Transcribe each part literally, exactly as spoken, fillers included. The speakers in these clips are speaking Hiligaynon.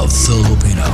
Filipino.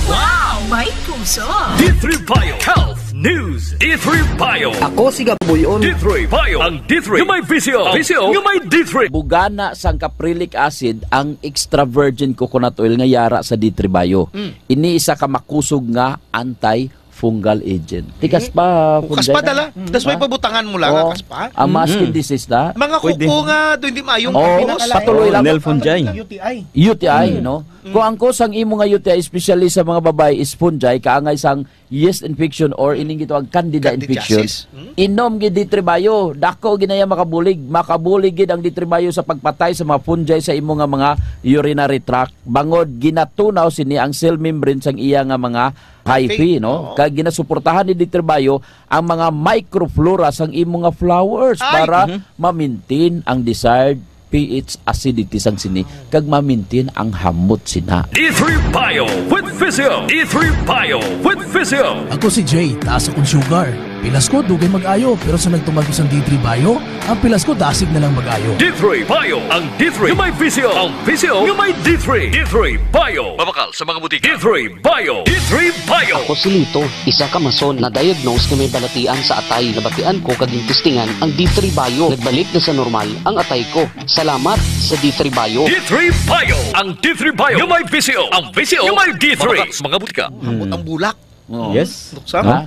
Wow! May puso! D three Bio Health News. D three Bio. Ako si Gabuyon. D three Bio. Ang D three. Yung may visyo. Visyo. Yung may D three. Bugana sang caprylic acid ang extra virgin coconut oil nga yara sa D three Bio. Mm. Ini isa ka makusog nga antifungal agent. Tikas pa, Kukas pa Punjay, dala. Na? That's why Ha? pabutangan mo lang, Oh, kakas pa. Ang mga skin Mm. disease na. Mga Pwede. kuko nga, doon di maayong Oh, pinakala- patuloy lang. Nail fungi. U T I. U T I, Mm. no? Mm. Kung ang cause sang imo nga U T I, especially sa mga babayi, is fungi, kaangay sang yeast infection or ining gitawag candida infection, Candidiasis. Mm. inom gid D three Bio. Dako ginaya makabulig. Makabulig gid ang D three Bio sa pagpatay sa mga fungi sa imo nga mga urinary tract. Bangod ginatunaw sini ang cell membrane sang iya nga mga hyphae, Hyphae, no? Oo. Kag ginasuportahan ni D three Bio ang mga microflora sang imo nga flowers Ay! para Mhm. ma-maintain ang desired pH acidity sang sini kag ma-maintain ang hamot sina. D three Bio with Physio. D three Bio with Physio. Ako si Jay, taas akong sugar. Pilas ko, dugay mag-ayo, pero sa nagtumar ko sang D three Bio, ang pilas ko dasig na lang mag-ayo. D three Bio, ang D three nga may visyo, ang visyo nga may D three. D three Bio. Mabakal sa mga butika. D three Bio. D three Bio. Ako si Lito, isa ka mason na diagnose nga may balatian sa atay. Nabatian ko kag testingan ang D three Bio. Nagbalik na sa normal ang atay ko. Salamat sa D three Bio. D three Bio. Ang D three Bio nga may visyo. Ang visyo nga may D three. Mabakal sa mga butika. Ambot ang bulak. Oo. Yes. Luksa. Ha?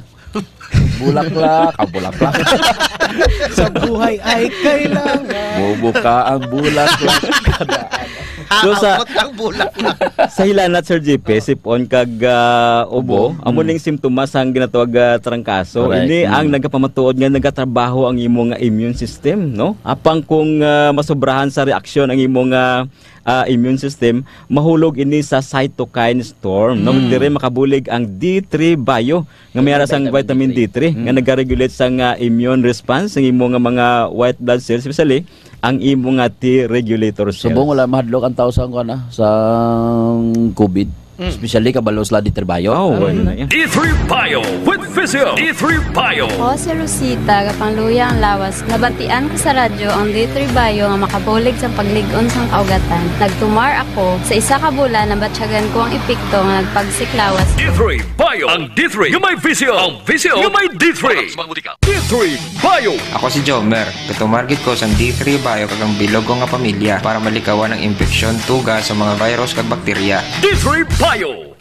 Bulaklak, ah, bulaklak. Sa buhay ay kailangan. Bubuka ang bulaklak. So, sa Ambot ang bulaklak. sa hilanat, Sir J P, sipon kag, ah, ubo, Ubo. amo Mm. ning simptomas ang ginatawag, ah, trangkaso. Correct. Ini ang Mm. nagapamatuod nga nagatrabaho ang imo nga immune system, no? Apang kung, ah, masobrahan sa reaksyon ang imo nga, ah, immune system, mahulog ini sa cytokine storm, no? Mm. Diri makabulig ang D three Bio nga may ara sang Vitamin vitamin D three. D three, nga Mm. nagaregulate sang, ah, immune response sang imo nga mga white blood cells, especially ang imo nga T regulator cells. Subong wala mahadlok ang tao sa, kuwan, ah, sa COVID. Mm. Especially kabalo sila D three Bio. Oh, Mm. wala na yan. D three Bio with Physio. D three Bio. Ako si Rosita, gapangluya ang lawas. Nabatian ko sa radyo ang D three Bio nga makabulig sa paglig-on sang kaugatan. Nagtumar ako. Sa isa ka bulan, nabatyagan ko ang epekto nga nagpagsik lawas. D three Bio. Ang D three nga may visyo. Ang visyo nga may D three. Sa mga butika. D three Bio. Ako si Jomer. Gatumar gid ko sang D three Bio kag ang bilog ko nga pamilya para malikawan ang impeksyon, tuga sa mga virus kag bakterya. D three Bio.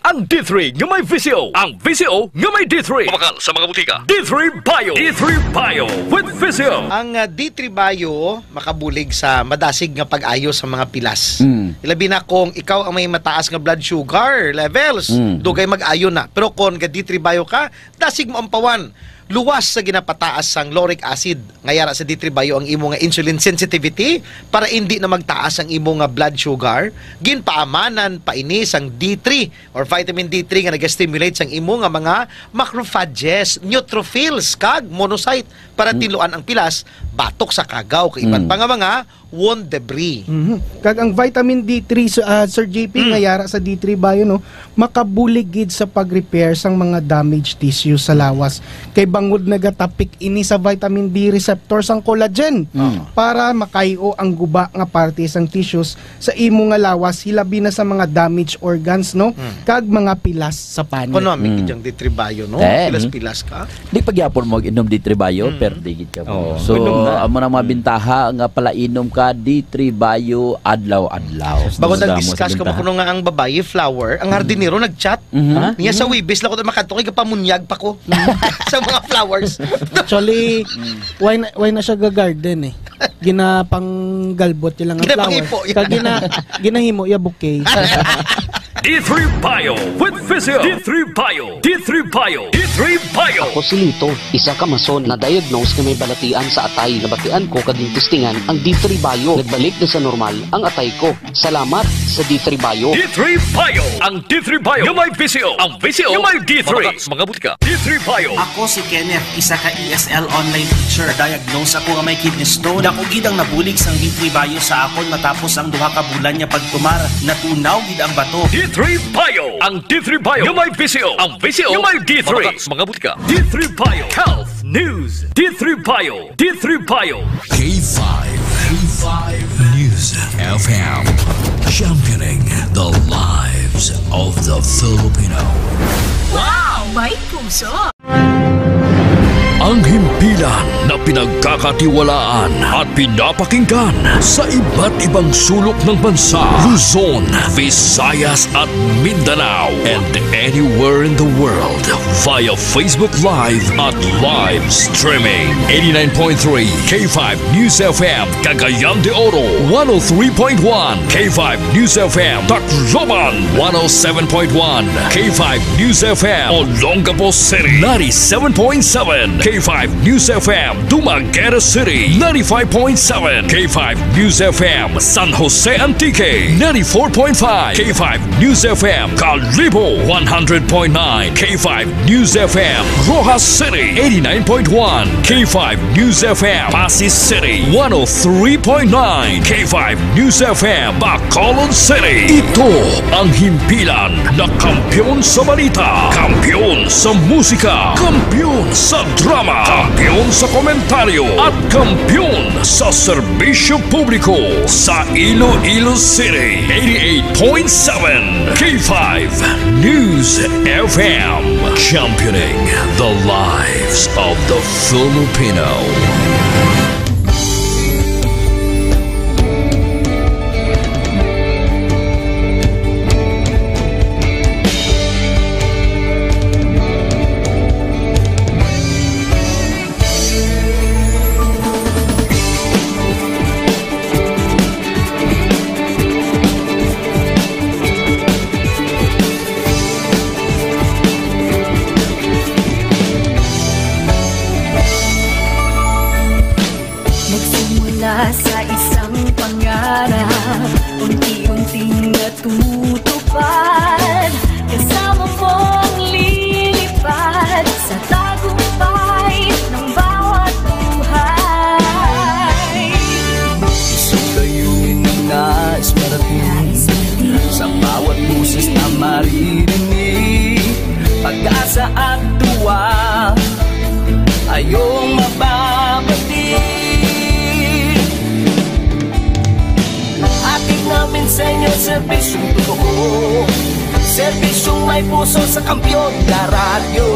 Ang D three nga may visyo. Ang visyo nga may D three. Mabakal sa mga butika. D three Bio. D three Bio with Visyo. Ang, ah, D three Bio makabulig sa madasig nga pag-ayo sa mga pilas. Mm. Ilabi na kung ikaw ang may mataas nga blood sugar levels, Mm. dugay mag-ayo na. Pero kung ga D three Bio ka, dasig mo ampawan. Luwas sa ginapataas sang lauric acid, nga yara sa D three Bio ang imo nga insulin sensitivity para indi na magtaas ang imo nga blood sugar. Ginpaamanan pa ini sang D three or vitamin D three nga naga-stimulate sang imo nga mga macrophages, neutrophils, kag monocyte para Mm. tinluan ang pilas batok sa kagaw kag iban Mm. pa nga mga wound debris. Mhm. Kag ang vitamin D three, so, ah, Sir J P, Mm. nga yara sa D three Bio, no, makabulig gid sa pag-repair sang mga damaged tissue sa lawas. Kay bangod nagatapik ini sa vitamin D receptor sang collagen Mm. para makayo ang guba nga parte sang tissues sa imo nga lawas, hilabi na sa mga damaged organs, no, Mm. kag mga pilas sa panit. Kuno, may Mm. kidyang D three Bio, no? Eh. Pilas-pilas ka. Di pa gyapon mo inom D three Bio, Mm. perde gid ka mo. Oo. So, Inom na. amo na mga Mm. bintaha nga palainom ka D three Bio adlaw-adlaw. Bako Damo nag-discuss sa ka mo bintaha. kuno nga ang babayi flower, ang hardinero nag-chat. Mhm. Ha? Niya sa Mm. Webes lang ko makadto kay gapamunyag pa ko sa mga flowers. Actually, Mm. why na, why na siya ga-garden eh? Ginapanggalbot niya lang ang flower. Ginapangipo niya. Kag gina-, ginahimo iya bouquet. D three Bio with Visyo. D three Bio. D three Bio. D three Bio. Ako si Lito, isa ka mason na diagnose nga may balatian sa atay. Nabatian ko kag testingan ang D three Bio. Nagbalik na sa normal ang atay ko. Salamat sa D three Bio. D three Bio. Ang D three Bio nga may visyo. Ang visyo nga may D three. Mabakal sa mga butika. D three Bio. Ako si Kenneth, isa ka E S L online teacher. Diagnose ako nga may kidney stone. Dako gid ang nabulig sang D three Bio sa akon matapos ang duha ka bulan nga pagtumar. Natunaw gid ang bato. D three Bio. Ang D three Bio nga may visyo. Ang visyo nga may D three. Mabakal sa mga butika. D three Bio. Health News. D three Bio. D three Bio. K five. K five News F M. Championing the lives The Filipino. Wow! May puso! Ang himpilan na pinagkakatiwalaan at pinapakinggan sa iba't ibang sulok ng bansa, Luzon, Visayas at Mindanao, and anywhere in the world via Facebook Live at live streaming. Eighty-nine point three K five News F M, Cagayan de Oro, one oh three point one K five News F M, Tacloban, one oh seven point one K five News F M, Olongapo City, ninety-seven point seven K five News F M, Dumaguete City, ninety-five point seven K five News F M, San Jose Antique, ninety-four point five K five News F M, Kalibo, one hundred point nine K five News F M, Roxas City, eighty-nine point one K five News F M, Passi City, one oh three point nine K five News F M, Bacolod City. Ito ang himpilan na kampiyon sa balita, kampiyon sa musika, kampiyon sa drama, kampiyon sa komentaryo, at kampiyon sa serbisyo publiko sa Iloilo City. Eighty-eight point seven K five News F M, championing the lives of the Filipino. Nagsimula sa isang pangarap, unti-unting natutupad. Kasama mong lilipad sa tagumpay ng bawat buhay. Isang layunin na nais marating, sa bawat boses na maririnig, pag-asa at tuwa ay iyong mababati. Hatid namin sa inyo serbisyong totoo, serbisyong may puso sa kampiyon na radyo.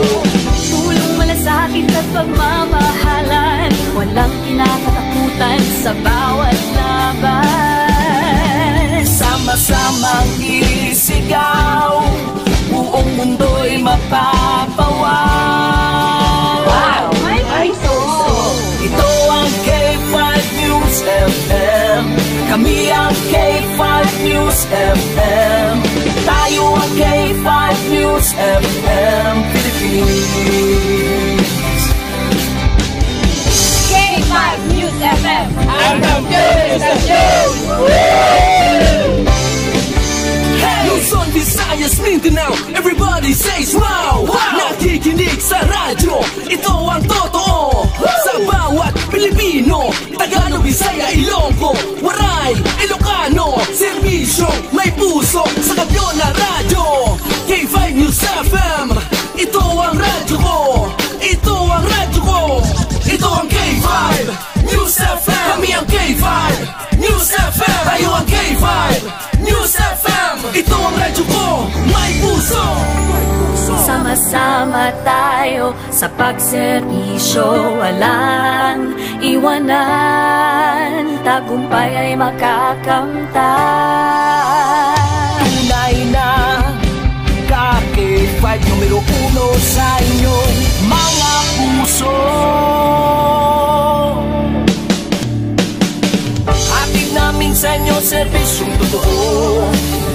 Tulong, malasakit at pagmamahalan, walang kinakatakutan sa bawat laban. Sama-samang isigaw, buong mundo'y mapapawaw. Wow! May puso! Ito ang K five News F M. Kami ang K five News F M. Tayo ang K five News F M Philippines. K five News F M. Ang kampiyon sa kampiyon! Luzon, Visayas, Mindanao, everybody says wow! Wow! Nakikinig sa radyo, ito ang totoo. Sa bawat Pilipino, Tagalog, Bisaya, Ilonggo, Waray, Ilocano, serbisyo, may puso sa kampiyon na radyo. K five News F M, ito ang radyo ko. Ito ang radyo ko. Ito ang K five News F M. Kami ang K five News F M. Tayo ang K five News F M. Ito ang radyo ko. May puso. Sama-sama tayo sa pagserbisyo, walang iwanan, tagumpay ay makakamtan. Tunay na ka K five numero uno sa inyong mga puso. Hatid namin sa inyo serbisyong totoo,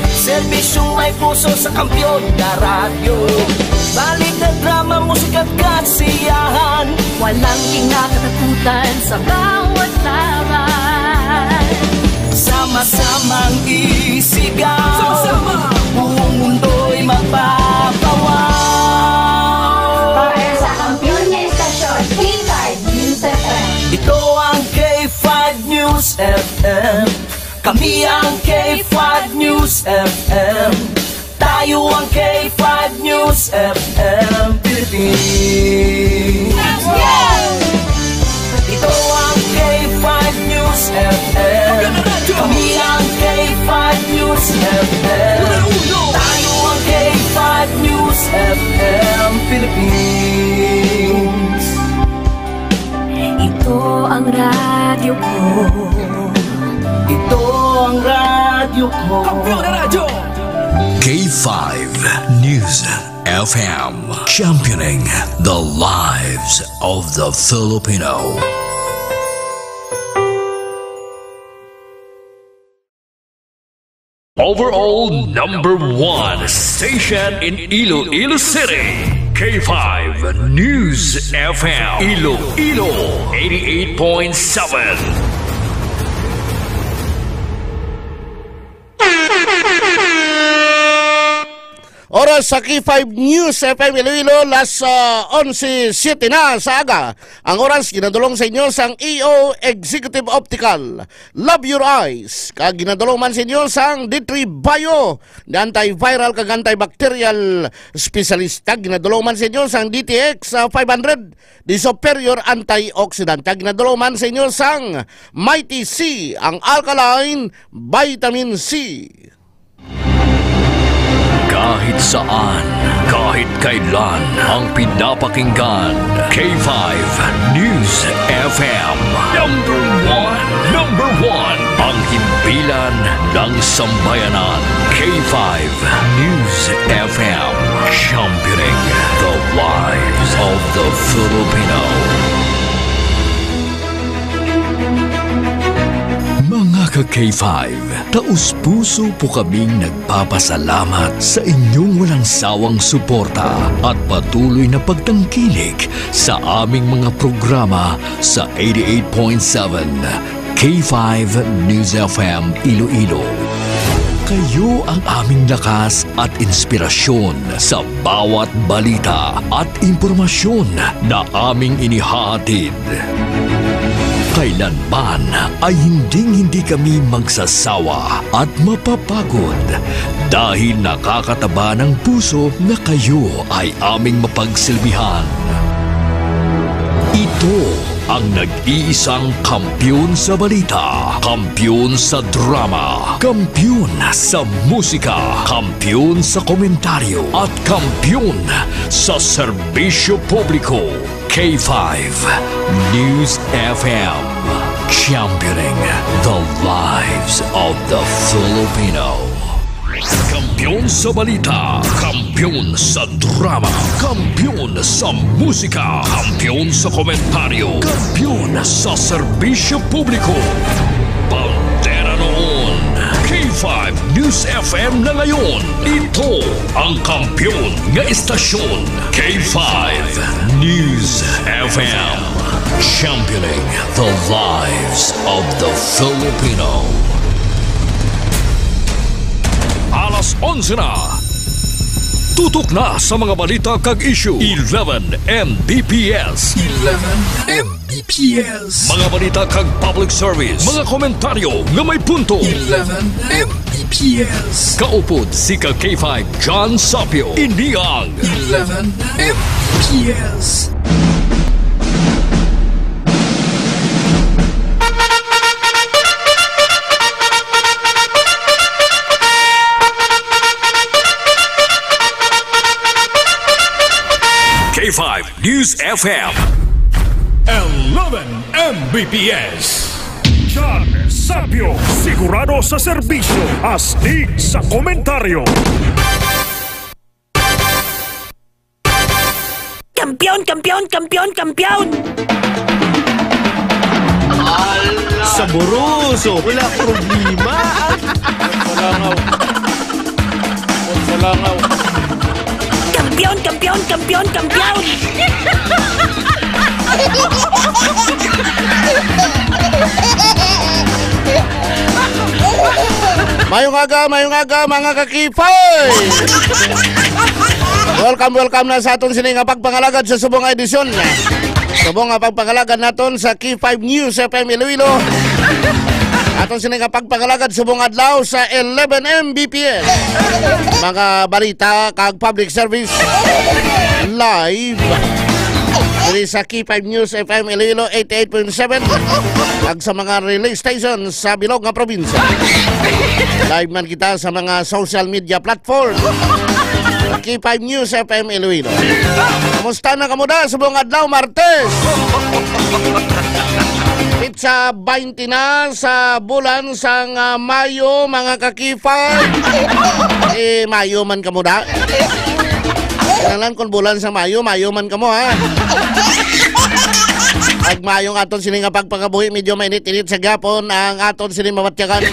serbisyong may puso sa kampiyon na radyo. Balita, drama, musika at kasiyahan, walang kinakatakutan sa bawat laban. Sama-samang isigaw, sama-sama, buong mundo'y mapapawaw. Para sa kampiyon nga estasyon, K five News F M. Ito ang K five News F M. Kami ang K five News F M. Tayo ang K five News F M Philippines. Ito ang K five News F M. Kami ang K five News F M. Tayo ang K A five News F M, championing the lives of the Filipino. Overall number one station in Iloilo City, K five News F M, Iloilo, eighty-eight point seven. Oras sa K five News F M Iloilo, las, ah, onse siete na sa aga. Ang oras ginadulong sa inyo sang E O Executive Optical, Love Your Eyes, kag ginadulong man sa inyo sang D three Bio, the antiviral kag antibacterial specialista. Ginadulong man sa inyo sang D T X, ah, five hundred, the superior antioxidant. Kag ginadulong man sa inyo sang Mighty C, ang alkaline vitamin C. Kahit saan, kahit kailan, ang pinapakinggan, K five News F M. Number one, number one, ang himpilan ng sambayanan, K five News F M, championing the lives of the Filipino. Mga ka-K five, taus-puso po kaming nagpapasalamat sa inyong walang sawang suporta at patuloy na pagtangkilik sa aming mga programa sa eighty-eight point seven K five News F M Iloilo. Kayo ang aming lakas at inspirasyon sa bawat balita at impormasyon na aming inihahatid. Kailanman ay hinding-hindi kami magsasawa at mapapagod dahil nakakataba ng puso na kayo ay aming mapagsilbihan. Ito ang nag-iisang kampiyon sa balita, kampiyon sa drama, kampiyon sa musika, kampiyon sa komentaryo, at kampiyon sa serbisyo publiko. K five News F M, championing the lives of the Filipino. Kampiyon sa balita, kampiyon sa drama, kampiyon sa musika, kampiyon sa komentaryo, kampiyon sa serbisyo publiko. Bandera noon, K five News F M na ngayon. Ito ang kampiyon nga istasyon, K five News F M. Championing the lives of the Filipino. Alas onse na. Tutok na sa mga balita kag issue. Eleven M B P S. Eleven M B P S. Mga balita kag public service. Mga komentaryo nga may punto. Eleven M B P S. Kaupod si ka K five John Sapio. Ini ang Eleven M B P S. K five News F M. Eleven M B P S. John Sapio, sigurado sa serbisyo, astig sa komentaryo. Kampiyon, kampiyon, kampiyon, kampiyon! Ala! Saboroso! Wala problema! Palangaw. Palangaw. Kampiyon, kampiyon, kampiyon, kampiyon! Mayong aga, mayong aga, mga ka-K five! Welcome, welcome na sa aton sini nga pagpangalagad sa subong nga edisyon. Subong nga pagpangalagad naton sa K five News F M Iloilo. Aton sini nga pagpangalagad subong adlaw sa eleven M B P S. Mga balita kag public service live diri sa K five News F M Iloilo eighty-eight point seven, kag sa mga relay stations sa bilog nga probinsya. Live man kita sa mga social media platform. K five News F M Iloilo. Kumusta na kamo da subong adlaw, Martes? sa baynte na sa bulan sang, ah, Mayo, mga kakipay. Eh, Mayo man kamo da. Kinahanglan kung bulan sa Mayo, Mayo man kamo, ha. Pag Mayo nga aton sini nga pagpangabuhi, medyo mainit-init sa gapon ang aton sini mamatyagan.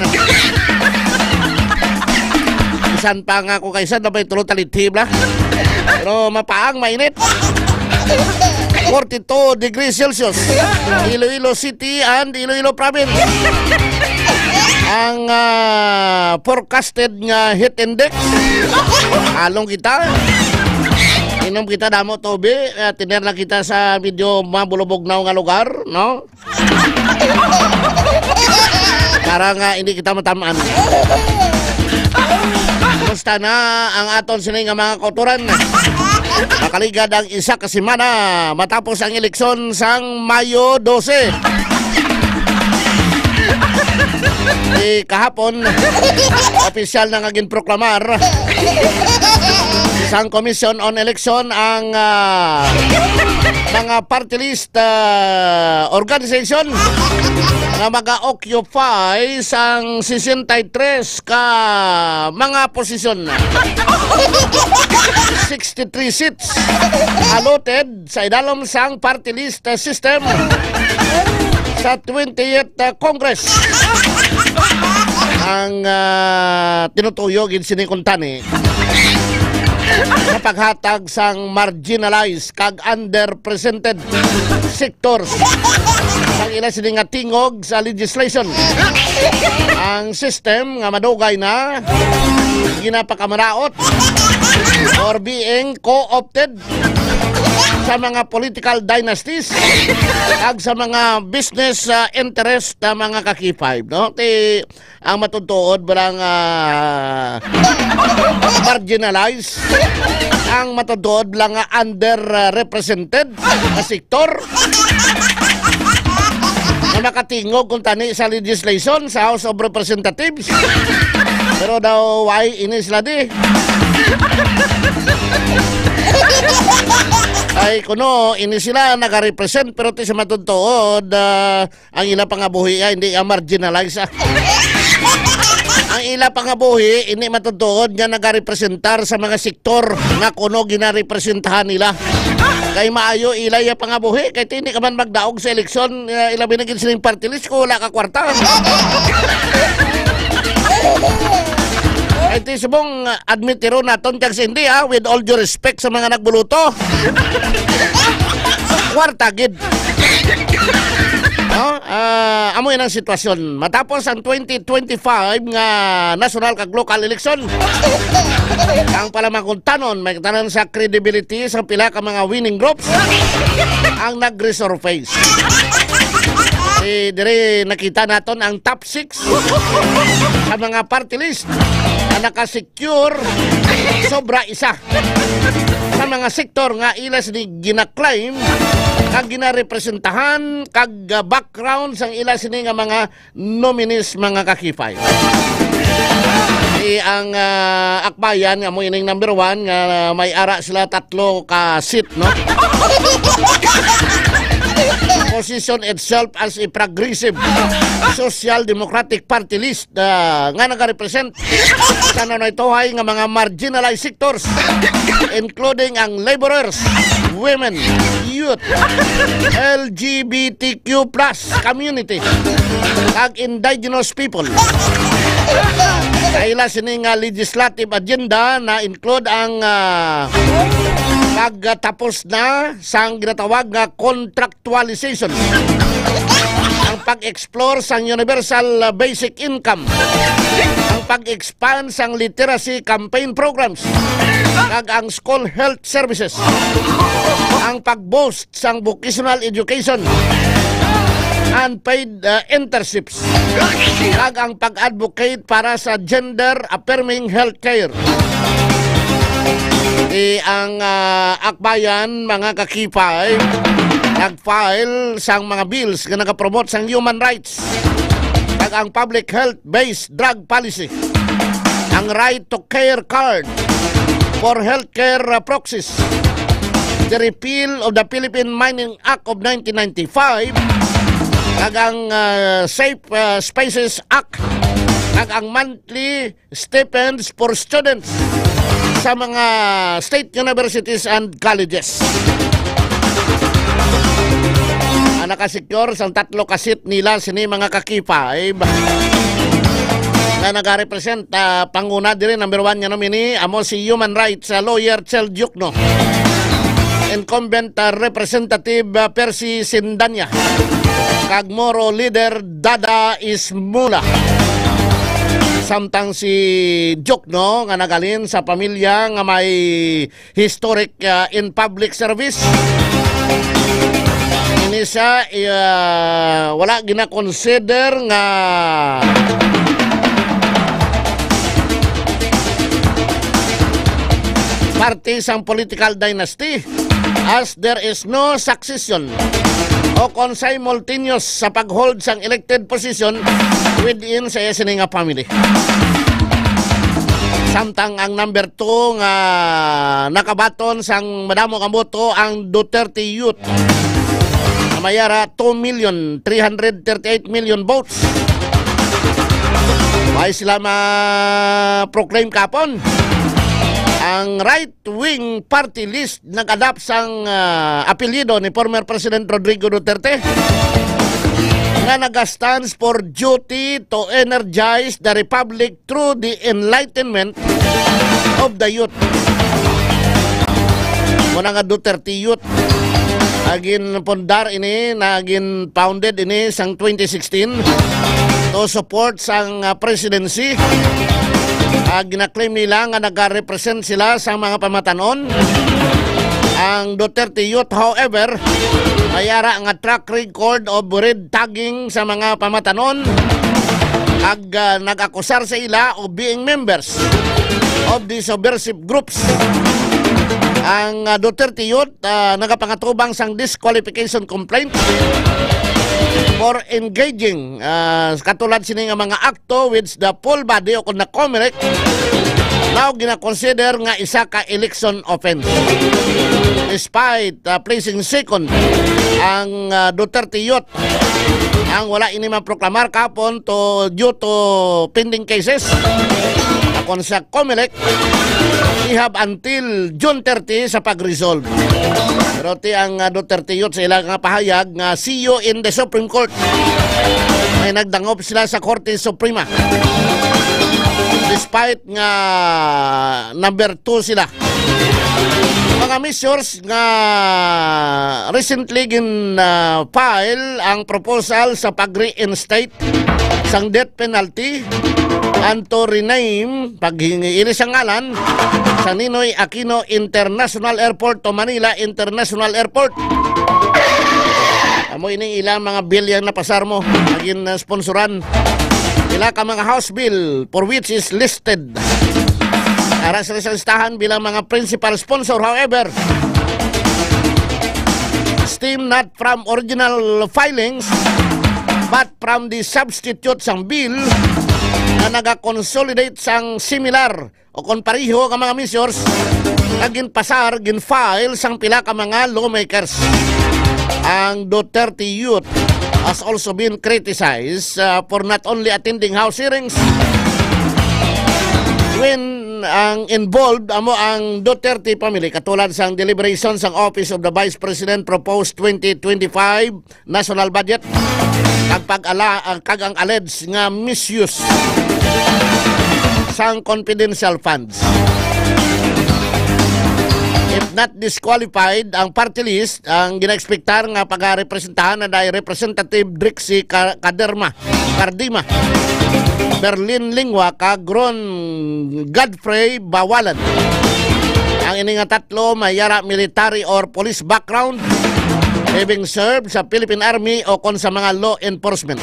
Bisan pa nga ako kaysa na may tulo talithi, bla. Pero mapaang mainit. Forty-two degrees Celsius. Iloilo City and Iloilo Province. Ang, ah, forecasted nga heat index. Along kita. Inom kita damo tubig. Ah, tiner na kita sa medyo mabulubog na nga lugar, no? Para nga hindi kita matamaan. Kumusta na ang aton sini nga mga kauturan? Makaligad ang isa ka semana matapos ang eleksyon sang Mayo dose. Di kahapon, opisyal na nga ginproklamar sang Commission on Election ang, ah, mga party list ah, organization nga mag-occupy sang sesenta y tres ka mga posisyon. Sixty-three seats allotted sa idalom sang party list, ah, system sa twentieth, ah, Congress. Ang, ah, tinutuyo gid sini kuntani sa paghatag sang marginalized kag underrepresented sectors sang ila sini nga tingog sa legislation. Ang system nga madugay na ginapakamaraot or being co-opted sa mga political dynasties kag sa mga business, ah, interest sa mga kakipay, no? Ti ang matutuod ba lang, ah, marginalized? Ang matutuod ba lang nga underrepresented na sektor? Na makatingog kung tani sa legislation sa House of Representatives. Pero daw, why ini sila di? Ay, kuno, ini sila nagarepresent, pero ti sa matutuod, ah, ang ila pangabuhi, ah, hindi, ah, marginalize, ah. Ang ila pangabuhi, hindi matutuod nga nagarepresentar sa mga sektor nga kuno ginarepresentahan nila. Kay maayo ila ya pangabuhi, kay ti hindi ka man magdaog sa eleksyon, ah, ila binigyan sining party list kung wala ka kwarta. Kay ti subong, ah, admitiro naton kag sa hindi, ah, with all due respect sa mga nagbuluto. Kwarta gid. No? Ah, amo yun ang sitwasyon. Matapos ang twenty twenty-five nga national kag local election, ang palamangkuntanon may katanan sa credibility sa pila ka mga winning groups ang nag-resurface. Eh, dire nakita naton ang top six sa mga party list na nakasecure sobra isa sa mga sektor nga ila sini gina-claim kag ginarepresentahan kag, ah, background sang ila sini nga mga nominees, mga kakipay. Di ang, ah, Akbayan nga mo ining number one nga may ara sila tatlo ka seat, no? Position itself as a progressive social democratic party list, ah, nga nagarepresent sa nanaytohay nga mga marginalized sectors, including ang laborers, women, youth, L G B T Q plus community, kag indigenous people. Sa ila sini nga legislative agenda na include ang, ah, pagtapos na sang ginatawag nga contract actualization, ang pag-explore sang universal, uh, basic income, ang pag-expand sang literacy campaign programs, kag ang school health services, ang pag-boost sang vocational education, unpaid, uh, internships, kag ang pag-advocate para sa gender-affirming healthcare. Di ang, ah, Akbayan, mga kakipay, nag-file sang mga bills nga nagapromote sang human rights kag ang public health-based drug policy, ang right to care card for healthcare, ah, proxies, the repeal of the Philippine Mining Act of nineteen ninety-five, kag ang, ah, Safe, ah, Spaces Act, kag ang monthly stipends for students sa mga state universities and colleges. Ang nakasecure sang tatlo ka seat nila sini, mga ka-K five, nga nagarepresent, ah, panguna diri, number one nga nominee, amo si human rights, ah, lawyer Chel Diokno, incumbent, ah, Representative, ah, Percy Sindanya, kag Moro leader Dada Ismula. Samtang si Diokno, nga naghalin sa pamilya nga may historic, ah, in public service, ini siya, ah, wala gina-consider nga parte sang political dynasty, as there is no succession o kon simultaneous sa pag-hold sang elected position within sa iya sini nga family. Samtang ang number two nga nakabaton sang madamo nga boto, ang Duterte Youth, nga may ara two million three hundred thirty-eight million votes. May sila ma-proclaim kapon. Ang right-wing party list nag-adapt sang, ah, apelyido ni former President Rodrigo Duterte, nga naga-stands for duty to energize the republic through the enlightenment of the youth. Muna nga Duterte Youth, ah, ginpundar ini, na gin-founded ini sang twenty sixteen to support sang, ah, presidency. Ah, ginaklaim nila nga nagarepresent sila sa mga pamatanon. Ang Duterte Youth, however, may ara nga track record of red tagging sa mga pamatanon, ag, ah, nag-akusar sa ila of being members of the subversive groups. Ang, ah, Duterte Youth, ah, nagapangatubang sang disqualification complaint for engaging, ah, katulad sini nga mga akto, which the full body o kon the COMELEC now gina-consider nga isa ka election offense. Despite, ah, placing second ang, ah, Duterte Youth, ang wala ini maproklamar kapon to, due to pending cases. Akon sa COMELEC, we have until June thirty sa pag-resolve. Pero ti ang, ah, Duterte Youth sa ila nga pahayag nga see you in the Supreme Court. May nagdangop sila sa Korte Suprema. Despite nga number two sila. Mga measures nga recently gin, ah, file ang proposal sa pag-reinstate sang death penalty and to rename, paghingiili sang ngalan, sa Ninoy Aquino International Airport to Manila International Airport. Amo ining ilang mga bill yang napasar mo, naging, ah, sponsoran. Ila ka mga House bill for which is listed ara sa listahan bilang mga principal sponsor. However, stem not from original filings, but from the substitute sang bill na nagakonsolidate sang similar o kon pareho nga mga measures nga ginpasar, gin-file sang pila ka mga lawmakers. Ang Duterte Youth has also been criticized, uh, for not only attending House hearings when ang involved amo ang Duterte family, katulad sang deliberation sang Office of the Vice President proposed twenty twenty-five national budget, kag pag-ala-, ah, kag ang alleged nga misuse sang confidential funds. If not disqualified ang party list, ang ginaekspektar nga pagarepresentahan na dai Representative Drixie Ca-, Caderma, Cardima, Berlin Lingua, kag Ron Godfrey Bawalan. Ang ini nga tatlo may yara military or police background, having served sa Philippine Army o kon sa mga law enforcement.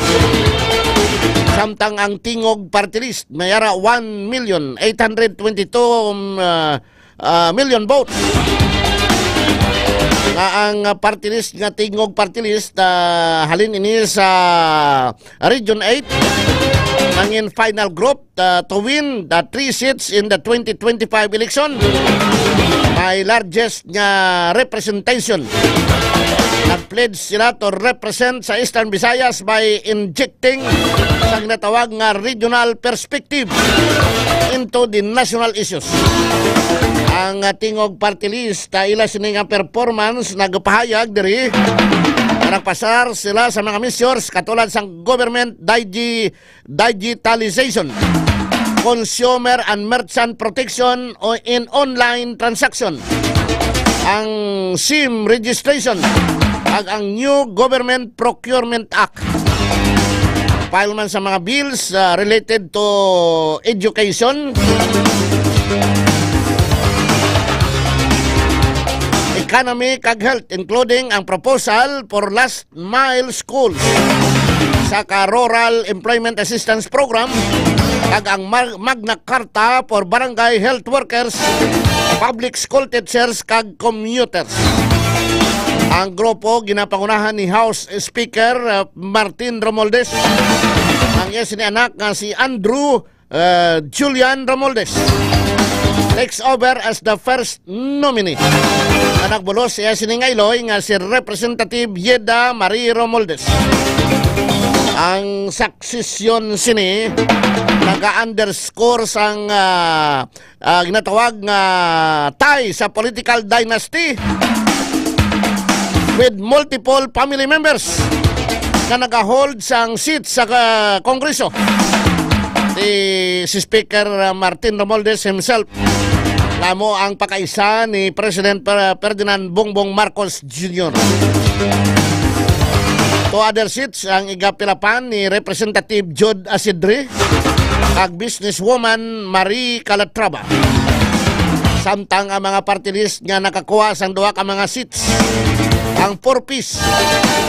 Samtang ang Tingog Party List may yara one million eight hundred twenty-two, um, uh, uh, million votes. Nga ang, uh, party list nga Tingog Party List, uh, halin ini sa Region eight, nangin final group, uh, to win the three seats in the twenty twenty-five election. May largest nga representation Nag-pledge sila to represent sa Eastern Visayas by injecting sa ginatawag nga regional perspective into the national issues. Ang, ah, Tingog Party List, ah, ila sini nga performance nagpahayag diri nga nagpasar sila sa mga measures katulad sang government digi-, digitalization, consumer and merchant protection o in online transaction, ang SIM registration, ag ang new Government Procurement Act. File man sa mga bills, ah, related to education, economy, kag health, including ang proposal for last mile schools, sa ka Rural Employment Assistance Program, kag ang Mar-, Magna Carta for Barangay Health Workers, Public School Teachers, kag Commuters. Ang grupo ginapangunahan ni House Speaker, uh, Martin Romualdez. Ang iya sini anak nga si Andrew, uh, Julian Romualdez takes over as the first nominee. Ang nagbulos iya sini nga iloy nga si Representative Yeda Marie Romualdez. Ang succession sini naga-underscore sang, uh, ah, ginatawag nga tie sa political dynasty with multiple family members nga nagahold sang seat sa, ah, Kongreso. Si, si Speaker, ah, Martin Romualdez himself, amo ang pakaisa ni President Per-, Ferdinand Bongbong Marcos Junior. Two other seats ang igapilapan ni Representative Jod Asidre kag businesswoman Marie Calatrava. Samtang ang mga party list nga nakakuha sang duha ka mga seats, ang Four Ps,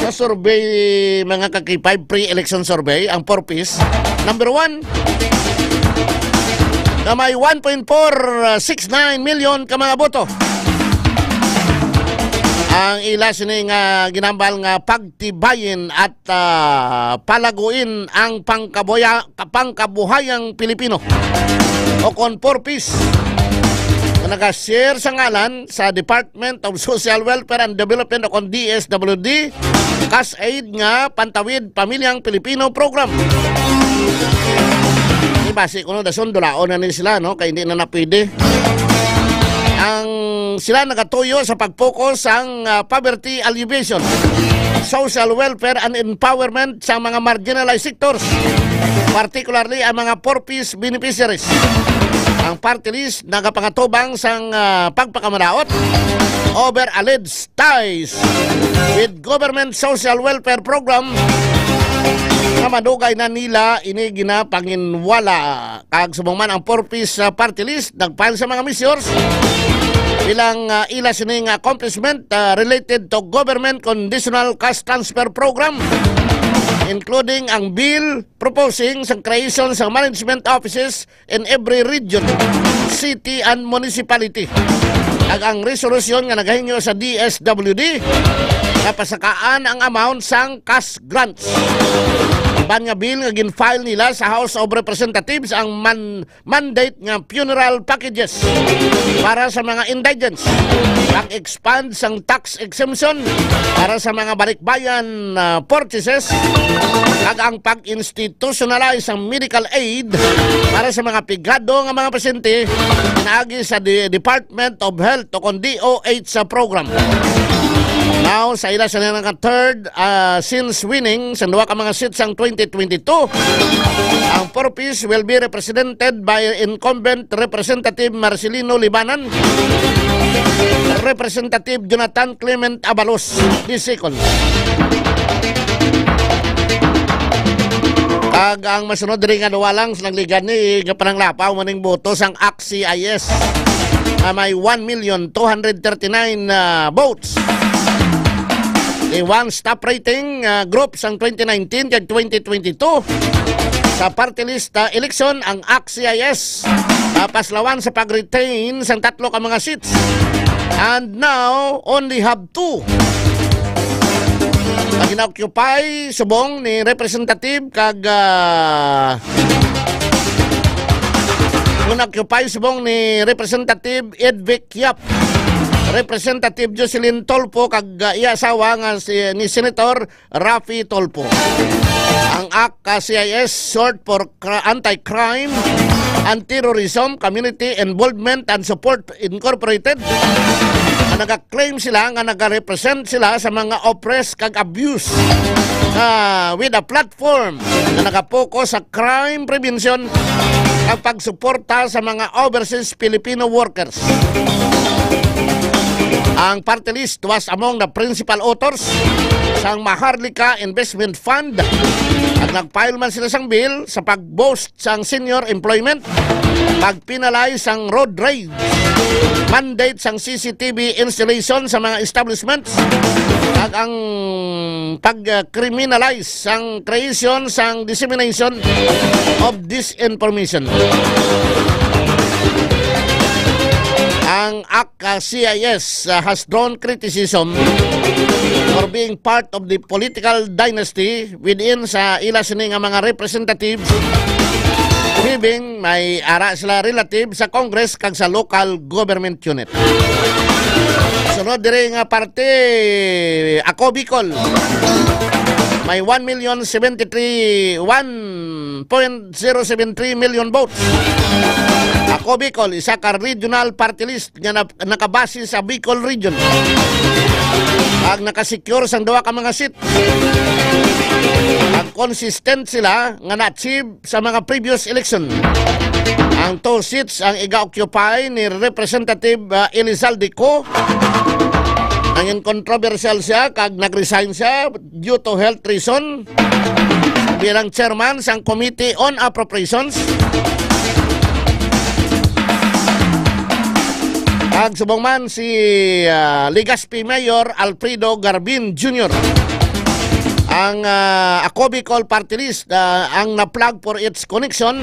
sa survey, mga kakipay, pre-election survey, ang Four Ps, number one, na may one point four six nine million ka mga boto. Ang ila sini nga ginambal nga pagtibayin at, ah, palaguin ang pangkabuya-, pangkabuhayang Pilipino, o kon Four Ps, nga nag-share sa ngalan sa Department of Social Welfare and Development, o kon D S W D, CASAID, nga Pantawid Pamilyang Pilipino Program. Di basi kuno dason dulaon na ni sila, no? Kay hindi na na pwede. Ang sila nagatuyo sa pag-focus sang, ah, poverty alleviation, social welfare and empowerment sa mga marginalized sectors, particularly ang mga Four Ps beneficiaries. Ang party list nagapangatubang sang, ah, pagpakamadaot over alleged ties with government social welfare program nga madugay na nila ini ginapanginwala. Kag subong man ang Four Ps, ah, party list, nag-file sa mga measures bilang, ah, ila sining accomplishment, ah, related to government conditional cash transfer program, including ang bill proposing sa creation sa management offices in every region, city, and municipality, kag ang resolusyon nga nagahingyo sa D S W D nga pasakaan ang amount sang cash grants. Ban nga bill nga gin-file nila sa House of Representatives ang man-, mandate nga funeral packages para sa mga indigents, pag-expand sang tax exemption para sa mga balikbayan, ah, purchases, kag ang pag-institutionalize sang medical aid para sa mga pigado nga mga pasyente pinaagi sa De-, Department of Health, o kon D O H sa program. Now, sa ila sa nga third, ah, since winning sa duha ka mga seats sang twenty twenty-two, ang Four Ps will be represented by incumbent Representative Marcelino Libanan, Representative Jonathan Clement Abalos the second. Kag ang masunod diri nga duwa lang sa nagligad ni, gapananglapaw maning boto sang ACT-CIS, nga may one million two hundred thirty-nine, ah, votes. The one stop rating, ah, group sang twenty nineteen kag twenty twenty-two sa party list, ah, election ang ACT-CIS, ah, paslawan sa pag-retain sang tatlo ka mga seats. And now, only have two. Ang gina-occupy subong ni Representative kag, ah, ang gina-occupy subong ni Representative Edvic Yap. Representative Jocelyn Tulfo kag, ah, iya asawa nga si, ni Senator Raffy Tulfo. Ang ACT-CIS, short for Cra-, Anti-Crime and Terrorism, Community Involvement and Support Incorporated, nga nagaklaim sila nga nagarepresent sila sa mga oppressed kag abuse, ah, with a platform nga nagapokus sa crime prevention kag pagsuporta sa mga overseas Filipino workers. Ang party list was among the principal authors sang Maharlika Investment Fund, at nag-file man sila sang bill sa pag-boost sang senior employment, pag-penalize sang road rage, mandate sang C C T V installation sa mga establishments, kag ang pag-criminalize sang creation sang dissemination of disinformation. Ang ACT-CIS, uh, has drawn criticism for being part of the political dynasty within sa ila sini nga mga representatives, having may ara sila relative sa Congress kag sa local government unit. Sunod diri nga parte, Ako Bicol. May one million seventy-three, one point zero seven three million votes. Ako Bicol, isa ka regional party list nga na-, nakabase sa Bicol region. Ang nakasecure sang duha ka mga seat. Ang consistent sila nga na-achieve sa mga previous election. Ang two seats ang iga-occupy ni Representative, ah, Elizalde Co. Nangin controversial siya kag nag-resign siya due to health reason bilang chairman sang Committee on Appropriations. Kag subong man si, ah, Legazpi Mayor Alfredo Garbin Junior. Ang, ah, Ako Bicol Party List, ah, ang na-flag for its connection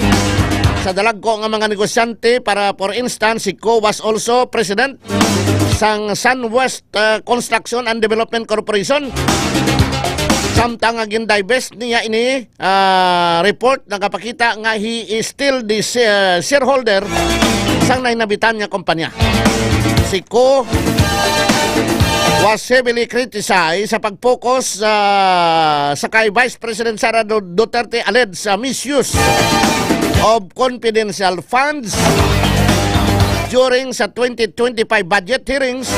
sa dalagko nga mga negosyante para, for instance, si Co was also president sang Sunwest, ah, Construction and Development Corporation. Samtang nga gin-divest niya ini, ah, report nagapakita nga he is still the share-, shareholder sang nahinabitan nga kompanya. Si Co was heavily criticized sa pag-focus, ah, sa kay Vice President Sara Du-, Duterte alleged sa misuse of confidential funds during sa twenty twenty-five budget hearings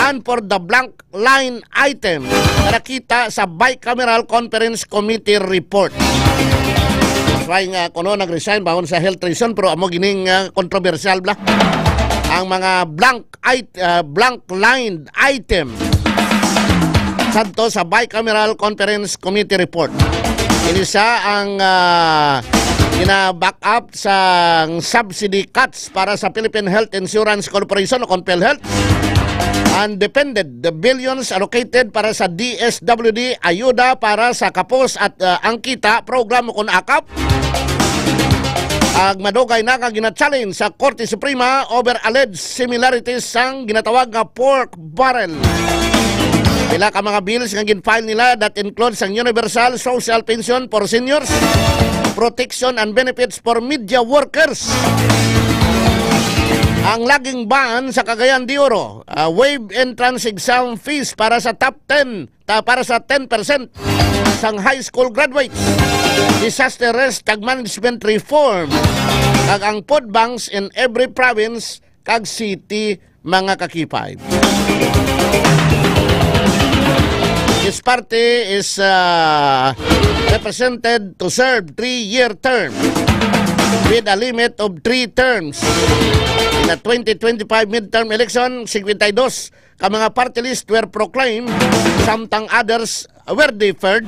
and for the blank line item nga nakita sa Bicameral Conference Committee report. That's why nga kuno nag-resign bahon sa health reason, pero amo gining, ah, kontrobersyal bala. Ang mga blank it-, ah, blank line item sadto sa Bicameral Conference Committee report. Ini siya ang, ah, gina-back up sang subsidy cuts para sa Philippine Health Insurance Corporation o kon PhilHealth, and defended the billions allocated para sa D S W D ayuda para sa kapos at, ah, ang kita program o kon akap. Ag madugay na nga gina-challenge sa Korte Suprema over alleged similarities sang ginatawag nga pork barrel. Pila ka mga bills nga gin-file nila that includes ang universal social pension for seniors, protection and benefits for media workers, ang logging ban sa Cagayan de Oro, ah, waive entrance exam fees para sa top ten, ta-, para sa ten percent sang high school graduates, disaster risk kag management reform, kag ang food banks in every province kag city, mga ka-K five. This party is, uh, represented to serve three-year term with a limit of three terms. In the twenty twenty-five midterm election, singkwenta y dos ka mga party list were proclaimed, samtang others were deferred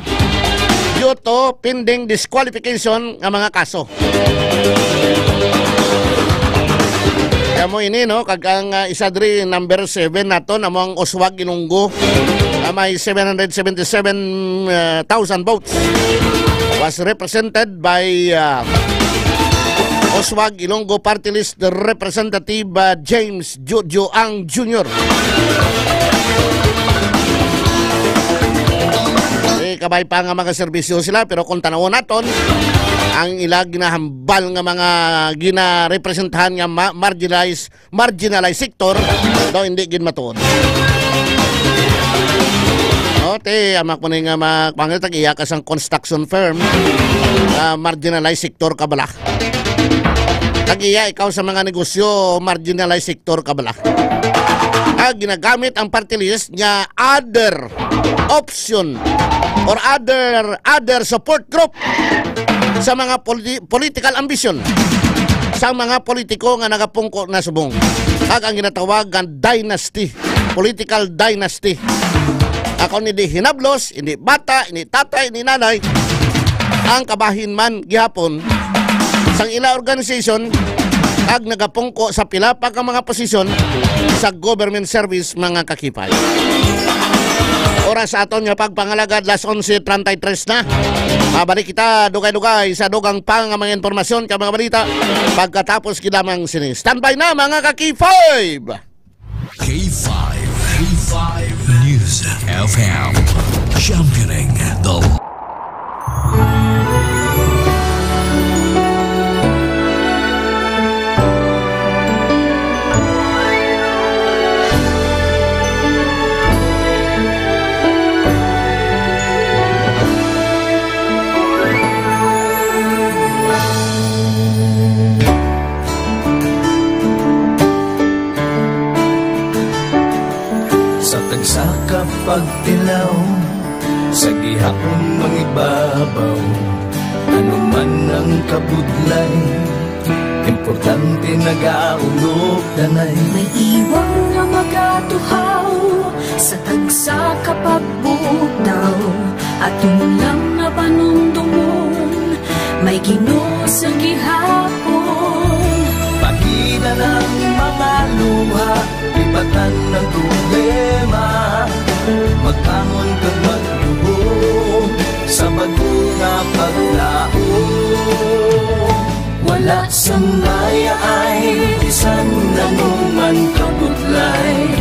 due to pending disqualification nga mga kaso. Kamo ini, no, kag ang, ah, isa diri, number seven naton, amo ang Oswag Ilonggo, nga may seven hundred seventy-seven, ah, thousand votes, was represented by, ah, Oswag Ilonggo Party List Representative, ah, James Jojo Ang Junior. Si kabay pa nga mga serbisyo sila, pero kung tanawon naton ang ila ginahambal nga mga ginarepresentahan nga ma-, marginalized, marginalized sector, daw hindi gid matuod. O, te, amak mo ni nga ma-, pangit, tag-iya ka sang construction firm, ah, marginalized sector ka bala. Tag-iya ikaw sa mga negosyo, marginalized sector ka bala. Ah, ginagamit ang party list nga other option or other, other support group sa mga politi-, political ambition sa mga politiko nga nagapungko na subong, kag ang ginatawag nga dynasty, political dynasty. Ako, hindi hinablos, hindi bata, hindi tatay, hindi nanay, ang kabahin man gihapon sang ila organization, kag nagapungko sa pila pa ka mga posisyon sa government service, mga kakipay. Oras sa aton nga pagpangalagad, las onse treinta y tres na. Mabalik kita dugay-dugay sa dugang pa nga mga impormasyon kag mga balita pagkatapos gid lamang sini. Standby na, mga ka-K five! K five, K five News F M, championing the Sa tagsa ka pagtilaw, sa gihapon mangibabaw, ano man ang kabudlay, importante nagaulo danay. May iwang nga magatuhaw sa tagsa ka pagbugtaw, aton lang nga panumdomon, may Ginoo sa gihapon. Pahina lang mga luha, lipatan ang problema, magbangon kag magluho sa bag-o nga paglaom. Wala sang bayaay bisan ano man kabudlay.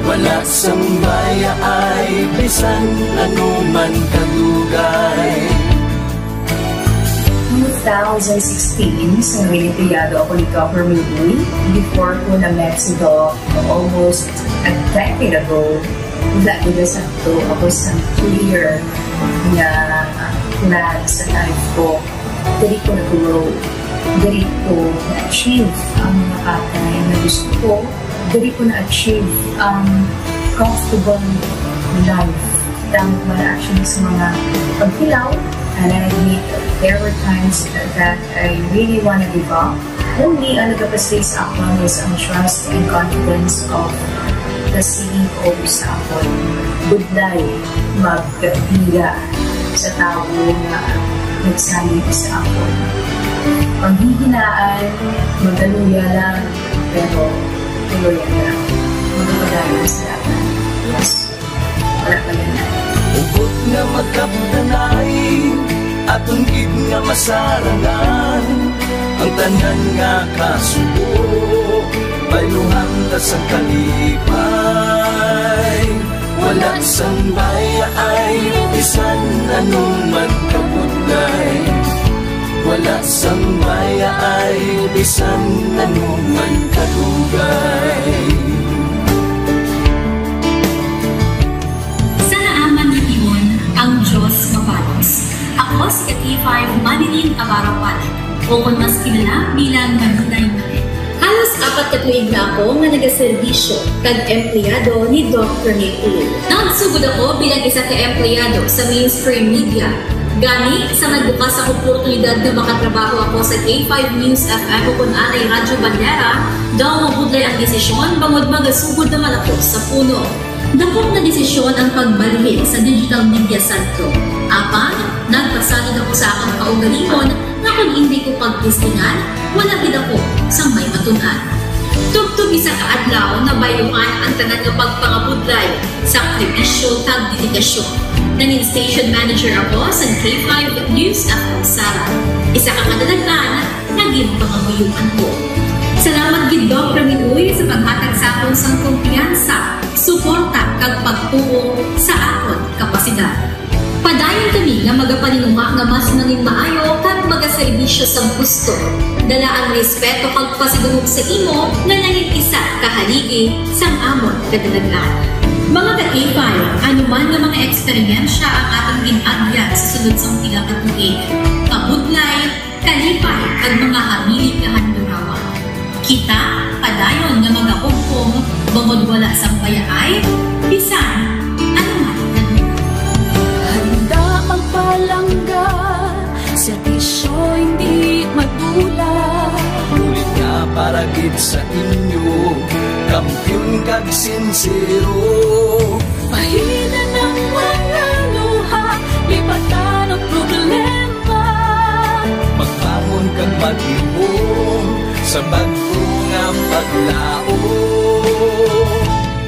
Wala sang bayaay bisan ano man kadugay. Two thousand sixteen, sa Winipiyado ako ni Governor Lee, before ko na-met si Doc almost a decade ago. Wala ko na sakto, ako sa clear nga plan sa life ko. Diri ko na-grow. Diri ko na-achieve ang mga bagay na gusto ko. Diri ko na-achieve ang comfortable life. Tama man actually sa mga pagtilaw, and I admit there were times that I really wanna give up. Only ang nagapastig sa akon is ang trust and confidence of the C E O sa akon. Budlay magkapila sa tawo nga nagsalig sa akon. Panghihinaan, magaluya lang, pero tuloy lang. Magpadayon sa lahat. Yes. Wala pa yan. Hugot nga magkapdanay, aton gid nga masarangan ang tanan nga kasubo, bayluhan ta sa kalipay. Wala sang bayaay, bisan ano man kabudlay. Wala sang bayaay, bisan ano man kadugay. Sa naaman nga timon, ang Dios mapalos. Ako si ka-K five Manilyn Abarapan, o kon mas kilala bilang Manilay Manilyn. Halos apat ka tuig na ako nga nagaserbisyo kag empleyado ni Doc Rene Uy. Nagsugod ako bilang isa ka empleyado sa mainstream media. Gani, sa nagbukas ang oportunidad nga makatrabaho ako sa K five News F M o kon anay Radyo Bandera, daw mabudlay ang desisyon bangod magasugod naman ako sa puno. Dakop nga desisyon ang pagbalhin sa Digital Media Centro. Apan, nagpasalig ako sa akon kaugalingon nga kon indi ko pagtistingan, wala gid ako sang may matun-an. Tubtob isa ka adlaw, nabayluhan ang tanan nga pagpangabudlay, sakripisyo, kag dedikasyon. Nangin station manager ako sa K five News F M Sara, isa ka kadalaghan nga ginpangamuyoan ko. Salamat gid, Doc Rene Uy, sa paghatag sa akon sang kumpiyansa, suporta, kag pagtuo sa akon kapasidad. Siya sa gusto. Dala ang respeto kag pasidungog sa imo nga nangin isa ka haligi sang amon kadalagan. Mga ka-K five, ano man nga mga eksperyensya ang atong gin-agyan sa sulod sang pila ka tuig, kabudlay, kalipay, kag mga hamili nga handurawan. Kita padayon nga magahugpong bangod wala sang bayaay, bisan ano man. Handa magpalangga, serbisyo hindi madula. Ulit nga para gid sa inyo, kampiyon kag sinsero. Pahina ng mga luha, lipatan ang problema. Magbangon kag maglihom sa bag-o nga paglaom.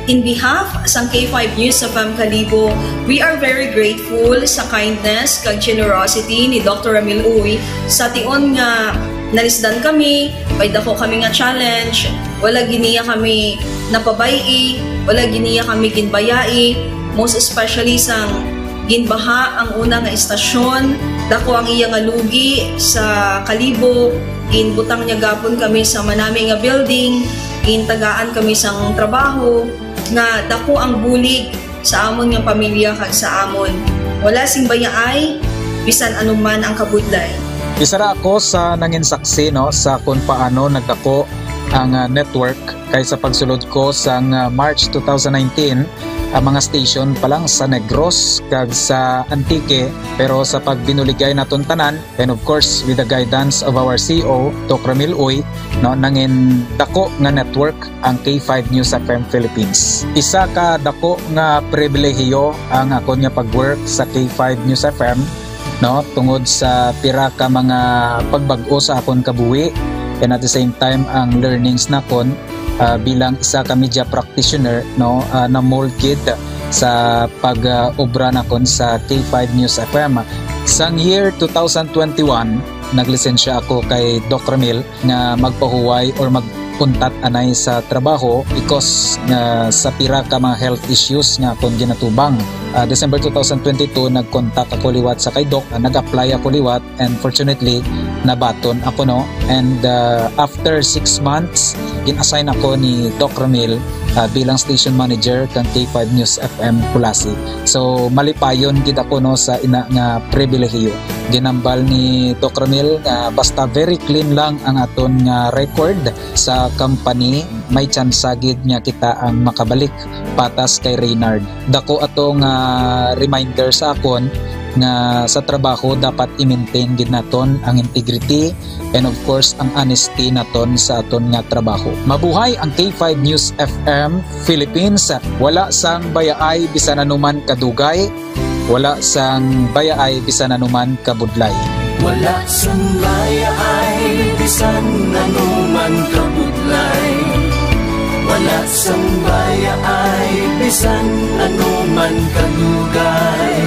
In behalf sang K five News F M Kalibo, we are very grateful sa kindness kag generosity ni Doctor Ramil Uy sa tion nga nalisdan kami, may dako kami nga challenge, wala gid niya kami napabay-i, wala gid niya kami ginbayai, most especially sang ginbaha ang una nga istasyon, dako ang iya nga lugi sa Kalibo, ginbutang niya gapon kami sa manami nga building, gintagaan kami sang trabaho, nga dako ang bulig sa amon nga pamilya kag sa amon. Wala sing bayaay, bisan anuman ang kabudlay. Isa ra ako sa nangin saksi, no, sa kung paano nagdako ang, ah, network, kay sa pagsulod ko sang, ah, March two thousand nineteen, ang mga station pa lang sa Negros kag sa Antique, pero sa pagbinuligay naton tanan, and of course, with the guidance of our C E O, Doc Ramil Uy, no, nangin dako nga network ang K five News F M Philippines. Isa ka dako nga pribilehiyo ang akon nga pag-work sa K five News F M, no, tungod sa pira ka mga pagbag-o sa akon kabuhi, and at the same time ang learnings nakon, ah, bilang isa ka media practitioner, no, ah, na-mold gid sa pag-obra nakon sa K five News F M. Sang year two thousand twenty-one, naglisensya ako kay Doc Ramil nga magpahuway or magpuntat anay sa trabaho because nga sa pira ka mga health issues nga akon ginatubang. Ah, December two thousand twenty-two, nag-contact ako liwat sa kay Doc, ah, nag-apply ako liwat, and fortunately, nabaton ako, no. And, ah, after six months, gin-assign ako ni Doc Ramil, ah, bilang station manager kang K five News F M Culasi. So, malipayon gid ako, no, sa ina nga pribilehiyo. Ginambal ni Doc Ramil nga basta very clean lang ang aton nga record sa company, may tsansa gid nga kita ang makabalik patas kay Reynard. Dako ato nga reminder sa akon nga sa trabaho dapat i-maintain gid naton ang integrity and of course ang honesty naton sa aton nga trabaho. Mabuhay ang K five News F M Philippines. Wala sang bayaay bisan anuman kadugay, wala sang bayaay bisan anuman kabudlay. Wala sang bayaay bisan anuman kabudlay. Wala sang bayaay bisan anuman kadugay.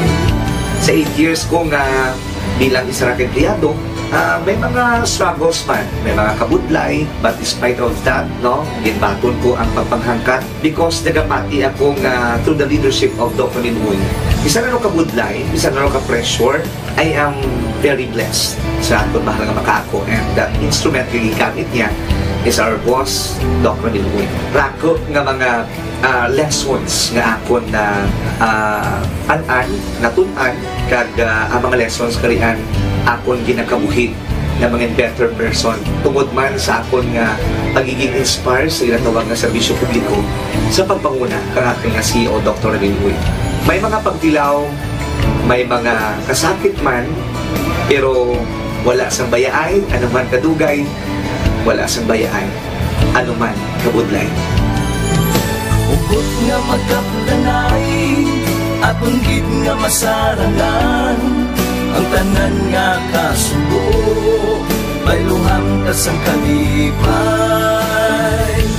Sa eight years ko nga bilang isa ra ka empleyado, ah, may mga struggles man, may mga kabudlay, but despite of that, no, ginbaton ko ang pagpanghangkat because nagapati ako nga through the leadership of Doc Ramil Uy, bisan ano kabudlay, bisan ano ka pressure, I am very blessed sa aton mahal nga makaako, and the instrument nga gigamit niya is our boss, Doc Ramil Uy. Rako nga mga, ah, lessons nga akon na, ah, an-an, natun-an, kag, ah, ang mga lessons karian akon ginakabuhi nga mga better person tungod man sa akon nga pagiging inspire sa ginatawag nga serbisyo publiko sa pagpanguna kang akon nga C E O, Doctor Ramil Uy. May mga pagtilaw, may mga kasakit man, pero wala sang bayaay, ano man kadugay, wala sang bayaay, ano man kabudlay. Hugot nga magkapdanay, aton gid nga masarangan, ang tanan nga kasubo, bayluhan ka sang kalipay.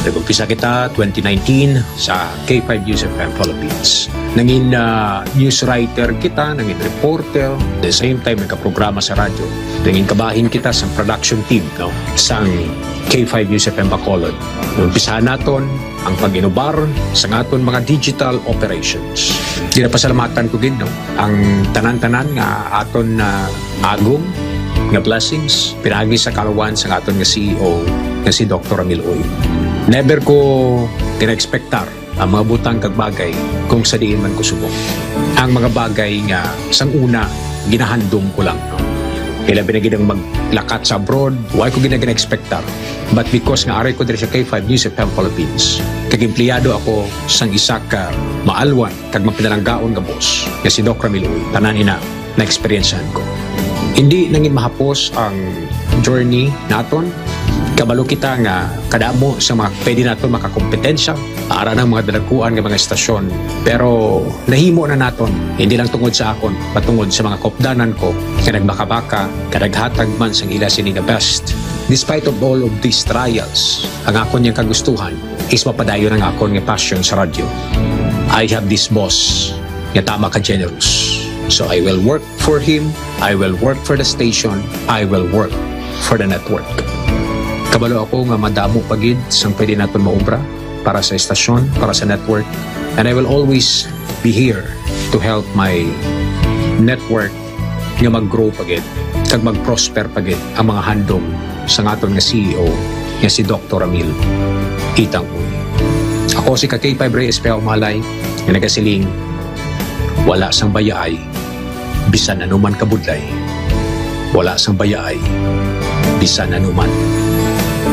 Nag-umpisa kita twenty nineteen sa K five News F M Philippines. Nangin, ah, news writer kita, nangin reporter, the same time nagkaprograma sa radyo. Nangin kabahin kita sa production team, no, sang K five News F M Bacolod. Umpisahan naton ang pag-inubar sa aton mga digital operations. Ginapasalamatan ko gid, no, ang tanan-tanan nga aton na agom nga blessings pinaagi sa kaluwan sang aton nga C E O nga si Doktor Ramil Uy. Never ko gina-expectar ang mga butang kag bagay kung sa diin man ko subong. Ang mga bagay nga sang una ginahandom ko lang. Ilabi na gid ang maglakat sa abroad, wa ko gina-, gina-expectar. But because nga ari ko diri sa K five News F M Philippines, kag empleyado ako sang isa ka maalwan kag mapinalanggaon nga boss nga si Doc Ramil Uy, tanan ina naeksperyensyahan ko. Hindi nangin mahapos ang journey naton. Kabalo kita nga kadamo sa mga pwede naton makakompetensya, ara ng mga dalakuan nga mga estasyon. Pero nahimo na naton, hindi lang tungod sa akon, patungod sa mga kopdanan ko nga nagbakabaka, nga naghatag man sang ila sini nga best. Despite of all of these trials, ang akon yang kagustuhan is mapadayon ang akon nga passion sa radyo. I have this boss nga tama ka generous. So I will work for him, I will work for the station, I will work for the network. Kabalo ako nga madamo pa gid sang pwede naton maubra para sa estasyon, para sa network, and I will always be here to help my network nga mag-grow pa gid kag mag-prosper pa gid ang mga handom sang aton nga C E O nga si Doktor Ramil Itang Uy. Ako si ka K five Rey Espejo Malay nga nagasiling, wala sang bayaay bisan anuman kabudlay. Wala sang bayaay bisan anuman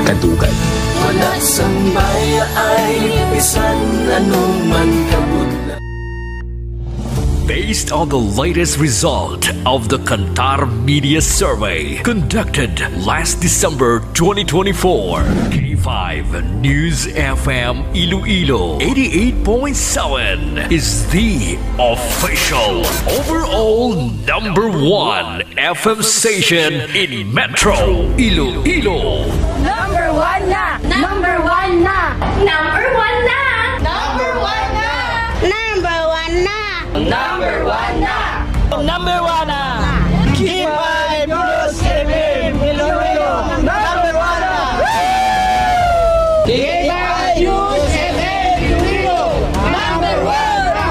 kadugay. Wala sang bayaay bisan anuman kabudlay. Based on the latest result of the Kantar Media Survey conducted last December twenty twenty-four, K five News F M Iloilo eighty-eight point seven is the official overall number one F M station in Metro Iloilo. Number one na! Number one na! Number one na! Number one na! Number one na! Number one na! Number one na! K five News F M Iloilo, number one na! K five News F M Iloilo, number one na!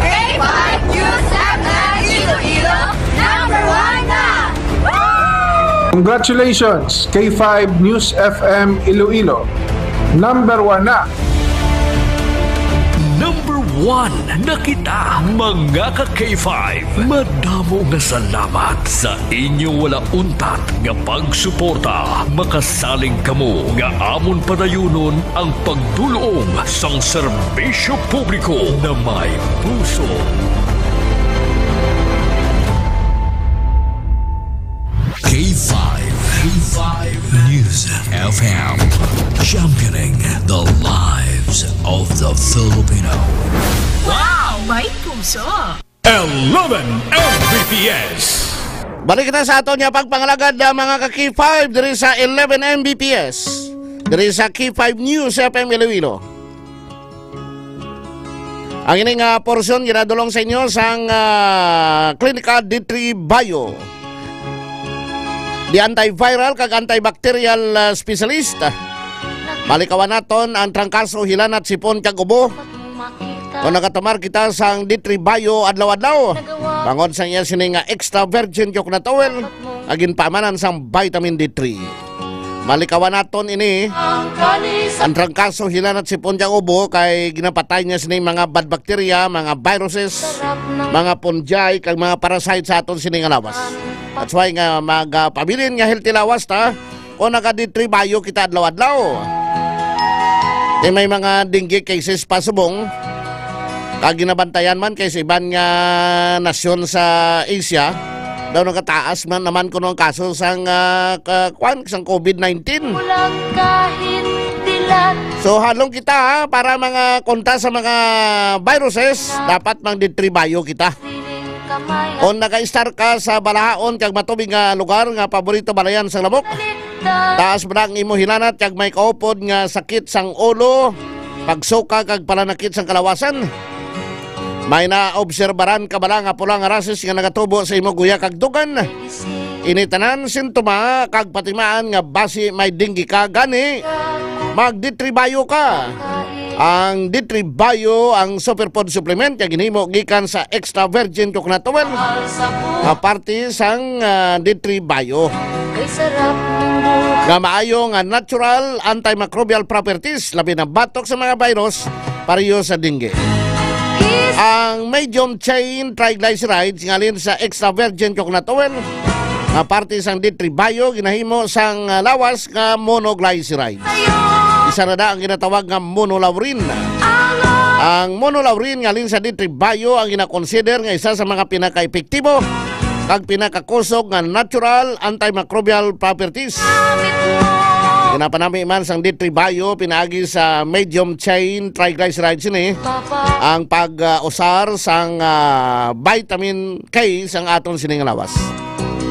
K five News F M Iloilo, number one na! Congratulations, K five News F M Iloilo. Number one na. Number one na kita, mga ka K five. Madamo nga salamat sa inyo wala untat nga pagsuporta. Makasalig kamo nga amon padayunon ang pagdul-ong sang serbisyo publiko na may puso. K five, K five News F M, championing the lives of the Filipino. Wow! May puso! Eleven M B P S. Balik kita sa aton nga pagpangalagad, ah, mga ka K five, diri sa eleven M B P S, diri sa K five News F M Iloilo. Ang ini nga porsyon ginadulong sa inyo sang, ah, Klinika D three Bio. Di antiviral kag antibacterial, ah, specialist. Malikawan naton ang trangkaso, hilanat, sipon kag ubo. Kung nagatumar kita sang D three Bio adlaw-adlaw, bangod sa iya sini nga extra virgin coconut oil, nga ginpaamanan sang vitamin D three. Malikawan naton ini. Ang trangkaso, hilanat, sipon kag ubo kay ginapatay niya sini mga bad bacteria, mga viruses, mga fungi, kag mga parasite sa aton sini nga lawas. That's why nga magpabilin nga healthy lawas ta kung naga-D three Bio kita adlaw-adlaw. Kay may mga dengue cases pa subong. Kag ginabantayan man kay sa iban nga nasyon sa Asia, daw nagataas man naman kuno ang kaso sang, ah, ka-, kwan, sang COVID nineteen. Kulang kahit dilat. So, halong kita, ha, para mga kontra sa mga viruses, dapat mang-D three Bio kita. Kung naka-estar ka sa balahaon kag matubig nga lugar nga paborito balayan sang lamok, taas man ang imo hilanat kag may kaupod nga sakit sang ulo, pagsuka kag pananakit sang kalawasan. May naobserbaran ka bala nga pula nga rashes nga nagatubo sa imo guya kag dugan? Ini tanan sintoma kag patimaan nga basi may dengue ka, gani mag-D three Bio ka. Ang D three Bio, ang superfood supplement nga ginhimo gikan sa extra virgin coconut oil, nga parte sang, ah, D three Bio. Nga maayo nga natural antimicrobial properties, labi na batok sa mga virus, pareho sa dengue. Ang medium chain triglycerides nga halin sa extra virgin coconut oil, nga parte sang D three Bio, ginahimo sang, ah, lawas nga monoglyceride. Isa na da ang ginatawag nga monolaurin. Ang monolaurin nga halin sa D three Bio ang ginakonsider nga isa sa mga pinakaepektibo kag pinakakusog nga natural antimicrobial properties. Ginapanami man sang D three Bio pinaagi sa medium chain triglycerides ini ang pag-usar sang, ah, vitamin K sang aton sining lawas.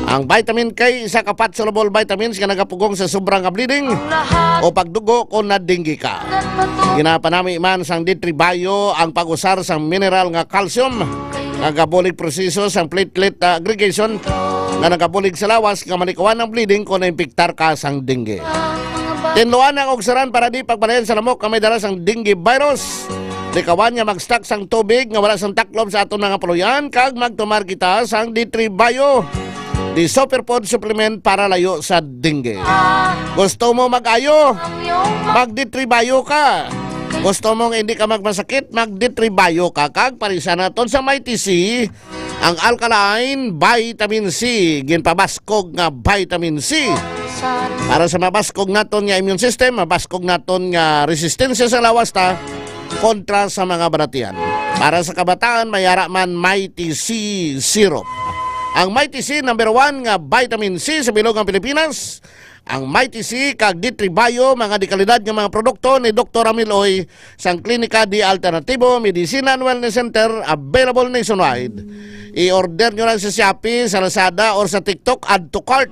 Ang vitamin K, isa ka fat-soluble vitamins nga nagapugong sa sobra nga bleeding o pagdugo kon na-dengue ka. Ginapanami man sang D three Bio ang pag-usar sang mineral nga calcium nga gabulig proseso sang platelet, ah, aggregation nga nagabulig sa lawas nga malikawan ang bleeding kon naimpiktar ka sang dengue. Tinluan ang ugsaran para di pagbalayan sa lamok nga may dala sang dengue virus. Likawan nga mag-stock sang tubig nga wala sang taklob sa aton mga puloy-an kag magtumar kita sang D three Bio, the superfood supplement para layo sa dengue. Gusto mo mag-ayo? Mag-D three Bio ka. Gusto mo nga hindi ka magmasakit? Mag-D three Bio ka. Kag parisan naton sa Mighty C, ang alkaline vitamin C, ginpabaskog nga vitamin C. Para sa mabaskog naton nga immune system, mabaskog naton nga resistensya sa lawas ta kontra sa mga balatian. Para sa kabataan, may ara man Mighty C syrup. Ang Mighty C, number one nga vitamin C sa bilog nga Pilipinas. Ang Mighty C kag D three Bio, mga dekalidad nga mga produkto ni Doktor Amiloy sang Klinika di Alternatibo Medicina and Wellness Center, available nationwide. I-order nyo lang sa Shopee, sa Lazada, or sa TikTok, add to cart.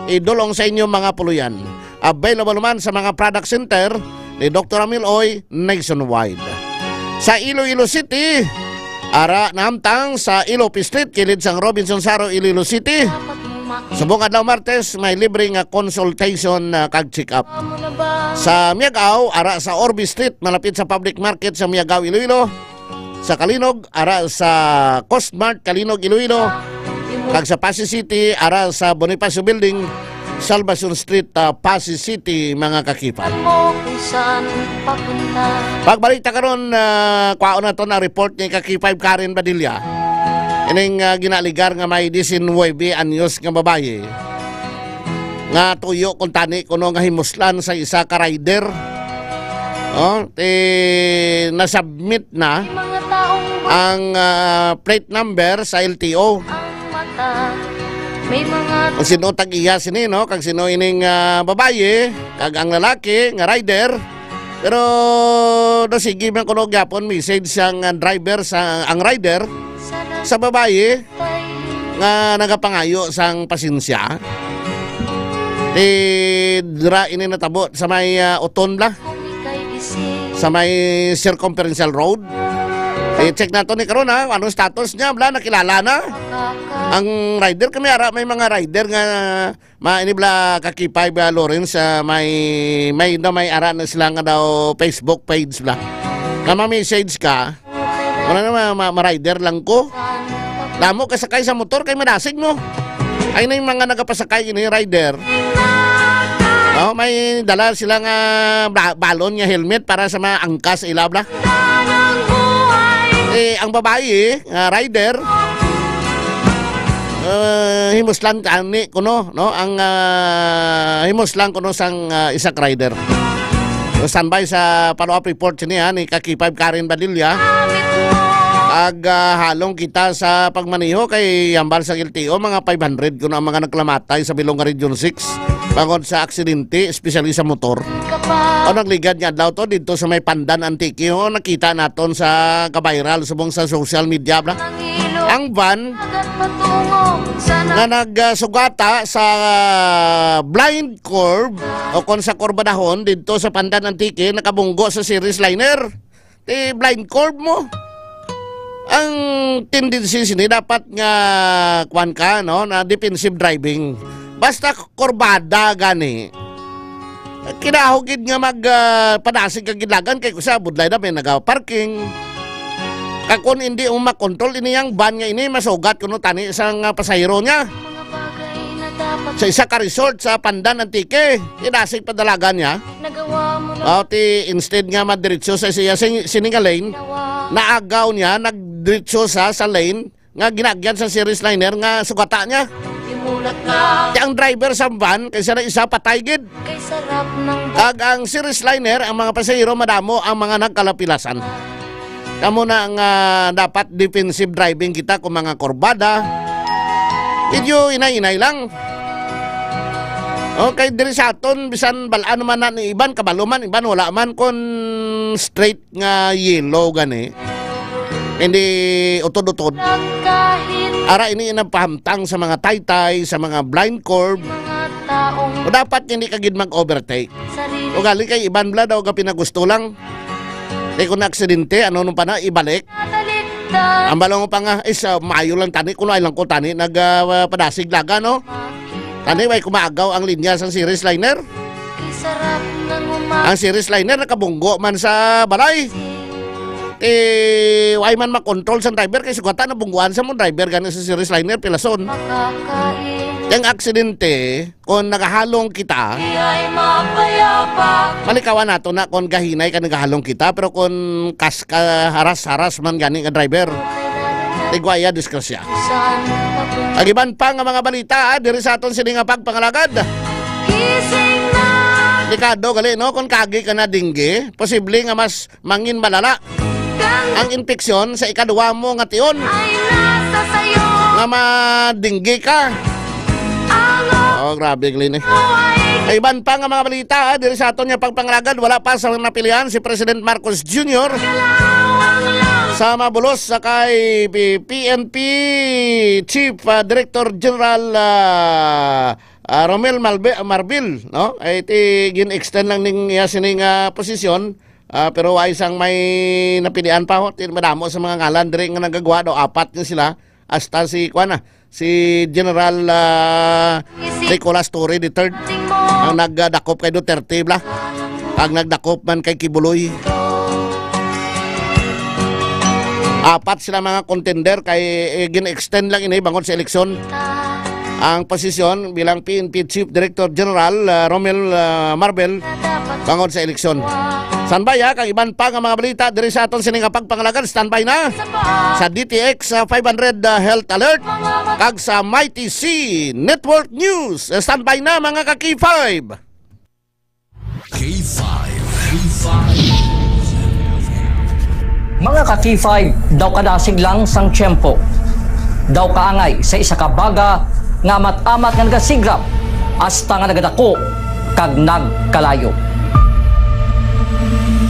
Idulong sa inyo mga puloy-an. Available man sa mga product center ni Doktor Amiloy nationwide. Sa Iloilo City, ara nahamtang sa Ilope Street, kilid sang Robinson Saro, Iloilo City. Subong adlaw Martes, may libre nga consultation, ah, kag check-up. Sa Miagao, ara sa Orbe Street, malapit sa public market sa Miagao, Iloilo. Sa Calinog, ara sa Costmart, Calinog, Iloilo. Kag sa Passi City, ara sa Bonifacio Building, Salvacion Street, ah, Passi City, mga kakipay. Pagbalik ta karon, ah, kwaon naton ang report ni Kakipay Karen Badilla. Ining, ah, ginaaligar nga may diecinuebe anyos nga babayi nga tuyo kuntani kuno nga himuslan sa isa ka rider. Oh, ti nasubmit na ang, ah, plate number sa L T O. Kung sino tag-iya sini, no? Kag sino ining, ah, babayi, kag ang lalaki nga rider. Pero nasigi man kuno gyapon message sang, ah, driver sa, ang rider sa babayi nga nagapangayo sang pasensya. Ti dira ini natabo sa may, ah, Oton bala. Sa may Circumferential Road. I-check nato ni karon, ha, anong status niya, bala, nakilala na. Ang rider kami ara, may mga rider nga ma-, ini bala, Kakipay bala, Lawrence, ah, may, may, daw may ara na sila nga daw Facebook page bala. Nga ma-message ka, wala na, ma-, ma-, ma-rider lang ko. Damo ka sakay sa motor kay madasig mo. Ay na yung mga nagapasakay ini, rider. Oh, may dala sila nga ba-, balon nga helmet para sa mga angkas ila bala. Eh, ang babayi nga rider, eh, himuslan tani kuno, no? Ang, ah, himuslan kuno sang, ah, isa ka rider. So, standby sa follow-up report sini, ha, ni Kakipay Karen Badilla. Ag, ah, halong kita sa pagmaneho kay hambal sa L T O, mga five hundred kuno ang mga naglamatay sa bilog nga Region six bangod sa aksidente, especially sa motor. O nagligad nga adlaw to dito sa may Pandan, Antique, o nakita naton sa ka-viral subong sa social media bala. Ang van nga nagsugata sa blind curve o kon sa kurbadahon didto sa Pandan, Antique, nakabunggo sa series liner. Ti blind curve mo. Ang tendency sini dapat nga kuwan ka, no, na defensive driving. Basta kurbada gani. Kinahanglan gid nga mag, ah, padasig ka gid lagan kay kusa budlay na may naga-parking. Kag kung hindi mo makontrol ini ang van nga ini, masugat kuno tani sang, ah, pasahero niya. Sa isa ka resort sa Pandan, Antique, kinasig padalagan niya. Aw, ti instead nga madiretso sa siya sing-, sini nga lane, naagaw niya, nagdiretso sa, sa lane nga ginagyan sa series liner nga sugata niya. Ti ang driver sa van, kay siya na isa patay gid. Kag ang series liner, ang mga pasahero, madamo ang mga nagkalapilasan. Kamo na nga dapat defensive driving kita kung mga kurbada. Medyo inay-inay lang. Okay, diri sa aton, bisan bal-an man na ni iban, kabalo man, iban wala man, kung straight nga yellow gani. Hindi utod-utod. Ara ini nagpahamtang sa mga taytay, sa mga blind curve. O dapat hindi ka gid mag-overtake. O gali kay iban bala daw ga pinagusto lang. Kay kung aksidente, ano nung pa na, ibalik. Ang balong pa nga, is, ah, maayo lang tani, kung ay lang ko tani, nag, ah, padasig laga, no? Tani, way kumaagaw ang linya sang series liner. Ang series liner nakabunggo man sa balay. Eh, way man makontrol sang driver kay sugatan na bungguan sa mo driver gani sa series liner pilason. Ang aksidente, kung nagahalong kita, malikawan nato na kung gahinay ka nagahalong kita, pero kung kas-, kaharas-haras man gani nga driver, tigwaya disgrasya. Ang iban pa nga mga balita, ah, diri sa aton sini nga pagpangalagad. Delikado gali, no? Kung kagi ka na dengue, posible nga mas mangin malala ang impeksyon sa ikaduwa mo nga tion nga madinggi ka. Oh, grabe, Glenn, eh. Ay, iban pa nga mga balita, ah, diri sa aton nga pagpangalagad, wala pa sa napilian si President Marcos Junior sa mabulos sa kay P-, P N P Chief, ah, Director General, ah, ah, Romel Malbe-, Marbil, no? Ay, ti gin-extend lang ning iya sining, ah, posisyon. Ah, pero ay sang may napilian pa ho. Ti-, madamo sa mga ngalan diri nga nagagwa daw, apat ni sila. Hasta si, kuwan na, si General, ah, Nicolas Torre the third ang nagdakop kay Duterte, bla. Ang nagdakop man kay Kibuloy. Apat sila mga contender kay, eh, gin-extend lang ini bangod sa eleksyon ang posisyon bilang P N P Chief Director General, ah, Romel, ah, Marbel bangod sa eleksyon. Standby, ha, kag iban pa nga mga balita diri sa aton sini nga pagpangalagad. Standby na sa D T X, ah, five hundred, ah, Health Alert kag sa Mighty C Network News. Standby na, mga ka-K five. K five. K five. Mga ka-K five, daw kadasig lang sang tiyempo. Daw kaangay sa isa ka baga nga amat-amat nga nagasigrap hasta nga nagadako kag nagkalayo.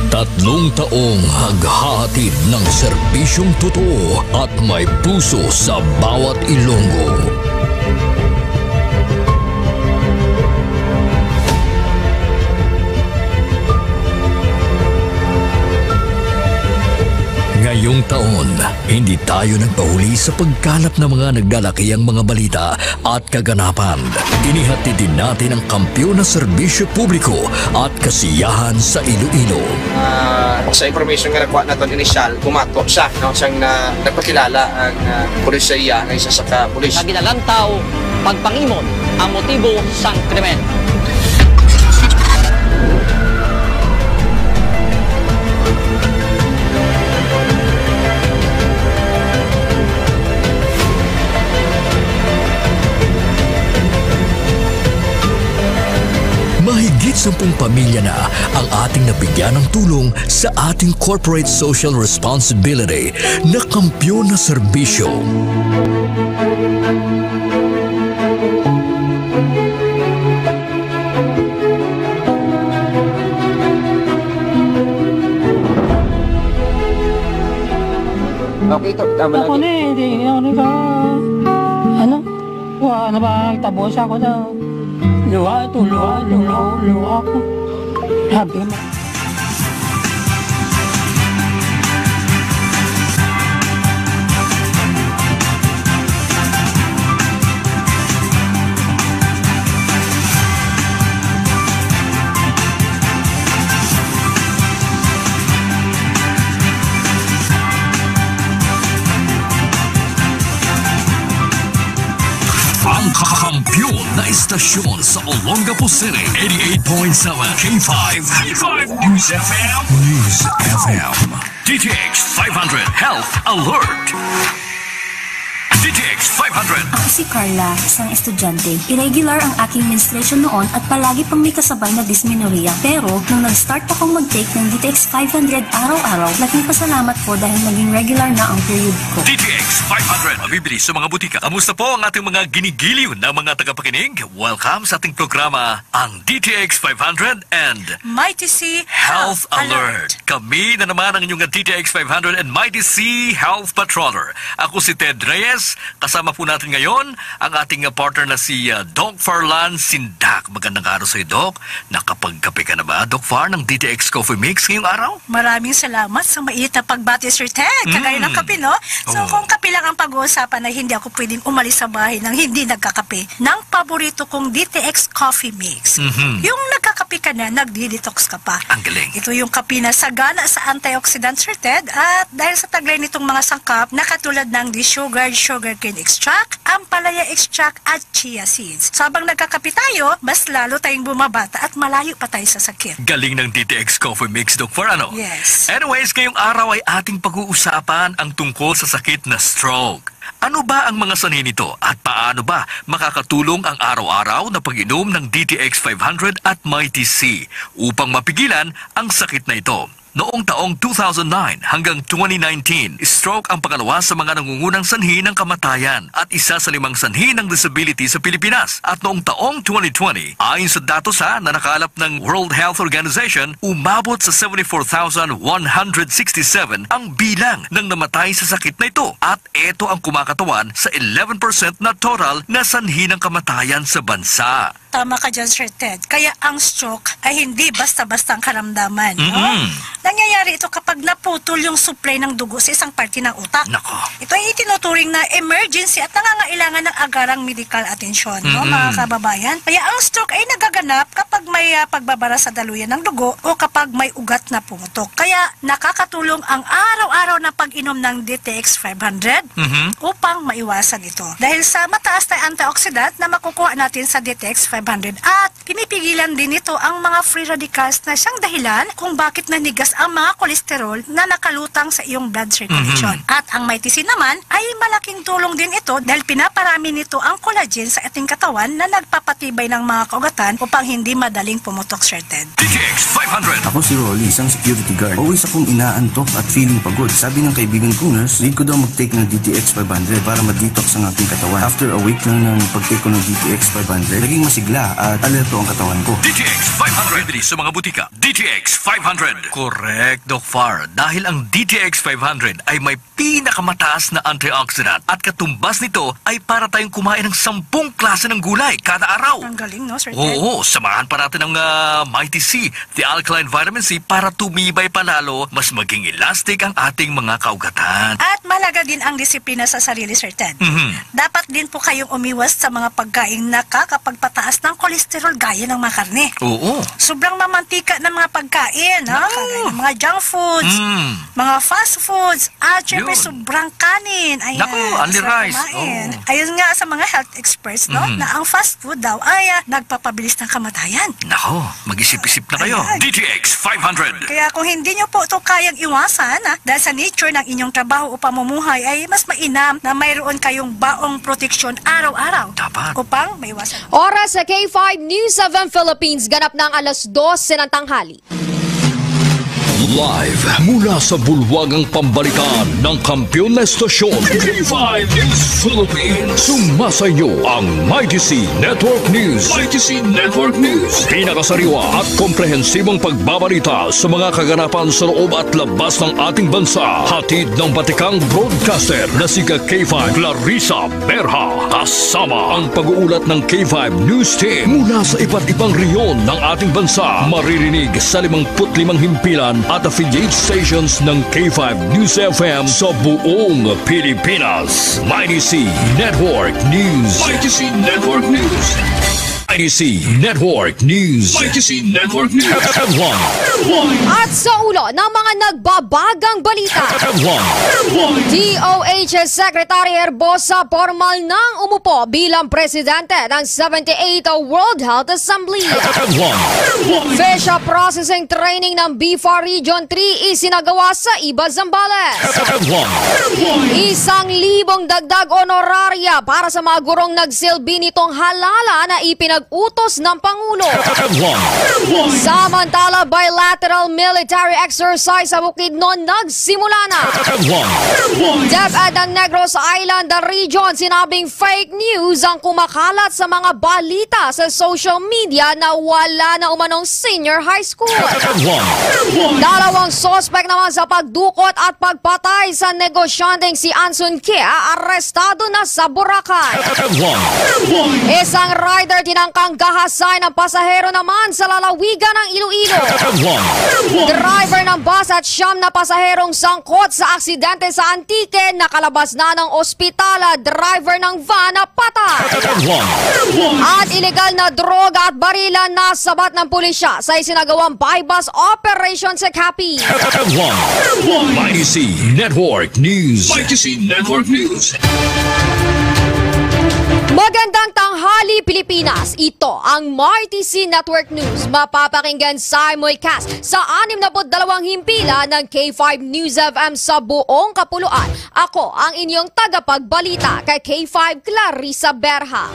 Tatlong taong naghahatid ng serbisyong totoo at may puso sa bawat Ilonggo. Ngayong taon, hindi tayo nagpahuli sa pagkalap ng mga naglalakihang mga balita at kaganapan. Inihatid din natin ang kampiyon na serbisyo publiko at kasiyahan sa Iloilo. Ah, sa information nga nakuha naton initial, bumato siya, no, siyang na, nagpakilala ang, ah, pulis sa iya, ang isa sa ka pulis. Nga ginalantaw, pagpangimon ang motibo sang krimen. Mahigit sampung pamilya na ang ating nabigyan ng tulong sa ating corporate social responsibility na kampiyon na serbisyo. Okay, to, tama Ako lagi. Ni, hindi, hindi ako ni ka, ano? Wa na ba ang tabo sa ako daw? Luha to, luha, luha, luha ko. Sabi mo. na estasyon sa Olongapo City, eighty-eight point seven K five. K five News F M. News F M. D T X five hundred Health Alert. D T X five hundred. Ako si Carla, isang estudyante. Irregular ang aking menstruation noon at palagi pang may kasabay na dysmenorrhea. Pero nung nag-start akong mag-take ng D T X five hundred araw-araw, laking pasalamat ko dahil naging regular na ang period ko. D T X five hundred. Mabibili sa mga butika. Kamusta po ang ating mga ginigiliw na mga tagapakinig? Welcome sa ating programa, ang D T X five hundred and Mighty C Health Alert. Kami na naman ang inyong D T X five hundred and Mighty C Health Patroller. Ako si Ted Reyes. Kasama po natin ngayon ang ating, uh, partner na si, uh, Doc Farlan Sindak. Magandang araw sa iyo, Doc. Nakapagkape ka na ba, Doc Far, ng D T X Coffee Mix ngayong araw? Maraming salamat sa mainit na pagbati, Sir Ted. Kagaya ng Mm. kape, no? So, Oo. kung kape lang ang pag-uusapan, ay hindi ako pwedeng umalis sa bahay nang hindi nagkakape ng paborito kong D T X Coffee Mix. Mhm. Yung nagkakape ka na, nagdi-detox ka pa. Ang galing. Ito yung kape na sagana sa antioxidant, Sir Ted. At dahil sa taglay nitong mga sangkap, na katulad ng desugared sugarcane extract, ampalaya extract, at chia seeds. So, habang nagkakape tayo, mas lalo tayong bumabata at malayo pa tayo sa sakit. Galing ng D T X Coffee Mix, Doc Far, ano? Yes. Anyways, ngayong araw ay ating pag-uusapan ang tungkol sa sakit na stroke. Ano ba ang mga sanhi nito at paano ba makakatulong ang araw-araw na pag-inom ng D T X five hundred at Mighty C upang mapigilan ang sakit na ito? Noong taong two thousand nine hanggang twenty nineteen, stroke ang pangalawa sa mga nangungunang sanhi ng kamatayan at isa sa limang sanhi ng disability sa Pilipinas. At noong taong twenty twenty, ayon sa datos, ha, na nakalap ng World Health Organization, umabot sa seventy-four thousand one hundred sixty-seven ang bilang ng namatay sa sakit na ito. At ito ang kumakatawan sa eleven percent na total na sanhi ng kamatayan sa bansa. Tama ka dyan, Sir Ted. Kaya ang stroke ay hindi basta-basta ang karamdaman, no? Mm-mm. Nangyayari ito kapag naputol yung supply ng dugo sa isang parte ng utak. Nako. Ito ay itinuturing na emergency at nangangailangan ng agarang medical atensyon, no, Mm-mm. mga kababayan? Kaya ang stroke ay nagaganap kapag may, ah, pagbabara sa daluyan ng dugo o kapag may ugat na pumutok. Kaya nakakatulong ang araw-araw na pag-inom ng D T X five hundred Mhm. upang maiwasan ito. Dahil sa mataas na antioxidant na makukuha natin sa D T X five hundred at pinipigilan din nito ang mga free radicals na siyang dahilan kung bakit nanigas ang mga kolesterol na nakalutang sa iyong blood circulation. Mhm. At ang Mighty C naman ay malaking tulong din ito dahil pinaparami nito ang collagen sa ating katawan na nagpapatibay ng mga kaugatan upang hindi madaling pumutok, Sir Ted. D T X five hundred. Ako si Rolly, isang security guard. Always akong inaantok at feeling pagod. Sabi ng kaibigan kong nurse, need ko daw mag-take ng D T X five hundred para ma-detox ang aking katawan. After a week lang ng pag-take ko ng D T X five hundred, naging masigla at alerto ang katawan ko. D T X five hundred. Bibili sa mga butika. D T X five hundred. Correct, Doc Far. Dahil ang D T X five hundred ay may pinakamataas na antioxidant at katumbas nito ay para tayong kumain ng sampung klase ng gulay kada araw. Ang galing, no, Sir Ted? Oo, samahan pa natin ng, ah, Mighty C, the alkaline vitamin C, para tumibay pa lalo, mas maging elastic ang ating mga kaugatan. At mahalaga din ang disiplina sa sarili, Sir Ted. Mhm. Dapat din po kayong umiwas sa mga pagkaing nakakapagpataas ng kolesterol gaya ng mga karne. Oo. Sobrang mamantika ng mga pagkain, ha? Naku. Kagaya ng mga junk foods, Mm. mga fast foods, at syempre Yun. sobrang kanin. Ayan, Naku, only sarap rice. kumain. Oo. Ayon nga sa mga health experts, no, Mhm. na ang fast food daw ay, ah, nagpapabilis ng kamatayan. Nako, mag-isip-isip na kayo. Ayan. D T X five hundred. Kaya kung hindi nyo po ito kayang iwasan, ah, dahil sa nature ng inyong trabaho o pamumuhay, ay mas mainam na mayroon kayong baong proteksyon araw-araw Dapat. upang maiwasan. Oras sa K five News F M Philippines, ganap na ang alas dose ng tanghali. Live mula sa bulwagang pambalitaan ng kampiyon na estasyon, K five News Philippines. Sumasa inyo ang Mighty C Network News. Mighty C Network News. Pinakasariwa at komprehensibong pagbabalita sa mga kaganapan sa loob at labas ng ating bansa. Hatid ng batikang broadcaster na si ka K five Clarissa Berha. Kasama ang pag-uulat ng K five News Team mula sa iba't ibang rehiyon ng ating bansa. Maririnig sa limangput limang himpilan at affiliate stations ng K five News F M sa buong Pilipinas. Mighty C Network News. Mighty C Network News. I D C Network News. I D C Network News. Headline. At sa ulo ng mga nagbabagang balita, Headline. D O H Secretary Herbosa pormal nang umupo bilang presidente ng seventy-eighth World Health Assembly. Headline. Fish processing training ng BFAR Region three isinagawa sa Iba, Zambales. Headline. Isang libong dagdag honoraria para sa mga gurong nagsilbi nitong halala na ipinag-utos ng Pangulo. Headline. Samantala, bilateral military exercise sa Bukidnon nagsimula na. Headline. DepEd ng Negros Island Region sinabing fake news ang kumakalat sa mga balita sa social media na wala na umanong senior high school. Headline. Dalawang suspek naman sa pagdukot at pagpatay sa negosyanteng si Anson Kia arestado na sa Boracay. Headline. Isang rider tinangkang gahasay ng pasahero naman sa lalawigan ng Iloilo. Headline. Driver ng bus at siyam na pasaherong sangkot sa aksidente sa Antique, nakalabas na ng ospital. Driver ng van patay. Headline. At iligal na droga at barila nasabat ng pulisya sa isinagawang buy-bust operation sa Capiz. Headline. I D C Network News. I D C Network News. Magandang tanghali, Pilipinas. Ito ang Mighty C Network News. Mapapakinggan simulcast sa anim na put dalawang himpilan ng K five News F M sa buong kapuluan. Ako ang inyong tagapagbalita kay K five, Clarissa Berha.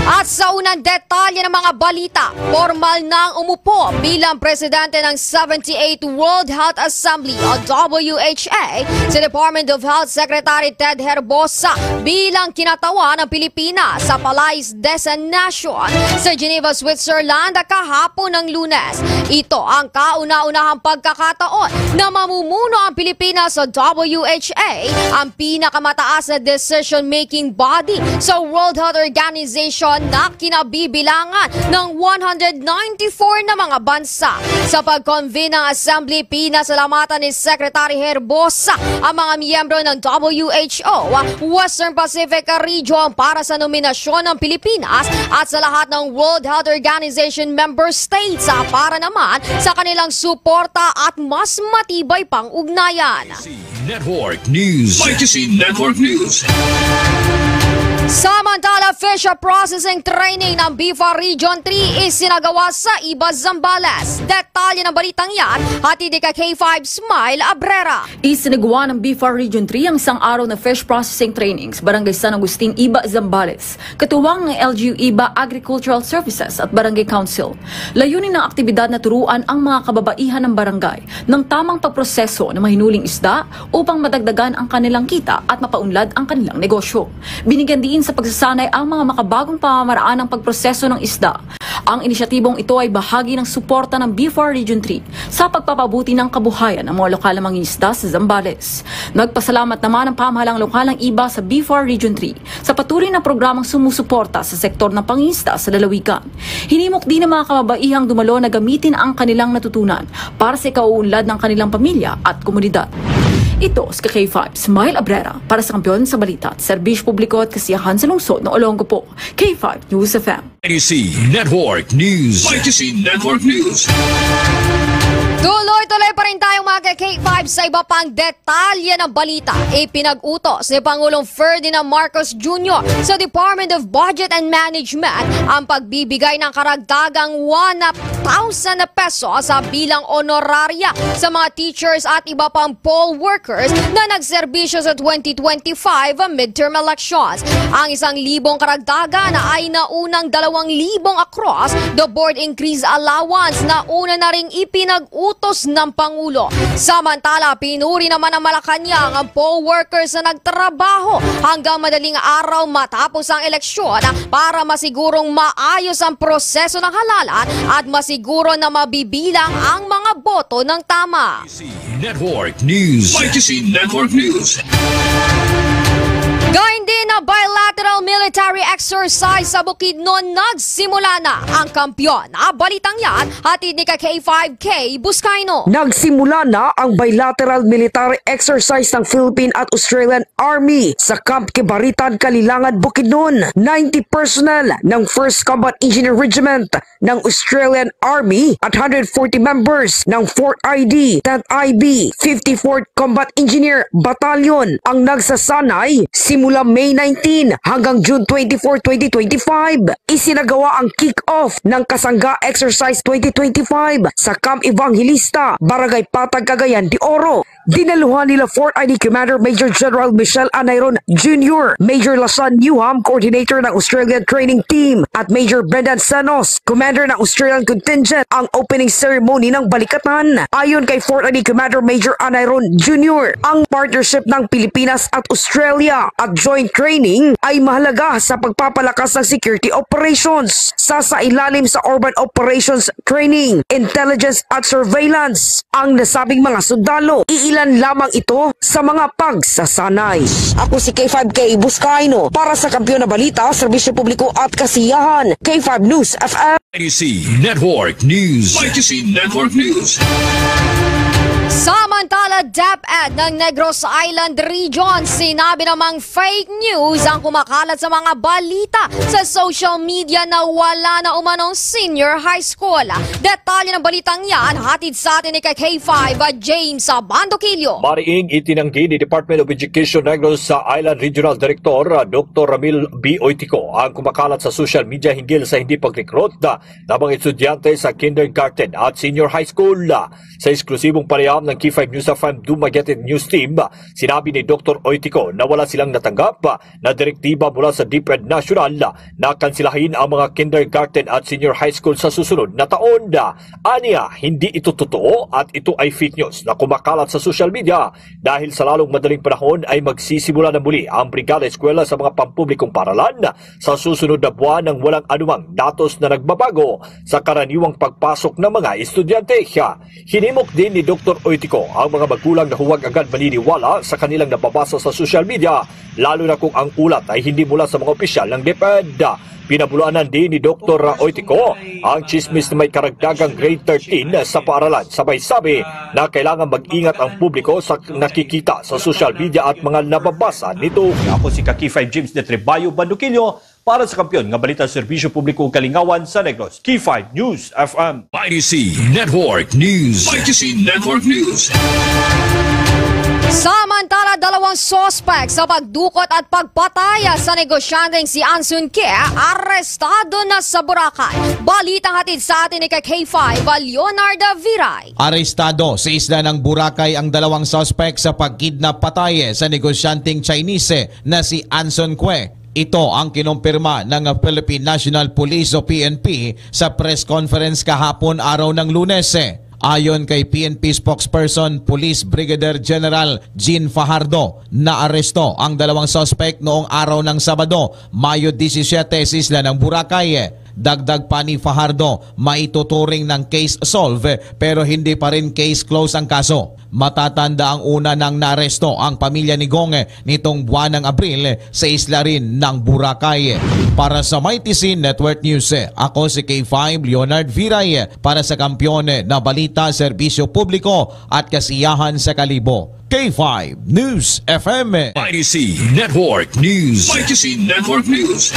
At sa unang detalye ng mga balita, pormal nang umupo bilang presidente ng seventy-eighth World Health Assembly o W H A si Department of Health Secretary Ted Herbosa bilang kinatawan ng Pilipinas sa Palais des Nations sa Geneva, Switzerland kahapon ng Lunes. Ito ang kauna-unahang pagkakataon na mamumuno ang Pilipinas sa W H A, ang pinakamataas na decision-making body sa World Health Organization na kinabibilangan ng one hundred ninety-four na mga bansa. Sa pag-convene ng Assembly, pinasalamatan ni Secretary Herbosa ang mga miyembro ng W H O Western Pacific Region para sa nominasyon ng Pilipinas at sa lahat ng World Health Organization member states, ah, para naman sa kanilang suporta at mas matibay pang ugnayan. Network News. Mighty C Network News. Samantala, fish processing training ng BFAR Region three isinagawa sa Iba, Zambales. Detalye ng balitang yan, hatid ni ka K five Smile Abrera. Isinagawa ng BFAR Region three ang isang araw na fish processing training sa Barangay San Agustin, Iba, Zambales, katuwang ng L G U Iba Agricultural Services at Barangay Council. Layunin ng aktibidad na turuan ang mga kababaihan ng barangay ng tamang pagproseso ng mahinuling isda upang madagdagan ang kanilang kita at mapaunlad ang kanilang negosyo. Binigyan diin sa pagsasanay ang mga makabagong pamamaraan ng pagproseso ng isda. Ang inisyatibong ito ay bahagi ng suporta ng BFAR Region three sa pagpapabuti ng kabuhayan ng mga lokal na mangingisda sa Zambales. Nagpasalamat naman ang pamahalang lokal ng Iba sa BFAR Region three sa patuloy na programang sumusuporta sa sektor ng pangingisda sa lalawigan. Hinimok din ang mga kababaihang dumalo na gamitin ang kanilang natutunan para sa ikauunlad ng kanilang pamilya at komunidad. Ito si K five Smile Abrera para sa Kampiyon sa Balita at Serbisyo Publiko at Kasiyahan sa Lungsod ng Olongapo, K five News F M. Mighty C Network News. Mighty C Network News. Tuloy-tuloy pa rin tayo, mga ka-K five, sa iba pang detalye ng balita. Ipinag-utos ni Pangulong Ferdinand Marcos Junior sa Department of Budget and Management ang pagbibigay ng karagdagang one thousand pesos sa bilang honoraria sa mga teachers at iba pang poll workers na nagserbisyo sa twenty twenty-five midterm elections. Ang isang libong karagdagan ay naunang dalawang libong across the board increase allowance na una na ring ipinag-utos ng Pangulo. Samantala, pinuri naman ng Malacañang ang poll workers na nagtrabaho hanggang madaling araw matapos ang eleksyon para masigurong maayos ang proseso ng halalan at masiguro na mabibilang ang mga boto ng tama. Network News. Mighty C Network News. Gayon Fourteen na bilateral military exercise sa Bukidnon, nagsimula na ang kampiyon. Ang balitang yan, hatid ni ka K five K Buscaino. Nagsimula na ang bilateral military exercise ng Philippine at Australian Army sa Camp Kibaritan, Kalilangan, Bukidnon. Ninety personnel ng First Combat Engineer Regiment ng Australian Army at hundred forty members ng fourth I D, tenth I B, fifty-fourth Combat Engineer Battalion ang nagsasanay simula May nineteen hanggang June twenty-four, twenty twenty-five. Isinagawa ang kick-off ng Kasangga Exercise twenty twenty-five sa Camp Evangelista, Barangay Patag, Cagayan de Oro. Dinaluhan nila fourth I D Commander Major General Michel Anayron Junior, Major Lasan Newham, coordinator ng Australian training team, at Major Brendan Senos, commander ng Australian contingent, ang opening ceremony ng balikatan. Ayon kay fourth I D Commander Major Anayron Junior, ang partnership ng Pilipinas at Australia at joint training ay mahalaga sa pagpapalakas ng security operations sa, sa ilalim sa Urban Operations Training, Intelligence at Surveillance ang nasabing mga sundalo. Iilan lamang ito sa mga pagsasanay. Ako si K five K Buscaino para sa Kampiyon na Balita, Serbisyo Publiko at Kasiyahan, K five News F M. I T C Network News. I T C Network News. Samantala, DepEd ng Negros Island Region, sinabi namang fake news ang kumakalat sa mga balita sa social media na wala na umanong senior high school. Detalye ng balitang yan, hatid sa atin ni ka K five, James Bandoquillo. Mariing itinanggi ni Department of Education Negros sa Island Regional Director, ah, Doktor Ramil B. Oitico ang kumakalat sa social media hinggil sa hindi pag-recruit, ah, ng mga estudyante sa kindergarten at senior high school. Sa eksklusibong panayam ng K five News F M Dumaguete News Team, sinabi ni Doktor Oitico na wala silang natanggap na direktiba mula sa DepEd National na kansilahin ang mga kindergarten at senior high school sa susunod na taon. Anya, hindi ito totoo at ito ay fake news na kumakalat sa social media dahil sa lalong madaling panahon ay magsisimula na muli ang Brigada Eskwela sa mga pampublikong paralan sa susunod na buwan nang walang anumang datos na nagbabago sa karaniwang pagpasok ng mga estudyante. Hinimok din ni Doktor Oitico ang mga magulang na huwag agad maniniwala sa kanilang nababasa sa social media, lalo na kung ang ulat ay hindi mula sa mga opisyal ng DepEd. Pinabulaanan din ni Doktor Oitico ang chismis na may karagdagang grade thirteen sa paaralan, sabay sabi na kailangan mag-ingat ang publiko sa nakikita sa social media at mga nababasa nito. Ako si ka K five James de Trebayo Banduquillo para sa Kampiyon nga Balita, Serbisyo Publiko ug Kalingawan sa Negros, K five News F M. I T C Network News. I T C Network News. Samantala, dalawang suspek sa pagdukot at pagpatay sa negosyanteng si Anson Ke arestado na sa Boracay. Balitang hatid sa atin ni ka K five, Leonardo Viray. Arestado sa isla ng Boracay ang dalawang suspek sa pagkidnap patay sa negosyanteng Chinese na si Anson Kwe. Ito ang kinumpirma ng Philippine National Police o P N P sa press conference kahapon, araw ng Lunes. Ayon kay P N P spokesperson Police Brigadier General Jean Fajardo, naaresto ang dalawang suspek noong araw ng Sabado, Mayo disisiete, sa isla ng Boracay. Dagdag pa ni Fajardo, maituturing ng case solve pero hindi pa rin case close ang kaso. Matatanda ang una nang naaresto ang pamilya ni Gong nitong buwan ng Abril sa isla rin ng Boracay. Para sa Mighty Scene Network News, ako si K five Leonard Viray para sa Kampiyon na Balita, Serbisyo Publiko at Kasiyahan sa Kalibo. K five News F M. I T C Network News. I T C Network News.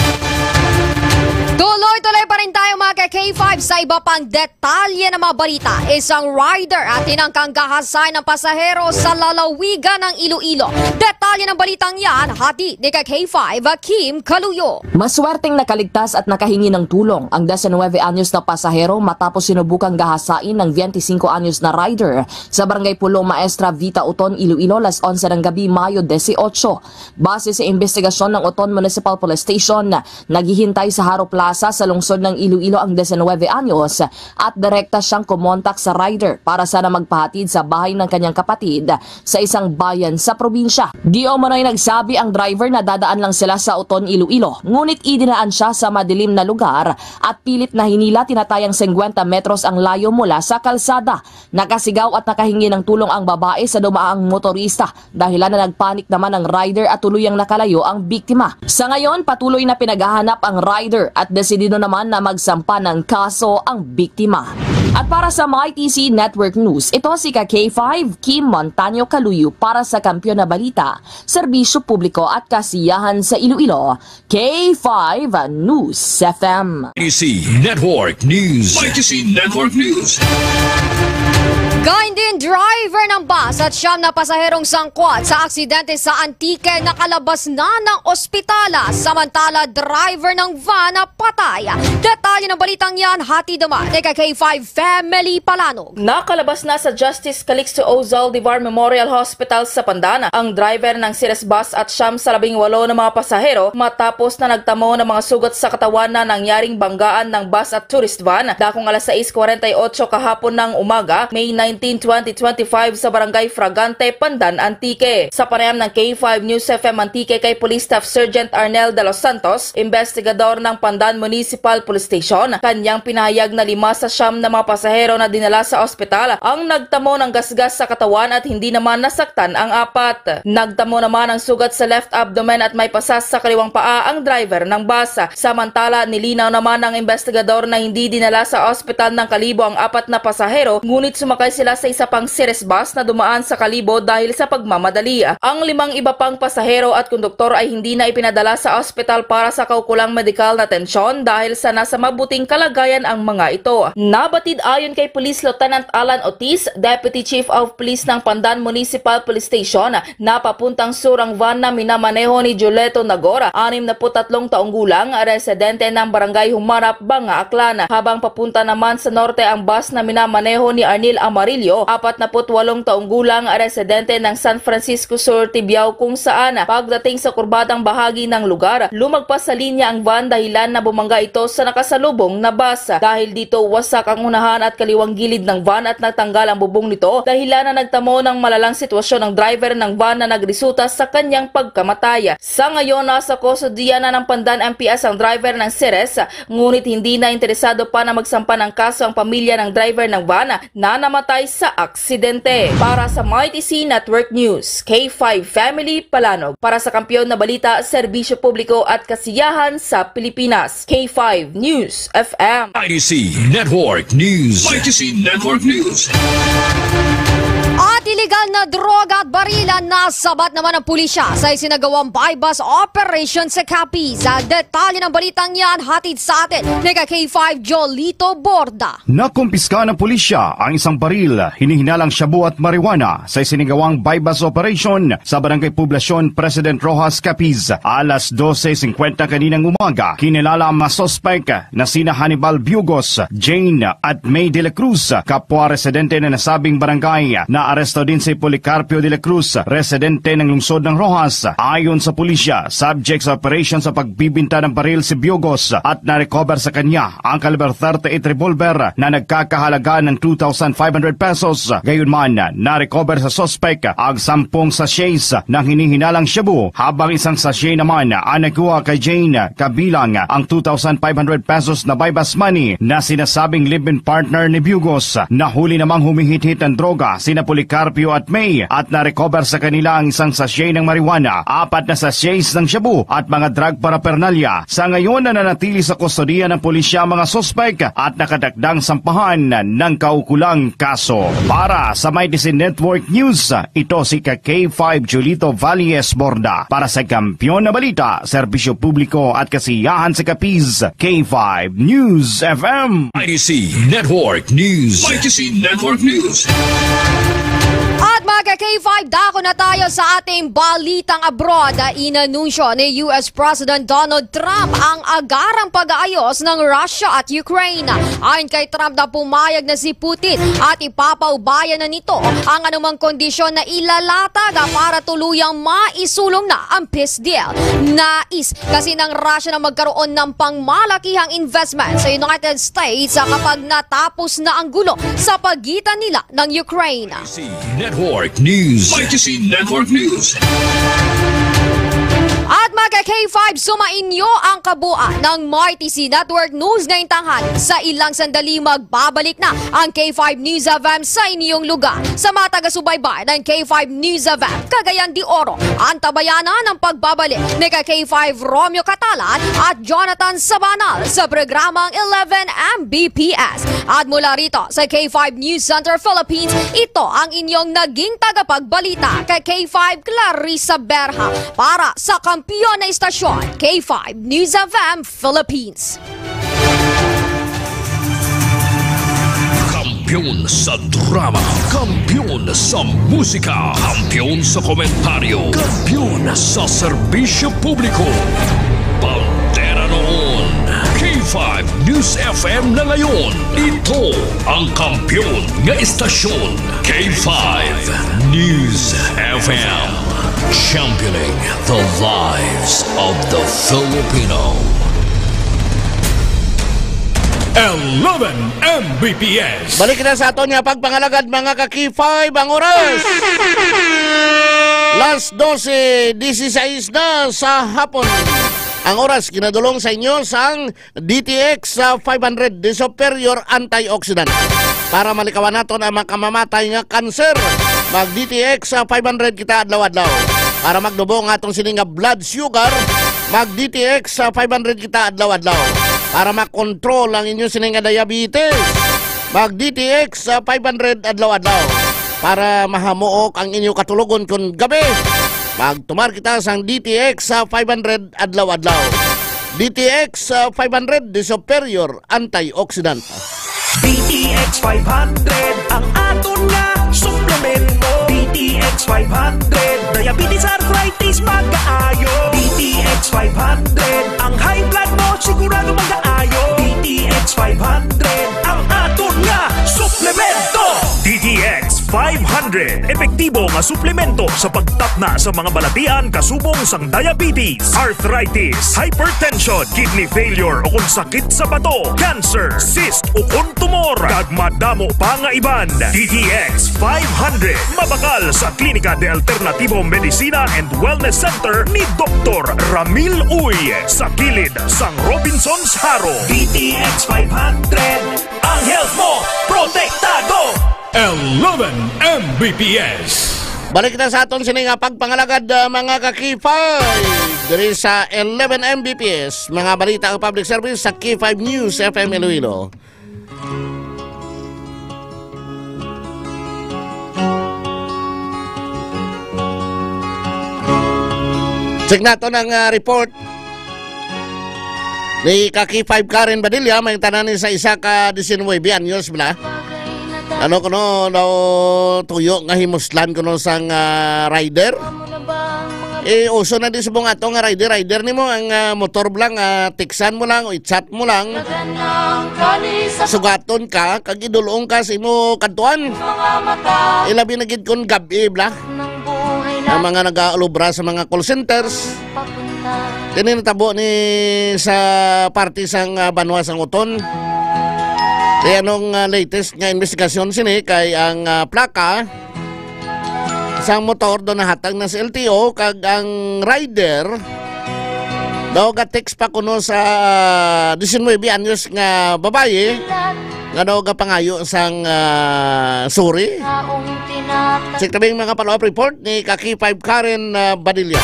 Tuloy-tuloy pa rin tayo, mga ka K five, sa iba pang detalye ng mga balita. Isang rider at tinangkang gahasay ng pasahero sa lalawigan ng Iloilo. Detalye ng balitang yan, hatid ni ka K five, Kim Kaluyo. Maswerteng nakaligtas at nakahingi ng tulong ang diecinueve anyos na pasahero matapos sinubukang gahasain ng twenty-cinco anyos na rider sa Barangay Pulo Maestra Vita Uton, Iloilo, alas onse ng gabi, Mayo dieciocho. Base sa imbestigasyon ng Uton Municipal Police Station, naghihintay sa Haro Plaza Sa, sa lungsod ng Iloilo ang diecinuebe anyos at direkta siyang kumontak sa rider para sana magpahatid sa bahay ng kanyang kapatid sa isang bayan sa probinsya. Di umano'y nagsabi ang driver na dadaan lang sila sa Oton, Iloilo, ngunit idinaan siya sa madilim na lugar at pilit na hinila tinatayang singkwenta metros ang layo mula sa kalsada. Nakasigaw at nakahingi ng tulong ang babae sa dumaang motorista, dahilan na nagpanik naman ang rider at tuluyang nakalayo ang biktima. Sa ngayon, patuloy na pinaghahanap ang rider at desidido naman na magsampa ng kaso ang biktima. At para sa Mighty C Network News, ito si ka K five, Kim Montaño Caluyo para sa Kampiyon na Balita, Serbisyo Publiko at Kasiyahan sa Iloilo, K five News F M. Mighty C Network News. Mighty C Network News. Gayundin, driver ng bus at siyam na pasaherong sangkot sa aksidente sa Antique nakalabas na ng ospital, samantala driver ng van patay. Detalye ng balitang yan, hatid naman ni ka K five Family Palanog. Nakalabas na sa Justice Calixto O. Zaldivar Memorial Hospital sa Pandan ang driver ng Ceres bus at siyam sa labing walo na mga pasahero matapos na nagtamo ng mga sugat sa katawan na nangyaring banggaan ng bus at tourist van dakong alas sais kwarenta y ocho kahapon ng umaga, May nineteen, twenty twenty-five, sa Barangay Fragante, Pandan, Antique. Sa panayam ng K five News F M Antique kay Police Staff Sergeant Arnel de los Santos, investigador ng Pandan Municipal Police Station, kanyang pinahayag na lima sa siyam na mga pasahero na dinala sa ospital ang nagtamo ng gasgas sa katawan at hindi naman nasaktan ang apat. Nagtamo naman ang sugat sa left abdomen at may pasas sa kaliwang paa ang driver ng bus. Samantala, nilinaw naman ng investigador na hindi dinala sa ospital ng Kalibo ang apat na pasahero, ngunit sumakay sila sa isa pang Ceres bus na dumaan sa Kalibo dahil sa pagmamadali. Ang limang iba pang pasahero at konduktor ay hindi na ipinadala sa ospital para sa kaukulang medikal na atensyon dahil sa nasa mabuting kalagayan ang mga ito. Nabatid ayon kay Police Lieutenant Alan Otis, Deputy Chief of Police ng Pandan Municipal Police Station, na papuntang sur ang van na minamaneho ni Julieto Nagor, anim na put tatlong taong gulang, residente ng Barangay Humarap, Banga, Aklan, habang papunta naman sa norte ang bus na minamaneho ni Arnel Amarillo, apat na put walong taong gulang, residente ng San Francisco Sur, Tibiao, kung saan pagdating sa kurbatang bahagi ng lugar, lumagpas sa linya ang van dahilan na bumangga ito sa nakasalubong na bus. Dahil dito, wasak ang unahan at kaliwang gilid ng van at natanggal ang bubong nito, dahilan na nagtamo ng malalang sitwasyon ang driver ng van na nagresulta sa kanyang pagkamatay. Sa ngayon, nasa kustodiya na ng Pandan M P S ang driver ng Ceres, ngunit hindi na interesado pa na magsampa ng kaso ang pamilya ng driver ng van na namatay sa aksidente. Para sa Mighty C Network News, K five Family Palanog. Para sa Kampiyon na Balita, Serbisyo Publiko at Kasiyahan sa Pilipinas, K five News F M. Mighty C Network News. Mighty C Network News. At iligal na droga at baril ang nasabat naman ng pulisya sa isinagawang buy-bust operation sa Capiz. Ang detalye ng balitang yan hatid sa atin ni ka K five Jolito Borda. Nakumpiska ng pulisya ang isang baril, hinihinalang shabu at marijuana sa isinagawang buy-bust operation sa Barangay Poblacion, President Roxas, Capiz. Alas dose singkwenta kaninang umaga, kinilala ang mga suspek na sina Hannibal Biugos, Jane at May de la Cruz, kapwa residente ng nasabing barangay. Naaresto din si Policarpio de la Cruz, residente ng lungsod ng Roxas. Ayon sa pulisya, subject sa operasyon sa pagbibinta ng baril si Biugos at na-recover sa kanya ang caliber thirty-eight revolver na nagkakahalaga ng two thousand five hundred pesos. Gayunman, na-recover sa suspek ang sampung sachets ng hinihinalang shabu, habang isang sachet naman ang nakuha kay Jane, kabilang ang two thousand five hundred pesos na buy-bust money na sinasabing live-in partner ni Biugos. Nahuli namang humihit-hit ng droga sina Policarpio at May at na-recover sa kanila ang isang sachet ng marijuana, apat na sachets ng shabu at mga drug paraphernalia. Sa ngayon, nananatili sa kustodiya ng pulisya ang mga suspek at nakatakdang sampahan ng kaukulang kaso. Para sa Mighty C Network News, ito si ka K five Julito Valles Borda. Para sa Kampiyon na Balita, Serbisyo Publiko at Kasiyahan sa Capiz, K five News F M. Mighty C Network News. Mighty C Network News. At mga ka K five Dako na tayo sa ating balitang abroad. Inanunsyo ni U S President Donald Trump ang agarang pag-aayos ng Russia at Ukraine. Ayon kay Trump, na pumayag na si Putin at ipapaubaya na nito ang anumang kondisyon na ilalatag para tuluyang maisulong na ang peace deal. Nais kasi ng Russia na magkaroon ng pangmalakihang investment sa United States kapag natapos na ang gulo sa pagitan nila ng Ukraine. Network News. Mighty C Network News. At mga K five, sumainyo ang kabuuan ng Mighty C Network News ngayong tanghali. Sa ilang sandali, magbabalik na ang K five News F M sa inyong lugar. Sa mga taga-subaybay ng K five News F M Cagayan de Oro, antabayanan ang pagbabalik ni ka K five Romeo Catalan at Jonathan Sabanal sa programang eleven M B P S. At mula rito sa K five News Center Philippines, ito ang inyong naging tagapagbalita kay K five Clarissa Berha para sa kampiyon na istasyon, K five News F M Philippines. Kampiyon sa drama, kampiyon sa musika, kampiyon sa komentaryo, kampiyon sa serbisyo publiko. Bandera noon, K five News F M na ngayon. Ito ang kampiyon nga istasyon, K five News F M. Championing the lives of the Filipino. Eleven M B P S. Balik na sa aton nga pagpangalagad, mga ka-K five, ang oras. Las dose dieciséis na sa hapon. Ang oras ginadulong sa inyo sang D T X, ah, five hundred, the superior antioxidant. Para malikawan naton ang makamamatay nga kanser, mag D T X, ah, five hundred kita adlaw-adlaw. Para magdubo ang atong sini nga blood sugar, mag D T X, ah, five hundred kita adlaw-adlaw. Para makontrol ang inyo sini nga diabetes, mag D T X, ah, five hundred adlaw-adlaw. Para mahamuok ang inyo katulogon kun gabi, magtumar kita sang D T X, ah, five hundred adlaw-adlaw. D T X, ah, five hundred, the superior antioxidant. D T X five hundred, ang aton nga suplemento. D T X five hundred, diabetes, arthritis, magaayo. D T X five hundred, ang high blood mo sigurado magaayo. D T X five hundred, ang aton nga suplemento. D T X five hundred, epektibo nga suplemento sa pagtapna sa mga balatian kasubong sang diabetes, arthritis, hypertension, kidney failure o kon sakit sa bato, cancer, cyst o kon tumor, kag madamo pa nga iban. D T X five hundred, mabakal sa Klinika de Alternativo Medicina and Wellness Center ni Doktor Ramil Uy, sa kilid sang Robinsons Jaro. D T X five hundred, ang health mo protektado. Eleven M B P S. Balik kita sa aton sini nga pagpangalagad, ah, mga ka-K five, diri sa eleven M B P S, mga balita ang public service sa K five News F M Iloilo. Check naton ang, ah, report ni ka-K five Karen Badilla, may tanan ni sa isa ka diecinuebe anyos bala. Ano kuno daw tuyo nga himuslan kuno sang, ah, rider? Eh, uso na di subong ato nga rider, rider nimo ang, ah, motor bala nga tiksan mo lang o i-chat mo lang. Sugaton ka, kag idulong ka sa imo kadtuan. Ilabi na gid kun gab-i bala. Ang mga nag-aalubra sa mga call centers. Kini natabo ni sa parte sang, ah, banwa sang Oton. Kay anong, ah, latest nga investigasyon sini kay ang, ah, plaka sang motor daw nahatag na sa L T O kag ang rider daw ga-text pa kuno sa diecinuebe anyos nga babayi nga daw gapangayo sang, ah, sorry. Check kami ang mga follow-up report ni ka-K five Karen, ah, Badilla.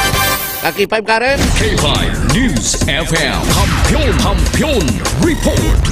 Ka-K five Karen. K five News F M. Kampiyon, Kampiyon Report.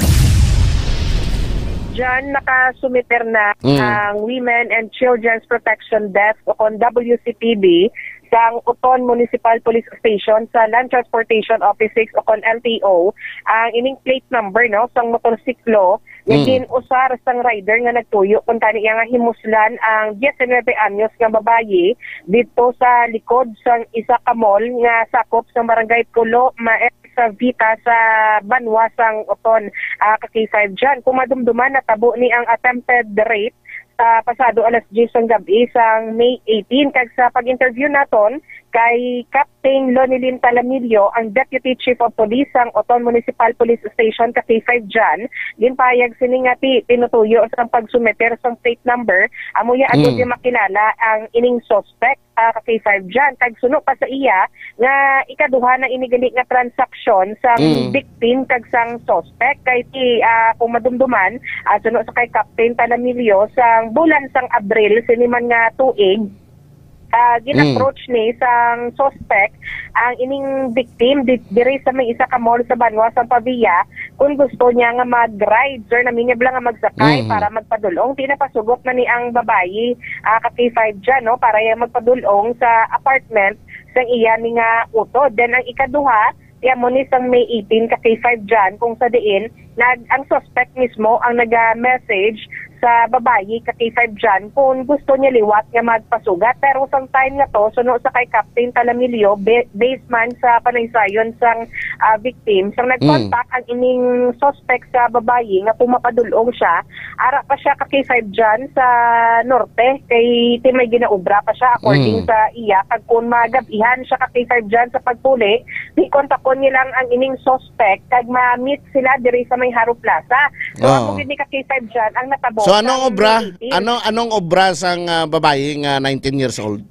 Diyan nakasumiter na Mm. ang Women and Children's Protection Desk o kon W C P D sang Oton Municipal Police Station sa Land Transportation Office six o kon L T O ang ining plate number, no, sang motorsiklo nga Mm. gin-usar sang rider nga nagtuyo kuntani iya nga himuslan ang diecinuebe anyos nga babayi didto sa likod sang isa ka mall nga sakop sa Barangay Pulo, Maes, sa Vita sa banwa sang Oton, ah, ka K five dyan. Kung madumduman, natabo ni ang attempted rape sa pasado alas diyes sang gab-i sang May eighteen. Kag sa pag-interview naton kay Captain Lonilyn Talamillo, ang Deputy Chief of Police sang Oton Municipal Police Station ka K five dyan, ginpahayag sini nga ti-, tinutuyo sang pagsumeter sang plate number, amo ya ato Mm. di makilala ang ining suspect, ah, ka K five dyan. Kag suno pa sa iya nga ikaduha na ini gali nga transaksyon sang Mm. victim kag sang suspect. Kay ti, ah, kung madumduman, ah, suno sa kay Captain Talamillo, sang bulan sang Abril sini man nga tuig, ah, Mm. gin-approach ni sang suspect ang ining victim di-, diri sa may isa ka mall sa banwa sang Pavia, kung gusto niya nga mag-ride, sir, naminyab lang nga magsakay Mm. para magpadulong. Ti napasugot na ni ang babayi, ah, ka K five dyan, no, para iya magpadulong sa apartment sang iya ni nga utod. Then ang ikaduha, ti amo ni sang May eighteen ka K five dyan, kung sa diin nag-, ang suspect mismo ang naga-message sa babayi ka K five dyan kung gusto niya liwat nga magpasugat. Pero sang time nga to, suno sa kay Captain Talamillo, be-, based man sa panaysayon sang, ah, victim, sang Mm. nag-contact ang ining suspect sa babayi nga kung mapadulong siya, ara pa siya ka K five dyan sa norte, kay ti may ginaobra pa siya, according Mm. sa iya. Kag kung magab-ihan siya ka K five dyan sa pagpuli, di kontakon niya lang ang ining suspect kag ma-meet sila diri sa may Haro Plaza. So, Oo. amo gid ni ka K five dyan ang natabo So, anong sang obra? May eighteen. Ano, anong obra sang, ah, babayi nga nineteen years old?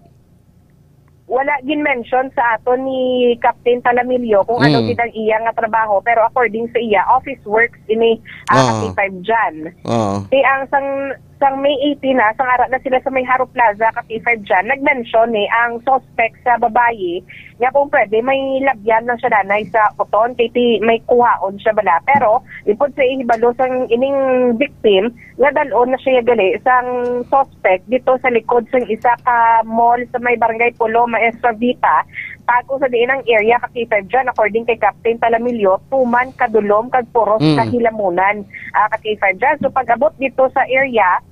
Wala gin-mention sa aton ni Captain Talamillo kung ano Mm. gid ang iya nga trabaho, pero according sa iya, office works ini, ah, Oo. ka K five dyan. Oo. Ti ang sang, sang May eighteen na, sang ara na sila sa may Haro Plaza ka K five dyan, nag-mention ni ang suspect sa babayi nga kung pwede, may labyan lang siya danay sa uton, kay ti may kuhaon siya bala. Pero, ipod sa ihibalo sang ining victim, nga dal-on na siya gali sang suspect dito sa likod sang isa ka mall sa may Barangay Pulo, Maestra Vita, bago sa diin ang area ka K five dyan, according kay Captain Talamillo, tuman kadulom kag puros Mm. kahilamunan, ah, ka K five dyan. So, pag-abot dito sa area,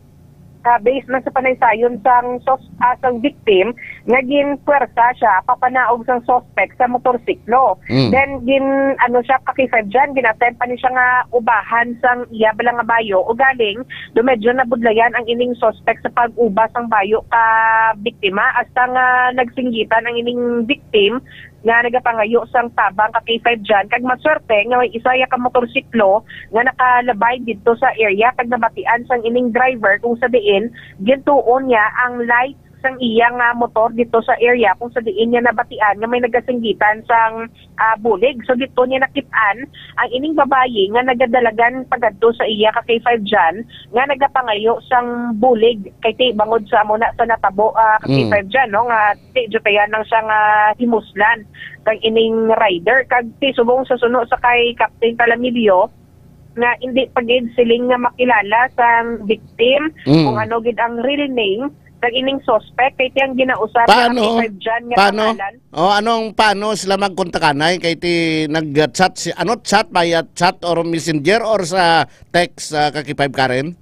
ah, based man sa panaysayon sang sus-, ah, sang victim, nga ginpuwersa siya papanaog sang suspect sa motorsiklo. Mm. Then, gin-, ano siya, ka K five dyan, gin-attempt pa ni siya nga ubahan sang iya bala nga bayo. Ugaling, do medyo nabudlayan ang ining suspect sa pag-uba sang bayo ka biktima, hasta nga nagsinggitan ang ining victim nga nagapangayo sang tabang ka K five dyan. Kag maswerte nga may isa ya ka motorsiklo nga nakalabay didto sa area, kag nabatian sang ining driver kung sa diin gintuon niya ang light sang iya nga motor dito sa area kung sa diin niya nabatian nga may nagasinggitan sang, ah, bulig. So, dito niya nakit-an ang ining babayi nga nagadalagan pagadto sa iya ka K five dyan nga nagapangayo sang bulig kay ti bangod sa amo na sa natabo, ah, ka Mm. K five dyan, no, nga ti diyutayan lang siya nga himuslan kang ining rider. Kag ti subong sa suno sa kay Captain Talamillo, nga hindi pa gid siling nga makilala sang victim Mm. kung ano gid ang real name sang ining suspect, kay ti ang ginausab nga Paano? K five dyan nga Paano? pangalan. Oh, anong, paano sila magkontakanay? Kay ti nag-chat si, ano, chat, via chat or messenger or sa text, ah, ka K five, Karen?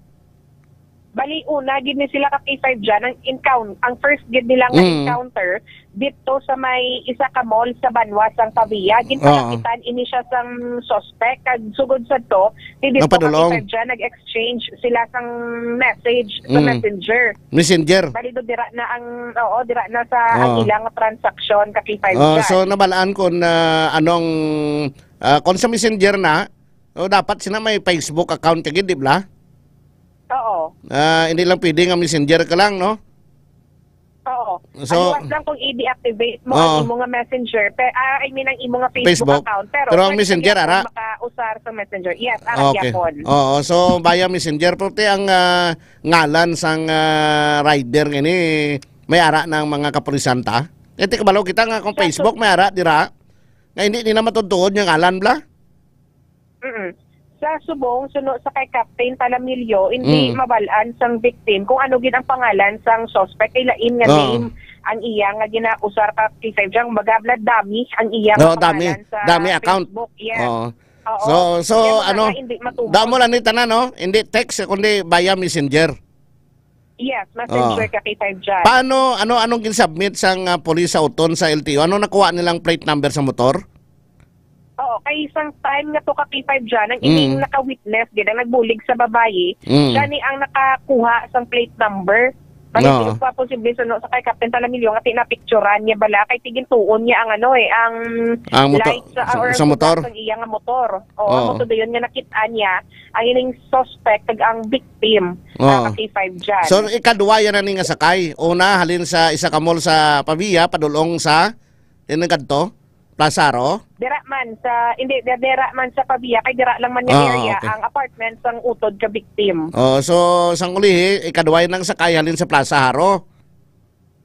Bali, una gid ni sila ka K five dyan, ang encoun-, ang first gid nila nga Mm. encounter dito sa may isa ka mall sa banwa sang Pavia. Oo. Ginpalapitan ini siya sang suspect, kag sugod sa to, ti dito ka Nagpadulong. K five dyan, nag-exchange sila sang message sa Mm. messenger. Messenger. Bali, do dira na ang, oo, dira na sa ang Oo. ilang transaksyon ka K five Oh, dyan. So, nabalaan ko na anong, ah, kung sa messenger na, oh, dapat sila may Facebook account ka gid, di ba? Oo. Ah, hindi lang pwede nga messenger ka lang, no? Oo. So, Aliwas lang kung i-deactivate mo ang Oo. imo nga messenger, pe-, ah, I mean, ang imo nga Facebook Facebook. account, pero Pero ang pwede messenger, ka gyapon ara? makausar sa messenger. Yes, ara Okay. gyapon. Oo, so via messenger. Pero ti ang, ah, ngalan sang, ah, rider nga ini, may ara ng mga kapulisan ta? Eh, ti kabalo kita nga kung Sa Facebook, may ara, dira? Nga hindi nila matutuod yung ngalan, bla? Mm-mm. Sa subong, suno sa kay Captain Talamillo, hindi Mm. mabalaan sang victim kung ano gid ang pangalan sang suspect. Kay lain nga Oo. name ang iya nga ginausar ka K five Jan, kumbaga, bala, dummy ang iya nga No, dummy. pangalan sa Dummy account. Facebook. Yes. Oo. Oo. So, so, Kaya mga ano, nga hindi matugon. damo lang ni tanan, no? Hindi text, kundi via messenger. Yes, messenger Oo. ka K five Jan. Paano, ano, anong ginsubmit sang, ah, police sa Oton sa L T O? Ano nakuha nilang plate number sa motor? Oo, kay isang time nga to ka K five Jan, ang ining Mm. naka-witness gid ang nagbulig sa babayi, Mm. siya ni ang nakakuha sang plate number. Bali, No. pa posible suno sa kay Captain Talamillo nga tinapicturan niya bala kay tigintuon niya ang ano eh, ang Ang motor, light sa, sa, or sa motor. Sa iya nga motor. Oo, ang Oo. motor dayon nga nakit-an niya ang ining suspect kag ang victim, Oo. ah, ka K five Jan. So, ikadwa yan na ni nga sakay. Una, halin sa isa ka mall sa Pavia, padulong sa, yun ang kadto? Plaza Aro? Dira man sa, hindi, di- dira man sa Pavia, kay dira lang man nga Ah, area okay. ang apartment sang utod ka victim. Oh, so, sang ulihi, ikadwa yan ang sakay halin sa Plaza Aro.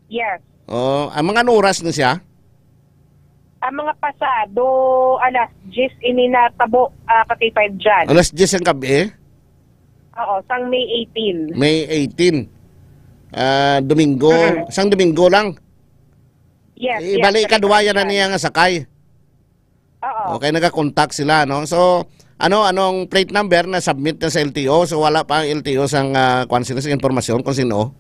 Yes. Oh, ang mga ano oras na siya? Ang mga pasado, alas diyes ini natabo, ah, ka K five Jan. Alas diyes ang gabi? Oo, sang May eighteen. May eighteen. Ah, Domingo, Mm. sang Domingo lang. Yes, Eh, yes, bali, ka K five ikadwa yan na Jan. niya nga sakay. Oo. Okay, nagakontak sila, no? So, ano, anong plate number na submit na sa L T O? So, wala pa ang L T O sang, ah, kwan sila sa impormasyon kung sino?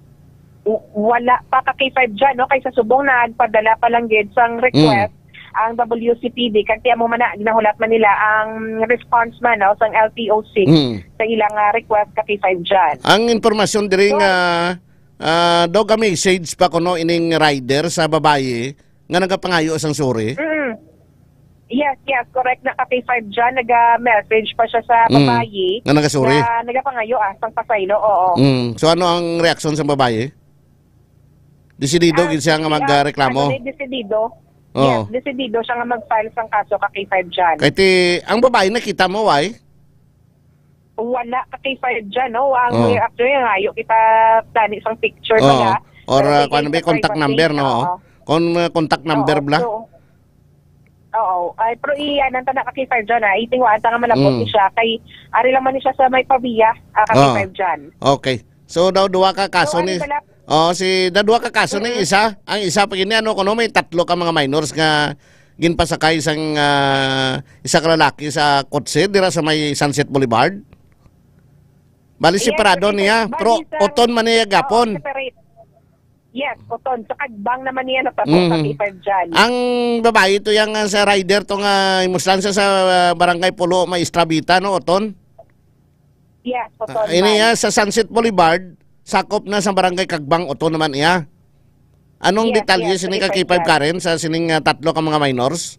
W- wala pa ka K five Jan, no? Kay sa subong nagpadala pa lang gid sang request Mm. ang W C P D, kag tiyan mo man na, ginahulat man nila ang response man, no, sang L T O six Mm. sa ilang, ah, request ka K five Jan. Ang impormasyon diri So nga, ah, daw ka message pa kuno ining rider sa babayi nga nagapangayo sang sorry. Mm. Yes, yes, correct na ka K five Jan. Naga-message pa siya sa Mm. babayi Nga nagasorry. na nagapangayo, ah, sang pasaylo, oo. Mm. So, ano ang reaksyon sa babayi? Desidido Ah, gid siya nga siya, magreklamo? ano, desidido. Oo. Yes, desidido siya nga mag-file sang kaso ka K five Jan. Kay ti, ang babayi nakita mo, why? Wala ka K five Jan, no? Ang Oh. actually, ang ayo kita tani sang picture Oh. pala. Or, Pero uh, sige, kung may sa contact privacy, number, no? oo. Kung, uh, contact number Oo, bla? so, oo. Ay, pero i-, anan ta na ka K five Jan, ah. Itingwaan ta nga malabot Mm. ni siya. Kay, ari lang man ni siya sa may Pavia, ah, ka Oh. K five Jan. Okay. So, daw duwa ka kaso So, ni, ari bala- oh, si, daw duwa ka kaso ni Mm. isa. Ang isa pa gini, ano, kuno may tatlo ka mga minors nga ginpasakay sang, ah, isa ka lalaki sa kotse dira sa may Sunset Boulevard. Bali, Yes, separado separate. niya, Bali pero sa uton man niya Oo, gapon. separate. Yes, uton. Sa Kagbang naman niya natabo sa Mm. K five Jan. Ang babayi to yang, ah, sa rider to nga imuslan sa, sa, ah, barangay Pulo, may Estrabita, no, uton? Yes, uton Ah, ini man. ya sa Sunset Boulevard, sakop na sa barangay Kagbang, uton naman iya. Anong Yes, detalye yes, sini ka K five K five Jan. Karen sa sining, ah, tatlo ka mga minors?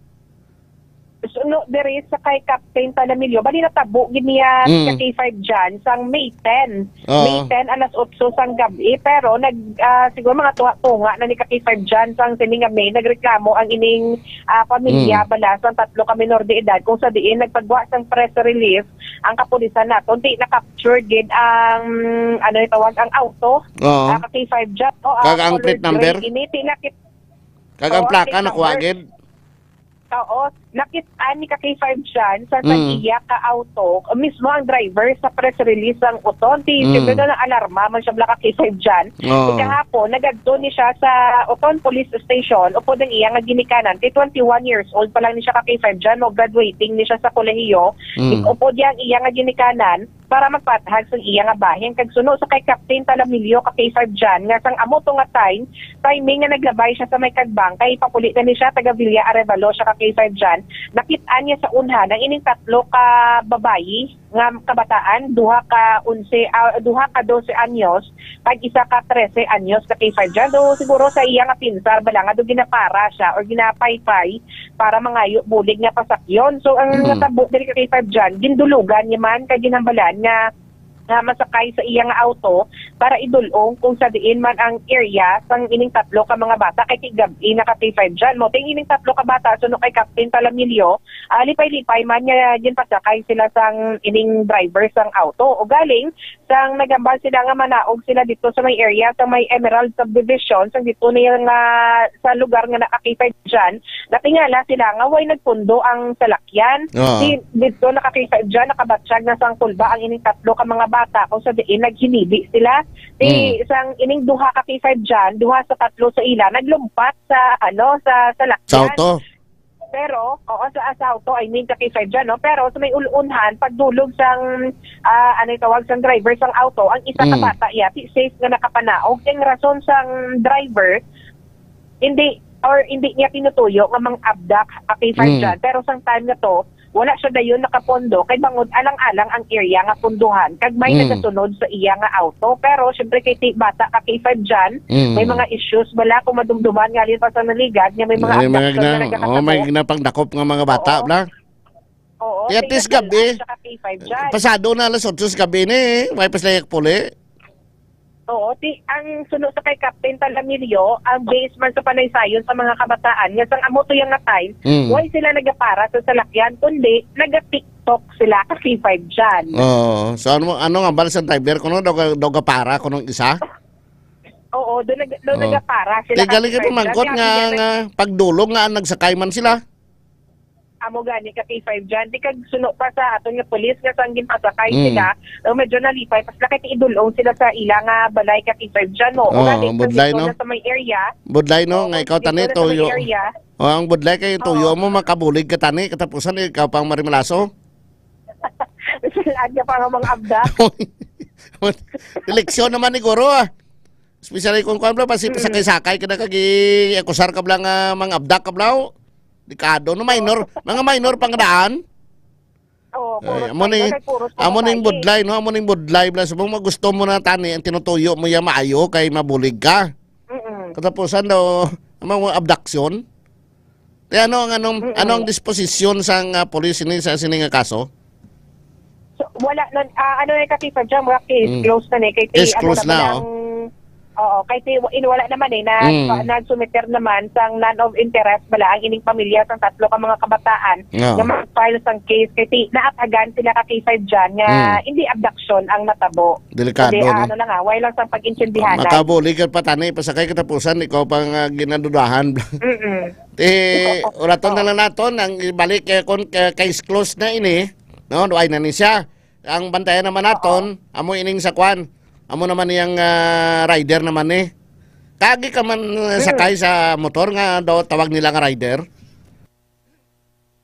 Suno diri sa kay Captain Talamillo, bali natabo gid niya Mm. sa K five Jan sang May ten. Oo. May ten, alas otso sang gabi, pero nag, ah, siguro mga tunga-tunga na ni ka K five Jan sang sini nga May, nagreklamo ang ining, ah, pamilya Mm. bala sang tatlo ka minor de edad kung sa diin nagpagwa sang press release ang kapulisan naton. Di na-capture gid ang, ano itawag, ang auto. Oo. Ah, ka K five Jan, o, Kag ah, ang plate colored number? gray. Ini, di nakit-, Kag ang Oo, plaka plate nakuha number. gid? Oo, nakit-an ni ka K five Jan sa Mm. tag-iya ka auto, mismo ang driver sa press release ang uton. Ti, Mm. siyempre na alarma man siya bala ka K five Jan. Oo. Ti kahapon, nagadto ni siya sa Oton Police Station, upod ang iya nga ginikanan. Ti twenty-one years old pa lang ni siya ka K five Jan, mo graduating ni siya sa kolehiyo. Mm. Upod niya ang iya nga ginikanan para magpatahag sa iya nga bahin. Kag suno sa kay Captain Talamillo ka K five Jan, nga sang amo to nga time, timing nga naglabay siya sa may Kagbang, kay papuli na ni siya, taga Villa Arevalo siya ka K five Jan. Nakit-an niya sa unhan ang ining tatlo ka babayi nga kabataan, duha ka onse, ah, duha ka dose anyos, kag isa ka trese anyos ka K five Jan. Do siguro sa iya nga pinsar bala nga do ginapara siya or ginapaypay para mangayo bulig nga pasakyon. So, ang Mm. natabo diri ka K five Jan, gindulugan niya man kag ginhambalan nga, nga masakay sa iya nga auto para idul-ong kung sa diin man ang area sang ining tatlo ka mga bata kay tigab-i na ka K five Jan. Mo, ting ining tatlo ka bata, suno kay Captain Talamillo, ah, lipay-lipay man nga ginpasakay sila sang ining driver sang auto. Ugaling, sang nagambal sila nga manaog sila dito sa may area, sa may Emerald Subdivision, sang dito na yung, ah, sa lugar nga nakakita dyan, natingala sila nga way nagpundo ang salakyan. Oo. Di, dito nakakita dyan, nakabatsyag na sang kulba ang ining tatlo ka mga bata ko sa diin naghinibi sila. Di, Mm. sang ining duha ka K five dyan, duha sa tatlo sa ila, naglumpat sa, ano, sa, sa Sa lakyan. auto? Pero, oo, sa, sa auto, I mean, sa K five dyan, no? Pero sa may ulunhan, pagdulog sang, ah, ano yung tawag, sang driver sang auto, ang isa ka Mm. bata, yati, safe nga nakapanaog. Ang rason sang driver, hindi, or hindi niya tinutuyo nga mang-abdak ka K five Mm. dyan. Pero sang time na to, wala siya dayon nakapondo kay bangod alang-alang ang area nga punduhan kag may Mm. nagasunod sa iya nga auto. Pero syempre kay ti-, bata ka K five dyan, Mm. may mga issues bala kung madumduman nga alin pa sa naligad nga may mga May mga abduction na gina-, nagakatabo. oh, may ginapangdakop nga mga bata, Oo. bla? Oo, Kaya tis gabi, at saka K five dyan. Pasado na alas otso sa gabi ni, may paslayak puli. Oo, ti-, ang suno sa kay Captain Talamilio, ang base man sa panaysayon sa mga kabataan, nga sang amo to yung nga time, Mm. why sila nagapara sa salakyan, kundi naga-TikTok sila ka K five dyan. Oo. So, ano, ano nga bala sa driver? Kuno daw ga-, daw gapara kuno ang isa? Oo, doon nag-, doon Oo. nagapara sila Kay ka galing K five ito mangkot dyan. nga, Kaya nga pagdulong nga nagsakay man sila. Amo gani ka K five dyan. Di kag suno pa sa aton nga pulis nga sang ginpasakay Mm. sila, eh, medyo nalipay. Pas lakay ti idulong sila sa ila nga balay ka K five dyan, no? O Oo, gani, budlay, sa no? na sa may area. Budlay, no? Oo, Nga ikaw, dito tani, na sa may tuyo. area. O, ang budlay kay tuyo Oo. mo, makabulig ka, tani, katapusan, ikaw pang marimalaso. Silaan ka pa nga mga abda. Eleksyon naman ni Guro, ah. Especially kung kuwan, bla, basi Mm. pasakay-sakay ka na kag i-akusar ka, bla, nga mang-abdak ka, bla, oh. Delikado, no, minor. Mga minor pang daan. Oo, Ay, puros amo ni, minor, ay, puros amo ning pamasahe. budlay, no? Amo ning budlay, bla. Subong mo gusto mo na tani, ang tinutuyo mo ya maayo kay mabulig ka. Mm-mm. Katapusan daw, ang mga abduction. Kaya ano ang, anong, Mm-mm. ano ang disposisyon sang, ah, pulis ini sa sini nga kaso? So, wala na, ah, ano na yung case, Pajang, wala case, Mm. close na ni. Kay ti-, Case ano close na, na, bala oh. ang, oo, kay ti-, in, wala naman eh, na, Mm. na sumiter naman sang non of interest bala ang ining pamilya sang tatlo ka mga kabataan Oo. nga mag-file sang case. Kay ti-, naatagan sila ka K five dyan nga Mm. hindi abduction ang natabo. Delikado, Kundi, ah, no? ano na nga, wala lang sang pag-intindihan. Makabulig ka pa tani, pasakay katapusan, ikaw pang, ah, ginadudahan. Mm-mm. Eh, Oo. uraton na Oo. lang naton ang ibalik, eh, kung, eh, case close na ini, no? Duay na ni siya. Ang bantayan naman Oo. naton, amo ining sa kwan. Amo naman niyang, ah, rider naman ni. Kagi ka man, uh, Mm. sakay sa motor nga daw tawag nila nga rider?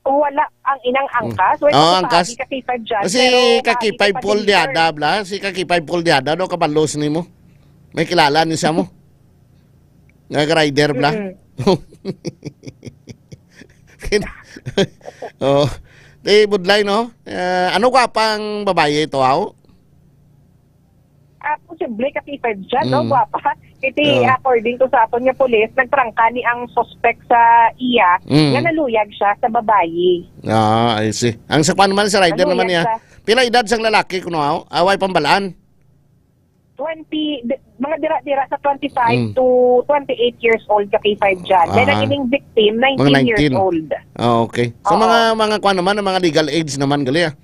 Wala ang inang Mm. angkas. Wala Oo, ko angkas. paagi ka K five dyan, Si pero ka K five paagi ka Paul Diada, bla? Si ka K five Paul Diada, no? Kabalos nimo. May kilala ni siya mo? Nag-rider, bla? Mm-mm. Oh. Di budlay, no? Eh, ano gwapang babayi ito, aw? Ah, posible ka K five dyan, no? Mm. Gwapa. Iti, Oo. according to sa aton nga pulis, nagtrangka ni ang suspect sa iya Mm. nga naluyag siya sa babayi. Ah, I see. Ang sa kwan naman, sa rider Naluyag naman niya. siya. Pila edad sang lalaki kuno, aw? Away pambalaan. Twenty, di-, mga dira-dira sa twenty-five Mm. to twenty-eight years old ka K five dyan. Then ang Ah. ining victim, Mga nineteen years nineteen. old. Ah, okay. So, Oo. mga, mga kwan naman, mga legal age naman, gali, ah.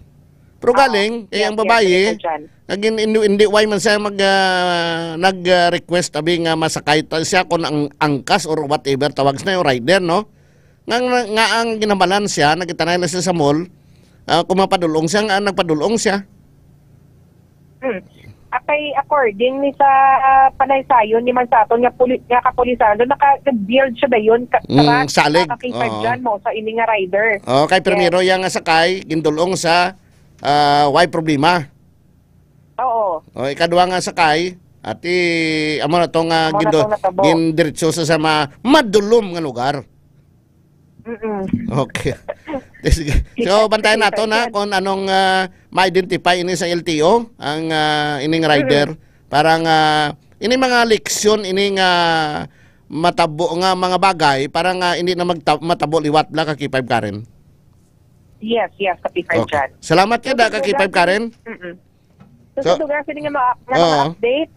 Pero Oo. galing, eh, Yes, ang yes, babayi, legal dyan. naging indi, indi, why man siya mag, ah, nag, ah, request, abi nga masakay ta siya kung ang angkas or whatever, tawag sa na yung rider, no? Nga, nga, nga ang ginamalan siya, nagkitanay na siya sa mall, ah, kung mapadulong siya, nga nagpadulong siya. Hmm. Apay, according ni sa, ah, panaysayon ni man sa aton nga puli-, nga kapulisan, doon naka-build siya dayon ka, Mm, sa salig. Naka-K five Oo. dyan mo sa ini nga rider. Oh, kay Yes. primero yang nga sakay, gindulong sa, ah, way problema. Oo. Oh, ikadwa nga sakay, ati, amo na to nga Amo na gindo-, to natabo. gindiretso sa, sa ma-, madulom nga lugar. Mm-mm. Okay. Sige. So, bantayan nato na Yes. kung anong, ah, ma-identify ini sa L T O, ang, ah, ining rider. Mm-mm. Para nga, ini mga leksyon, ini nga matabo nga mga bagay, para nga hindi na magta-, matabo liwat bala ka K five Karen. Yes, yes, ka K five Okay. dyan. Salamat So, kada ka K five Karen. Mm-mm. So, So, sa dugang sini nga mga, nga mga Oo. update,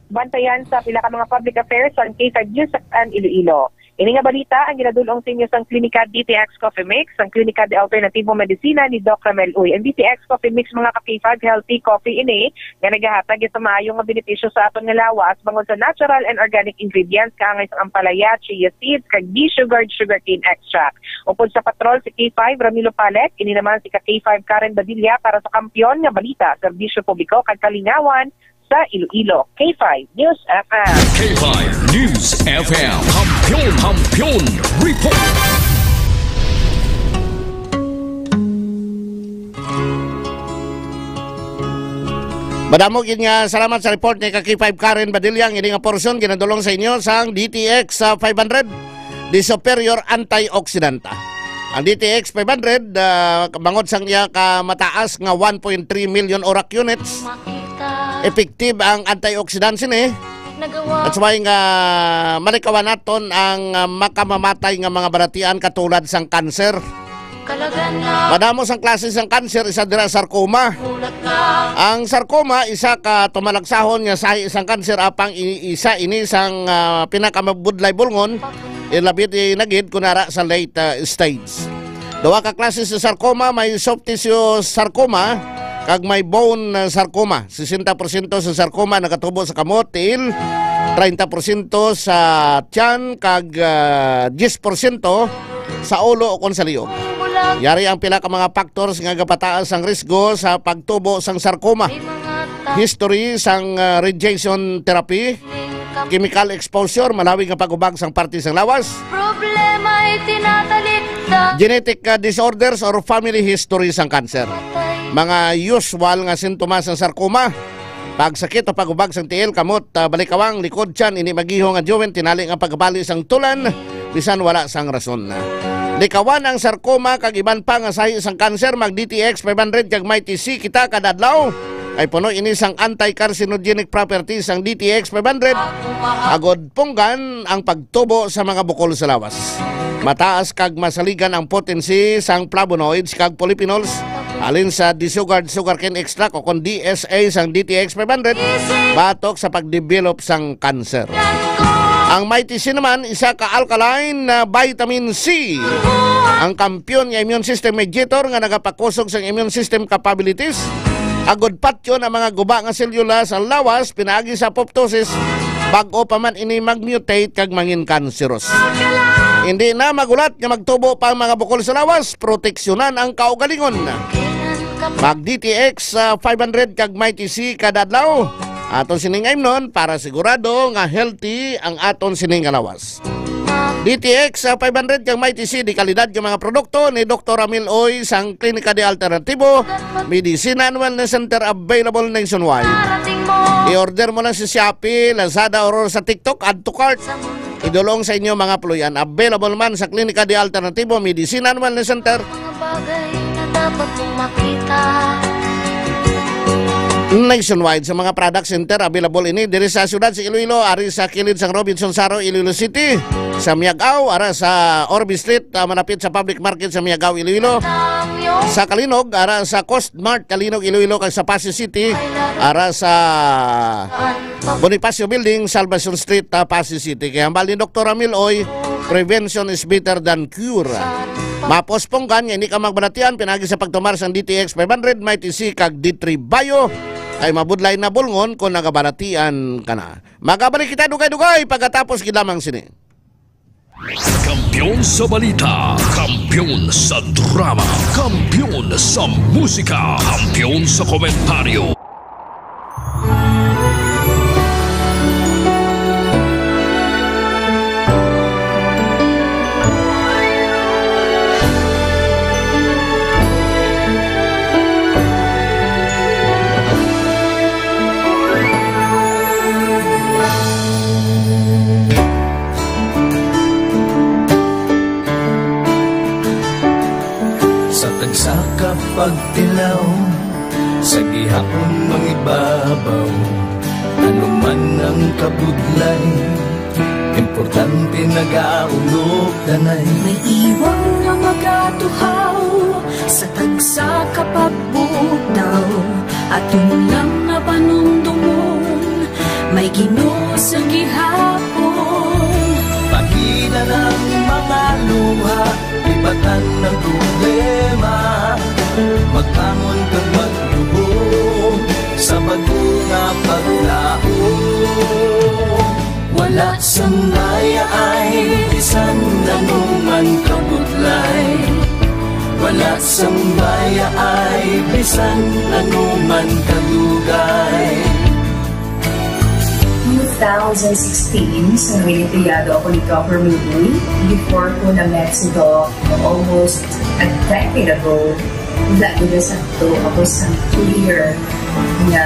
bantayan sa pila ka mga public affairs, ang K five News and Iloilo. Ini nga balita ang ginadul-ong sa inyo sang Klinika D T X Coffee Mix, ang klinika de alternatibo medisina ni Doc Ramel Uy. Ang D T X Coffee Mix, mga ka-K five, healthy coffee ini nga nagahatag sa maayo nga benepisyo sa aton nga lawas bangod sa natural and organic ingredients, kaangay sang ampalaya, chia seeds, kag desugared sugarcane extract. Upod sa patrol si K five, Ramilo Palek, ini naman si ka-K five, Karen Badilla, para sa Kampiyon nga Balita, Serbisyo Publiko kag Kalingawan sa Iloilo. K five News F M. K five News F M. Kampiyon, Kampiyon Report. Madamo gid nga salamat sa report ni ka-K five Karen Badilla. Ang ini nga porsyon ginadul-ong sa inyo sang D T X sa five hundred, the superior antioxidant. Ang D T X five hundred, ah, bangod sang iya ka mataas nga one point three million ORAC units, effective ang antioxidant sini. That's why nga malikawan naton ang, ah, makamamatay nga mga balatian katulad sang cancer. Madamo sang klase sang cancer, isa dira sarcoma. Ang sarcoma, isa ka tumalagsahon nga sahi sang cancer, apang i-, isa ini sang, ah, pinakamabudlay bulngon, ilabi na gid kun ara sa late, ah, stage. Duha ka klase sa sarcoma, may soft tissue sarcoma kag may bone, ah, sarcoma. Sesenta porsyento sa sarcoma nagatubo sa kamot, tiil, treinta porsyento sa tiyan, kag, ah, diyes porsyento sa ulo o kon sa liog. Yari ang pila ka mga factors nga gapataas ang risgo sa pagtubo sang sarcoma. History sang, ah, radiation therapy, chemical exposure, malawig nga pag-ubag sang parte sang lawas, problema ay tinatalikdan. Genetic, ah, disorders or family history sang cancer. Mga usual nga sintomas sang sarcoma: pagsakit o pag-ubag sang tiil, kamot, ah, balikawang, likod, tiyan, ini mag-iho nga joint, tinali nga pagkabali sang tulan, bisan wala sang rason. Likawan ang sarcoma kag iban pa nga sahi sang cancer, mag D T X five hundred kag Mighty C kita kada adlaw. Kay puno ini sang anti-carcinogenic properties ang D T X five hundred, agod punggan ang pagtubo sa mga bukol sa lawas. Mataas kag masaligan ang potency sang flavonoids kag polyphenols halin sa desugared sugarcane extract o kon D S A sang D T X five hundred, batok sa pagdevelop sang cancer. Ang Mighty C naman, isa ka alkaline na vitamin C, ang kampiyon nga immune system mediator nga nagapakusog sang immune system capabilities, agod patyon ang mga guba nga selula sa lawas pinaagi sa apoptosis, bag-o pa man ini mag-mutate kag mangin kanseros. Hindi na magulat nga magtubo pa ang mga bukol sa lawas, proteksyonan ang kaugalingon. Mag D T X, ah, five hundred kag Mighty C kada adlaw. Aton sining imnon para sigurado nga healthy ang aton sining nga lawas. D T X, ah, five hundred kag Mighty C, de kalidad nga mga produkto ni Doktor Ramil Oy sang Klinika de Alternatibo Medicine and Wellness Center, available nationwide. I-order mo lang sa Shopee, Lazada, or sa TikTok, add to cart. Idul-ong sa inyo mga puloy-an. Available man sa Klinika de Alternatibo Medicine and Wellness Center. Mga bagay na dapat mong makita. Nationwide sa mga product center, available ini diri sa siyudad sa Iloilo, ari sa kilid sang Robinson Saro, Iloilo City, sa Miag-ao, ara sa Orbe Street, ah, malapit sa public market sa Miag-ao, Iloilo. Sa Calinog, ara sa Coast Mart, Calinog, Iloilo, kag sa Passi City, ara sa Bonifacio Building, Salvacion Street, ah, Passi City. Kay hambal ni Doktor Ramil Oy, "Prevention is better than cure." Maposponggan nga hindi ka magbalatian pinaagi sa pagtumar sang D T X five hundred, Mighty C, kag D three Bio, kay mabudlay na bulngon kon nagabalatian ka na. Magabalik kita dugay-dugay pagkatapos gid lamang sini. Kampiyon sa balita, kampiyon sa drama, kampiyon sa musika, kampiyon sa komentaryo. Sa tagsa ka pagtilaw, sa gihapon mangibabaw, ano man ang kabudlay, importante nagaulog danay. May iwang nga magatuhaw sa tagsa ka pagbugtaw, aton lang nga panumdumon, may Ginoo sa gihapon. Pahina na Sang baya ay bisan ano man kadugay. Two thousand sixteen, sa naging empleyado ako ni Doc Romuloy, before ko na-met si Doc almost a decade ago, wala ko na sakto ako sa clear nga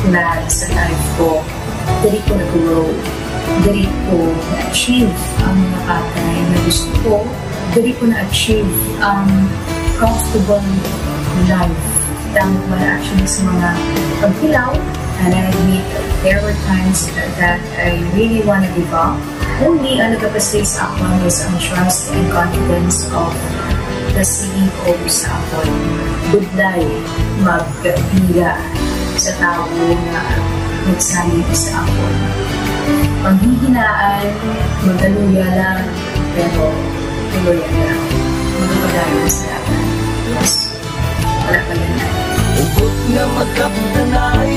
plan sa life ko. Diri ko na-grow. Diri ko na-achieve ang mga bagay na gusto ko. Diri ko na-achieve ang comfortable life. Tama ko na actually sa mga pagkilaw. And I admit, there were times that I really wanna give up. Only ang nagapastig sa akon was ang trust and confidence of the C E O sa akon. Budlay magpila sa tawo nga nagsalig sa akon. Panghihinaan, magaluya lang, pero tuloy lang. Magpadayon sa laban. Yes. Wala pa yun. Hugot nga magkapdanay,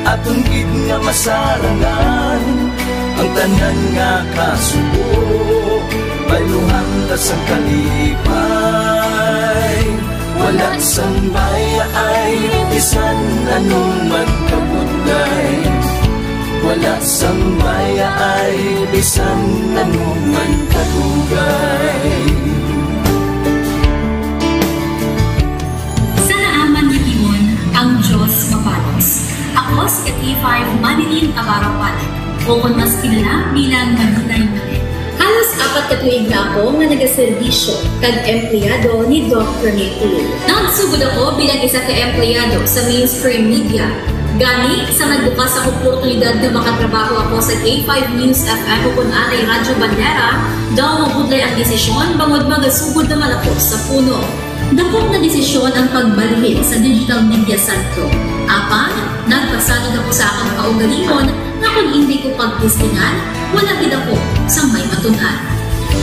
aton gid nga masarangan ang tanan nga kasubo. Bayluhan ta sang kalipay, wala sang baya ay bisan anong man kabudlay. Wala sang baya ay bisan anong man kadugay. Sa naaman nga timon, ang Dios mabalos. Ako si K five Manilyn Navarro Palit, o kon mas kilala bilang Manilay Manet. Halos apat ka tuig na ako nga nagaserbisyo kag empleyado ni Doc Rene Tuloy. Nagsugod ako bilang isa ka empleyado sa mainstream media. Gani, sa nagbukas ang oportunidad nga makatrabaho ako sa K five News F M o kon anay Radyo Bandera, daw mabudlay ang desisyon bangod magasugod naman ako sa puno. Dako nga desisyon ang pagbalhin sa digital media sentro. Apan, nagpasalig ako sa akong kaugalingon nga kon indi ko pagtestingan, wala gid ako sang may matun-an.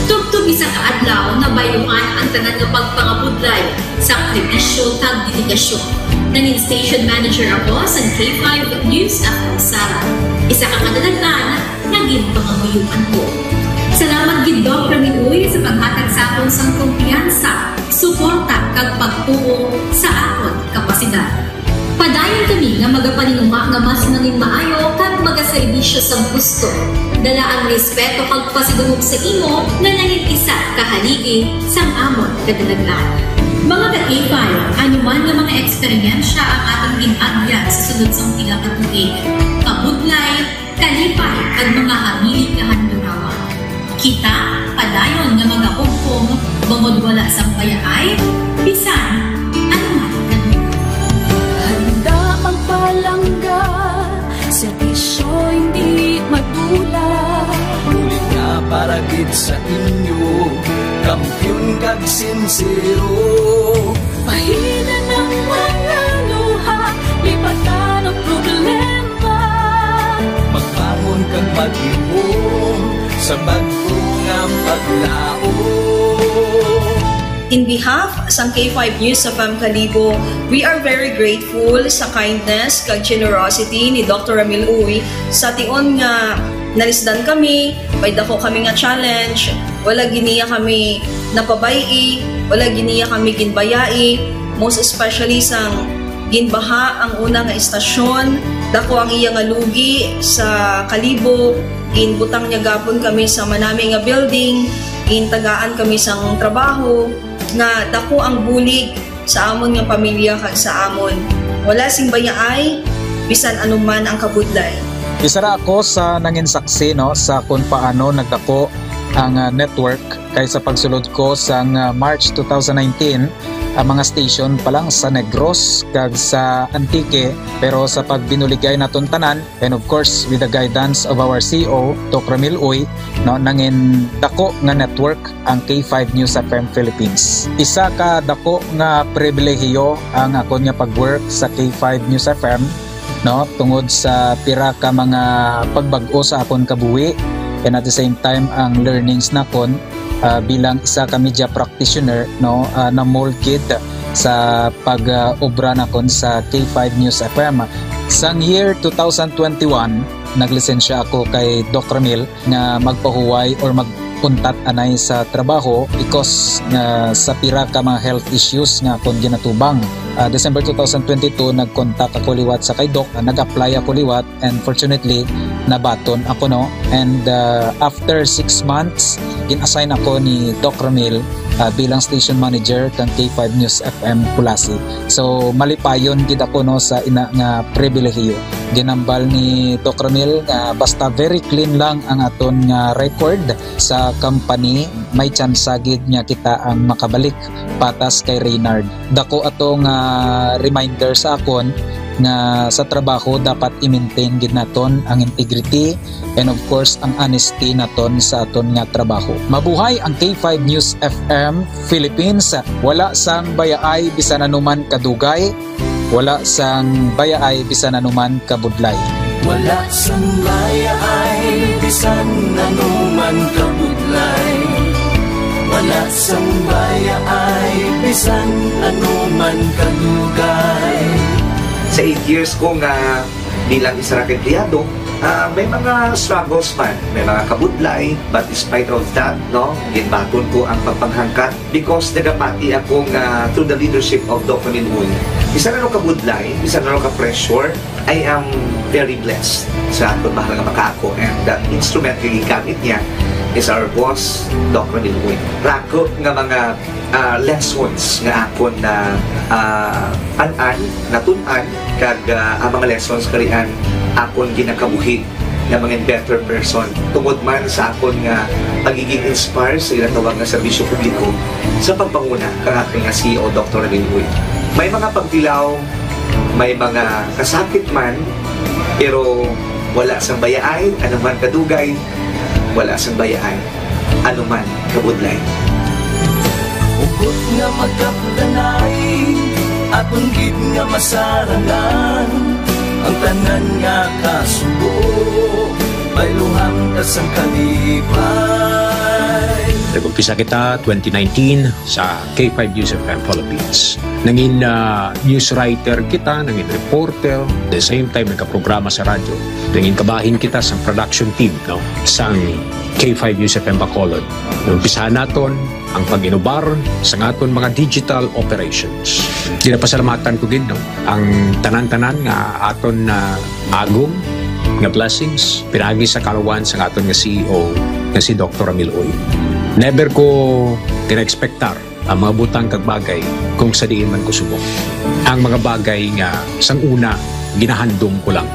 Tubtob isa ka adlaw, nabayluhan ang tanan nga pagpangabudlay, sakripisyo, kag dedikasyon. Nangin station manager ako sa K five News F M Sala. Isa ka kadalag-an nga ginpangamuyoan ko. Salamat gid, Doc Rene Uy, sa paghatag sa akon sang kumpiyansa, suporta, kag pagtuo sa akon kapasidad. Padayon kami nga magapaninguha nga mas nangin maayo kag magaserbisyo sang husto. Dala ang respeto kag pasidungog sa imo nga nangin isa ka haligi sang amon kadalag-an. Mga ka-K five, ano man nga mga eksperyensya ang aton gin-agyan sa sulod sang pila ka tuig, kabudlay, kalipay, kag mga hamili nga handurawan. Kita padayon nga magahugpong bangod wala sang bayaay bisan ano man kadugay. Handa magpalangga, serbisyo hindi madula. Bulig nga para gid sa inyo, kampiyon kag sinsero. Pahinan ang mga luha, lipatan ang problema. Magbangon kag mag-ihom sa bag-o nga paglaom. In behalf sang K five News F M Kalibo, we are very grateful sa kindness kag generosity ni Doctor Ramil Uy. Sa tion nga nalisdan kami, may dako kami nga challenge, wala gid niya kami napabay-i, wala gid niya kami ginbayai, most especially sang ginbaha ang una nga istasyon, dako ang iya nga lugi sa Kalibo, ginbutang niya gapon kami sa manami nga building, gintagaan kami sang trabaho, nga dako ang bulig sa amon nga pamilya kag sa amon. Wala sing bayaay, bisan ano man ang kabudlay. Isa ra ako sa nangin saksi, no, sa kung paano nagdako ang, ah, network kay sa pagsulod ko sang, ah, March two thousand nineteen, ang mga station pa lang sa Negros kag sa Antique, pero sa pagbinuligay naton tanan, and of course, with the guidance of our C E O, Doc Ramil Uy, no, nangin dako nga network ang K five News F M Philippines. Isa ka dako nga pribilehiyo ang akon nga pag-work sa K five News F M, no, tungod sa pira ka mga pagbag-o sa akon kabuhi, and at the same time ang learnings nakon, ah, bilang isa ka media practitioner, no, ah, na-mold gid sa pag, ah, obra nakon sa K five News F M. Sang year two thousand twenty-one, naglisensya ako kay Doc Ramil nga magpahuway or mag-, untat anay sa trabaho because nga sa pira ka mga health issues nga akon ginatubang. Ah, December two thousand twenty-two, nag-contact ako liwat sa kay Doc, ah, nag-apply ako liwat, and fortunately, nabaton ako, no? And, ah, after six months, gin-assign ako ni Doc Ramil, ah, bilang station manager kang K five News F M Culasi. So, malipayon gid ako, no, sa ina nga pribilehiyo. Ginambal ni Doc Ramil nga basta very clean lang ang aton nga record sa company, may tsansa gid nga kita ang makabalik patas kay Reynard. Dako ato nga reminder sa akon nga sa trabaho dapat i-maintain gid naton ang integrity and, of course, ang honesty naton sa aton nga trabaho. Mabuhay ang K five News F M Philippines. Wala sang bayaay bisan anuman kadugay, wala sang bayaay bisan anuman kabudlay. Wala sang bayaay bisan anuman kabudlay. Wala sang bayaay bisan anuman kadugay. Sa eight years ko nga bilang isa ka empleyado, ah, may mga struggles man, may mga kabudlay, but despite of that, no, ginbaton ko ang pagpanghangkat because nagapati ako nga through the leadership of Doc Ramil Uy. Bisan ano kabudlay, bisan ano ka-pressure, I am very blessed sa akon mahal nga makaako, and the instrument nga gigamit niya is our boss, Doc Ramil Uy. Rako nga mga, ah, lessons nga akon na, ah, an-an, natun-an, kag, ah, ang mga lessons karian akon ginakabuhi nga mga better person tungod man sa akon nga pagiging inspire sa ginatawag nga serbisyo publiko sa pagpanguna kang aton nga C E O, Doctor Ramil Uy. May mga pagtilaw, may mga kasakit man, pero wala sang bayaay, anuman kadugay, wala sang bayaay, anuman kabudlay. Hugot nga magkapdanay, aton gid nga masarangan, ang tanan nga kasubo, bayluhan ta sang kalipay. Nag-umpisa kita twenty nineteen sa K five News F M Philippines. Nangin, ah, news writer kita, nangin reporter, the same time nagkaprograma sa radyo. Nangin kabahin kita sa production team, no, sang K five News F M Bacolod. Umpisahan naton ang pag-inubar sa aton mga digital operations. Ginapasalamatan ko gid, no, ang tanan-tanan nga aton na agom nga blessings pinaagi sa kalawan sa aton nga C E O nga si Doctor Ramil Uy. Never ko gina-expectar ang mga butang kag bagay kung sa diin man ko subong. Ang mga bagay nga sang una ginahandom ko lang.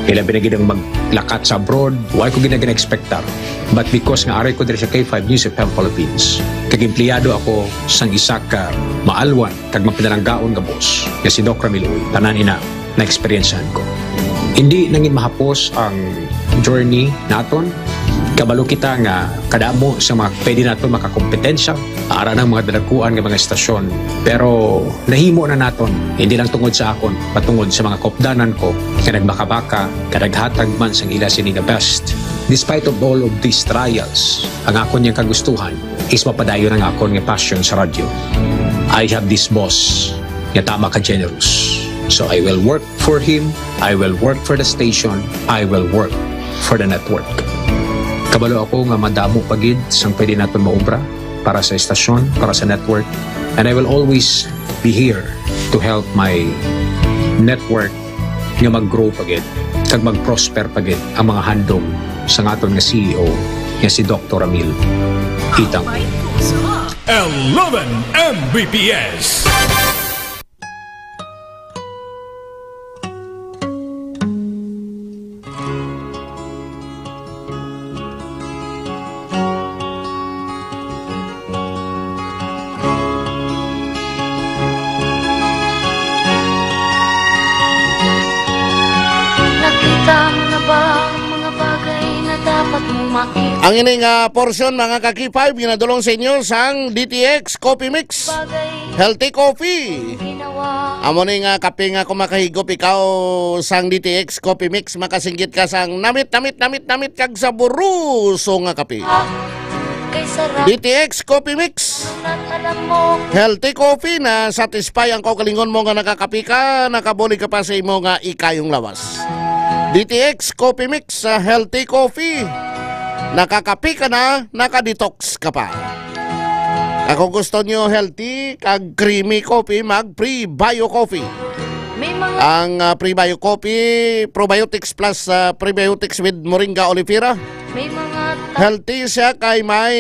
Kay labi na gid ang maglakat sa abroad, wala ko gid na gina-expectar. But because nga ari ko diri sa K five News F M Philippines, kag empleyado ako sang isa ka maalwan kag mapinalanggaon nga boss, nga si Doc Ramil Uy, tanan ina na-eksperyensyahan ko. Hindi nangin mahapos ang journey naton. Kabalo kita nga kadamo sa mga pwede naton makakompetensya, ara ng mga dalakuan nga mga estasyon. Pero nahimo na naton, hindi lang tungod sa akon, patungod sa mga kopdanan ko nga nagbakabaka, nga naghatag man sang ila sini nga best. Despite of all of these trials, ang akon yang kagustuhan is mapadayon ang akon nga passion sa radyo. I have this boss nga tama ka generous. So I will work for him, I will work for the station, I will work for the network. Kabalo ako nga madamo pa gid sang pwede naton maobra para sa estasyon, para sa network, and I will always be here to help my network nga mag-grow pa gid kag mag-prosper pa gid ang mga handom sang aton nga C E O nga si Doctor Ramil Itang. Eleven M B P S. Nakita mo na ba ang mga bagay na dapat mong makita? Ang ini nga portion, mga ka-K five, ginadulong sa inyo sang D T X Coffee Mix. Bagay Healthy Coffee. Ginawa. Amo ni nga kape nga kung makahigop ikaw sang D T X Coffee Mix, makasinggit ka sang namit, namit, namit, namit kag saboroso nga kape. Kay sarap D T X Coffee Mix. Ng alam mo. Healthy coffee na satisfy ang kaugalingon mo nga nakakape ka, nakabulig ka pa sa imo nga ikayong lawas. D T X Coffee Mix, sa healthy coffee. Nakakape ka na, naka-detox ka pa. Kung gusto nyo healthy kag creamy coffee, mag Prebio Coffee. May mga Ang ah, Prebio Coffee, probiotics plus ah, prebiotics with moringa oleifera. May mga ta- Healthy siya kay may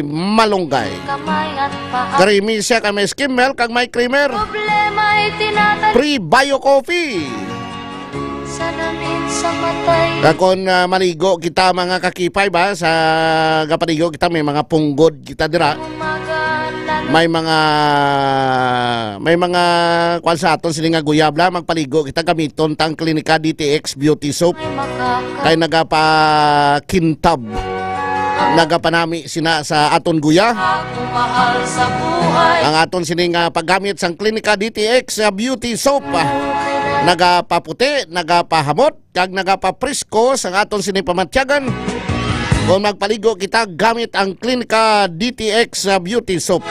malunggay. Kamay at paa. Creamy siya kay may skim milk kag may creamer. Problema ay tinatali Prebio Coffee. Salamin sa matay. Kag kung ah, maligo kita, mga kakipay, ba, sa gapaligo kita, may mga punggod kita dira. Umaga, lalo May mga, may mga, kwan sa aton sini nga guyab la, magpaligo kita, gamiton ta ang Klinika D T X Beauty Soap. May makaka- Kay nagapakintab, nagapanami sina sa aton guya. Ako mahal sa buhay. Ang aton sini nga paggamit sang Klinika D T X Beauty Soap, ah, nagapaputi, nagapahamot, kag nagapaprisko sang aton sini pamatyagan. Kung magpaligo kita gamit ang Klinika D T X Beauty Soap.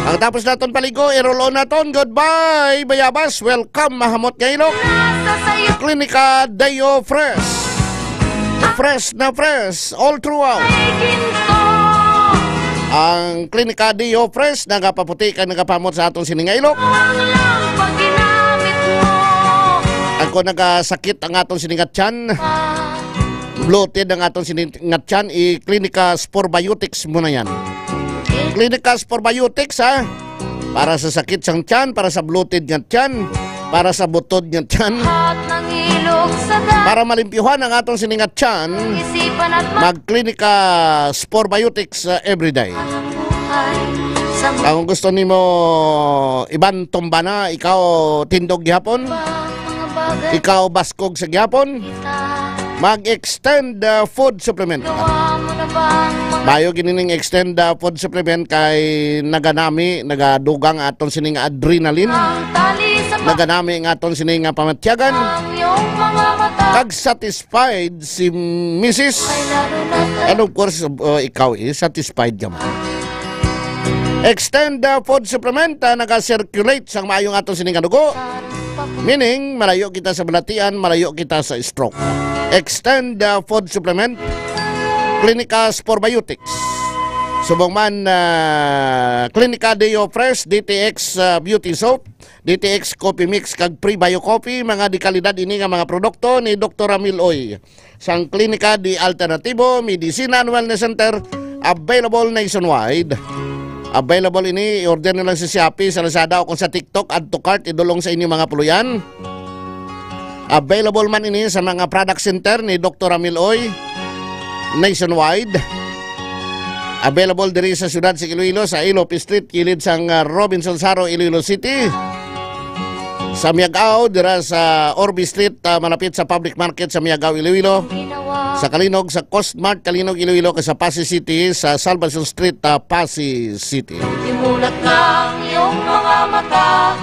Ang tapos naton paligo, i-roll on naton. Goodbye, bayabas. Welcome, mahamot nga ilok. Nasa sayo Klinika Deo Fresh. Fresh na fresh all throughout. Ay ginto. Ang Klinika Deo Fresh nagapaputi kag nagapahamot sa aton sini nga ilok. Ang lang pag ginamit mo. Ang kung nagasakit ang aton sini nga tiyan, bloated ang aton sini nga tiyan, i-Klinika Sporbiotics mo na yan. Klinika Sporbiotics, ha? Para sa sakit sang tiyan, para sa bloated nga tiyan, para sa butod nga tiyan, Lahat ng ilog sa daan. Para malimpyuhan ang aton sini nga tiyan, Isipan at ma- Mag-Klinika Sporbiotics uh, everyday. Ang buhay sa Kung gusto nimo iban tumba na, ikaw tindog gihapon, mga bagay ikaw baskog sa gihapon, kita. Mag-extend uh, food supplement. Gawa mo na ba ang mga Mayo gini ning extend uh, food supplement kay naganami, nagadugang aton sining adrenaline. Ang tali sa pa- Naganami ang aton sining nga pamatyagan. Ang iyong mga mata. Kag satisfied si misis. Ay, lalo na ka- And of course, uh, ikaw eh, satisfied ka man. Extend uh, food supplement, uh, naga-circulate sang maayong aton sining nga dugo. Meaning, malayo kita sa balatian, malayo kita sa stroke. Extend uh, food supplement, Clinica Sporbiotics. Subong man, uh, Clinica Deo Fresh, D T X uh, Beauty Soap, D T X Coffee Mix, kag Prebio Coffee, mga dekalidad ini nga mga produkto ni Doktor Ramil Oy. Sang Klinika di Alternatibo, Medicina and Wellness Center, available nationwide. Available ini, i-order na lang sa Shopee, sa Lazada, o kung sa TikTok, add to cart, idulong sa inyong mga puloy-an. Available man ini sa mga product center ni Doktor Ramil Oy nationwide. Available diri sa siyudad sa Iloilo, sa Ilope Street, kilid sang, ah, Robinson Saro, Iloilo City. Sa Miag-ao, dira sa Orbe Street, ah, malapit sa public market sa Miag-ao, Iloilo. Sa Calinog, sa Coast Mart, Calinog, Iloilo, kag sa Passi City, sa Salvacion Street, ah, Passi City. Imulat na ang iyong mga mata.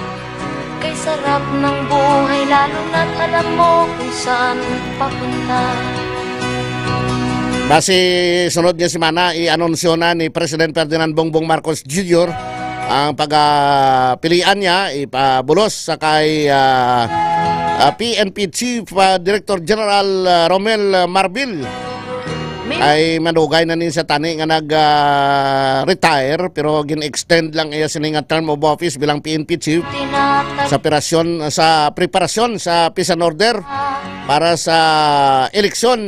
Kay sarap ng buhay, lalo na't alam mo kung saan papunta. Basi sunod nga semana, i-anunsyo na ni President Ferdinand Bongbong Marcos Junior ang pagpilian niya ipabulos sa kay, ah, ah, P N P Chief, ah, Director General, ah, Romel Marbil. Ay madugay na ni siya tani nga nag, ah, retire, pero gin-extend lang iya sini nga term of office bilang P N P chief sa operasyon, sa preparasyon sa peace and order para sa eleksyon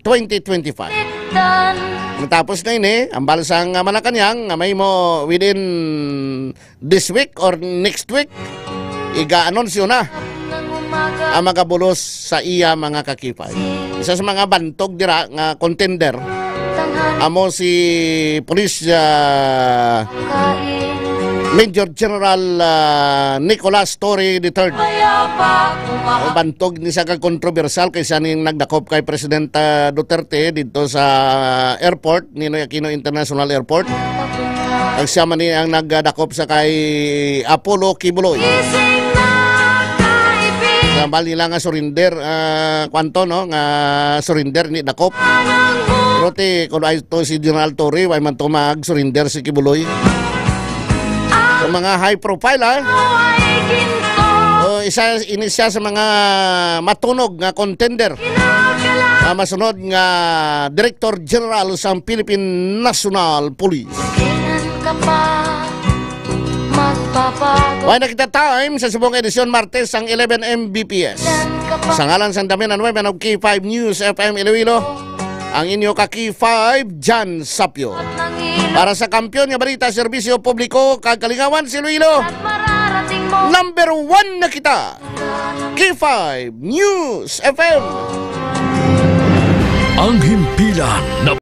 twenty twenty-five. Matapos na ini, ang balsa nga Malacañang nga may mo within this week or next week, iga-anunsyo na ang magabulos sa iya mga kakipay. Isa sa mga bantog dira nga contender amo si Police, ah, Major General, ah, Nicolas Torre the third. Ang bantog ni siya ka kontrobersyal kay siya ning nagdakop kay President, ah, Duterte dito sa airport, Ninoy Aquino International Airport. Ang siya man ni ang nagdakop sa kay Apollo Quiboloy. Nga bali nila nga surrender, ah, kwanto, no? Nga surrender ni dakop. Pero ti, kung ay to si General Torre, way man to mag-surrender si Quiboloy. Sa mga high profile, ha? Oh, isa, ini siya sa mga matunog nga contender. Ang masunod nga Director General sang Philippine National Police. Kailan ka pa magbabago? Wala na kita time sa subong edisyon Martes sang eleven M B P S. Kailan ka pa Sa ngalan sang Damian and Women of K five News F M Iloilo, ang inyo ka K five, Jan Sapyo. Para sa kampiyon nga balita, serbisyo publiko, kag kalingawan sa Iloilo, number one na kita. K five News F M. Ang himpilan na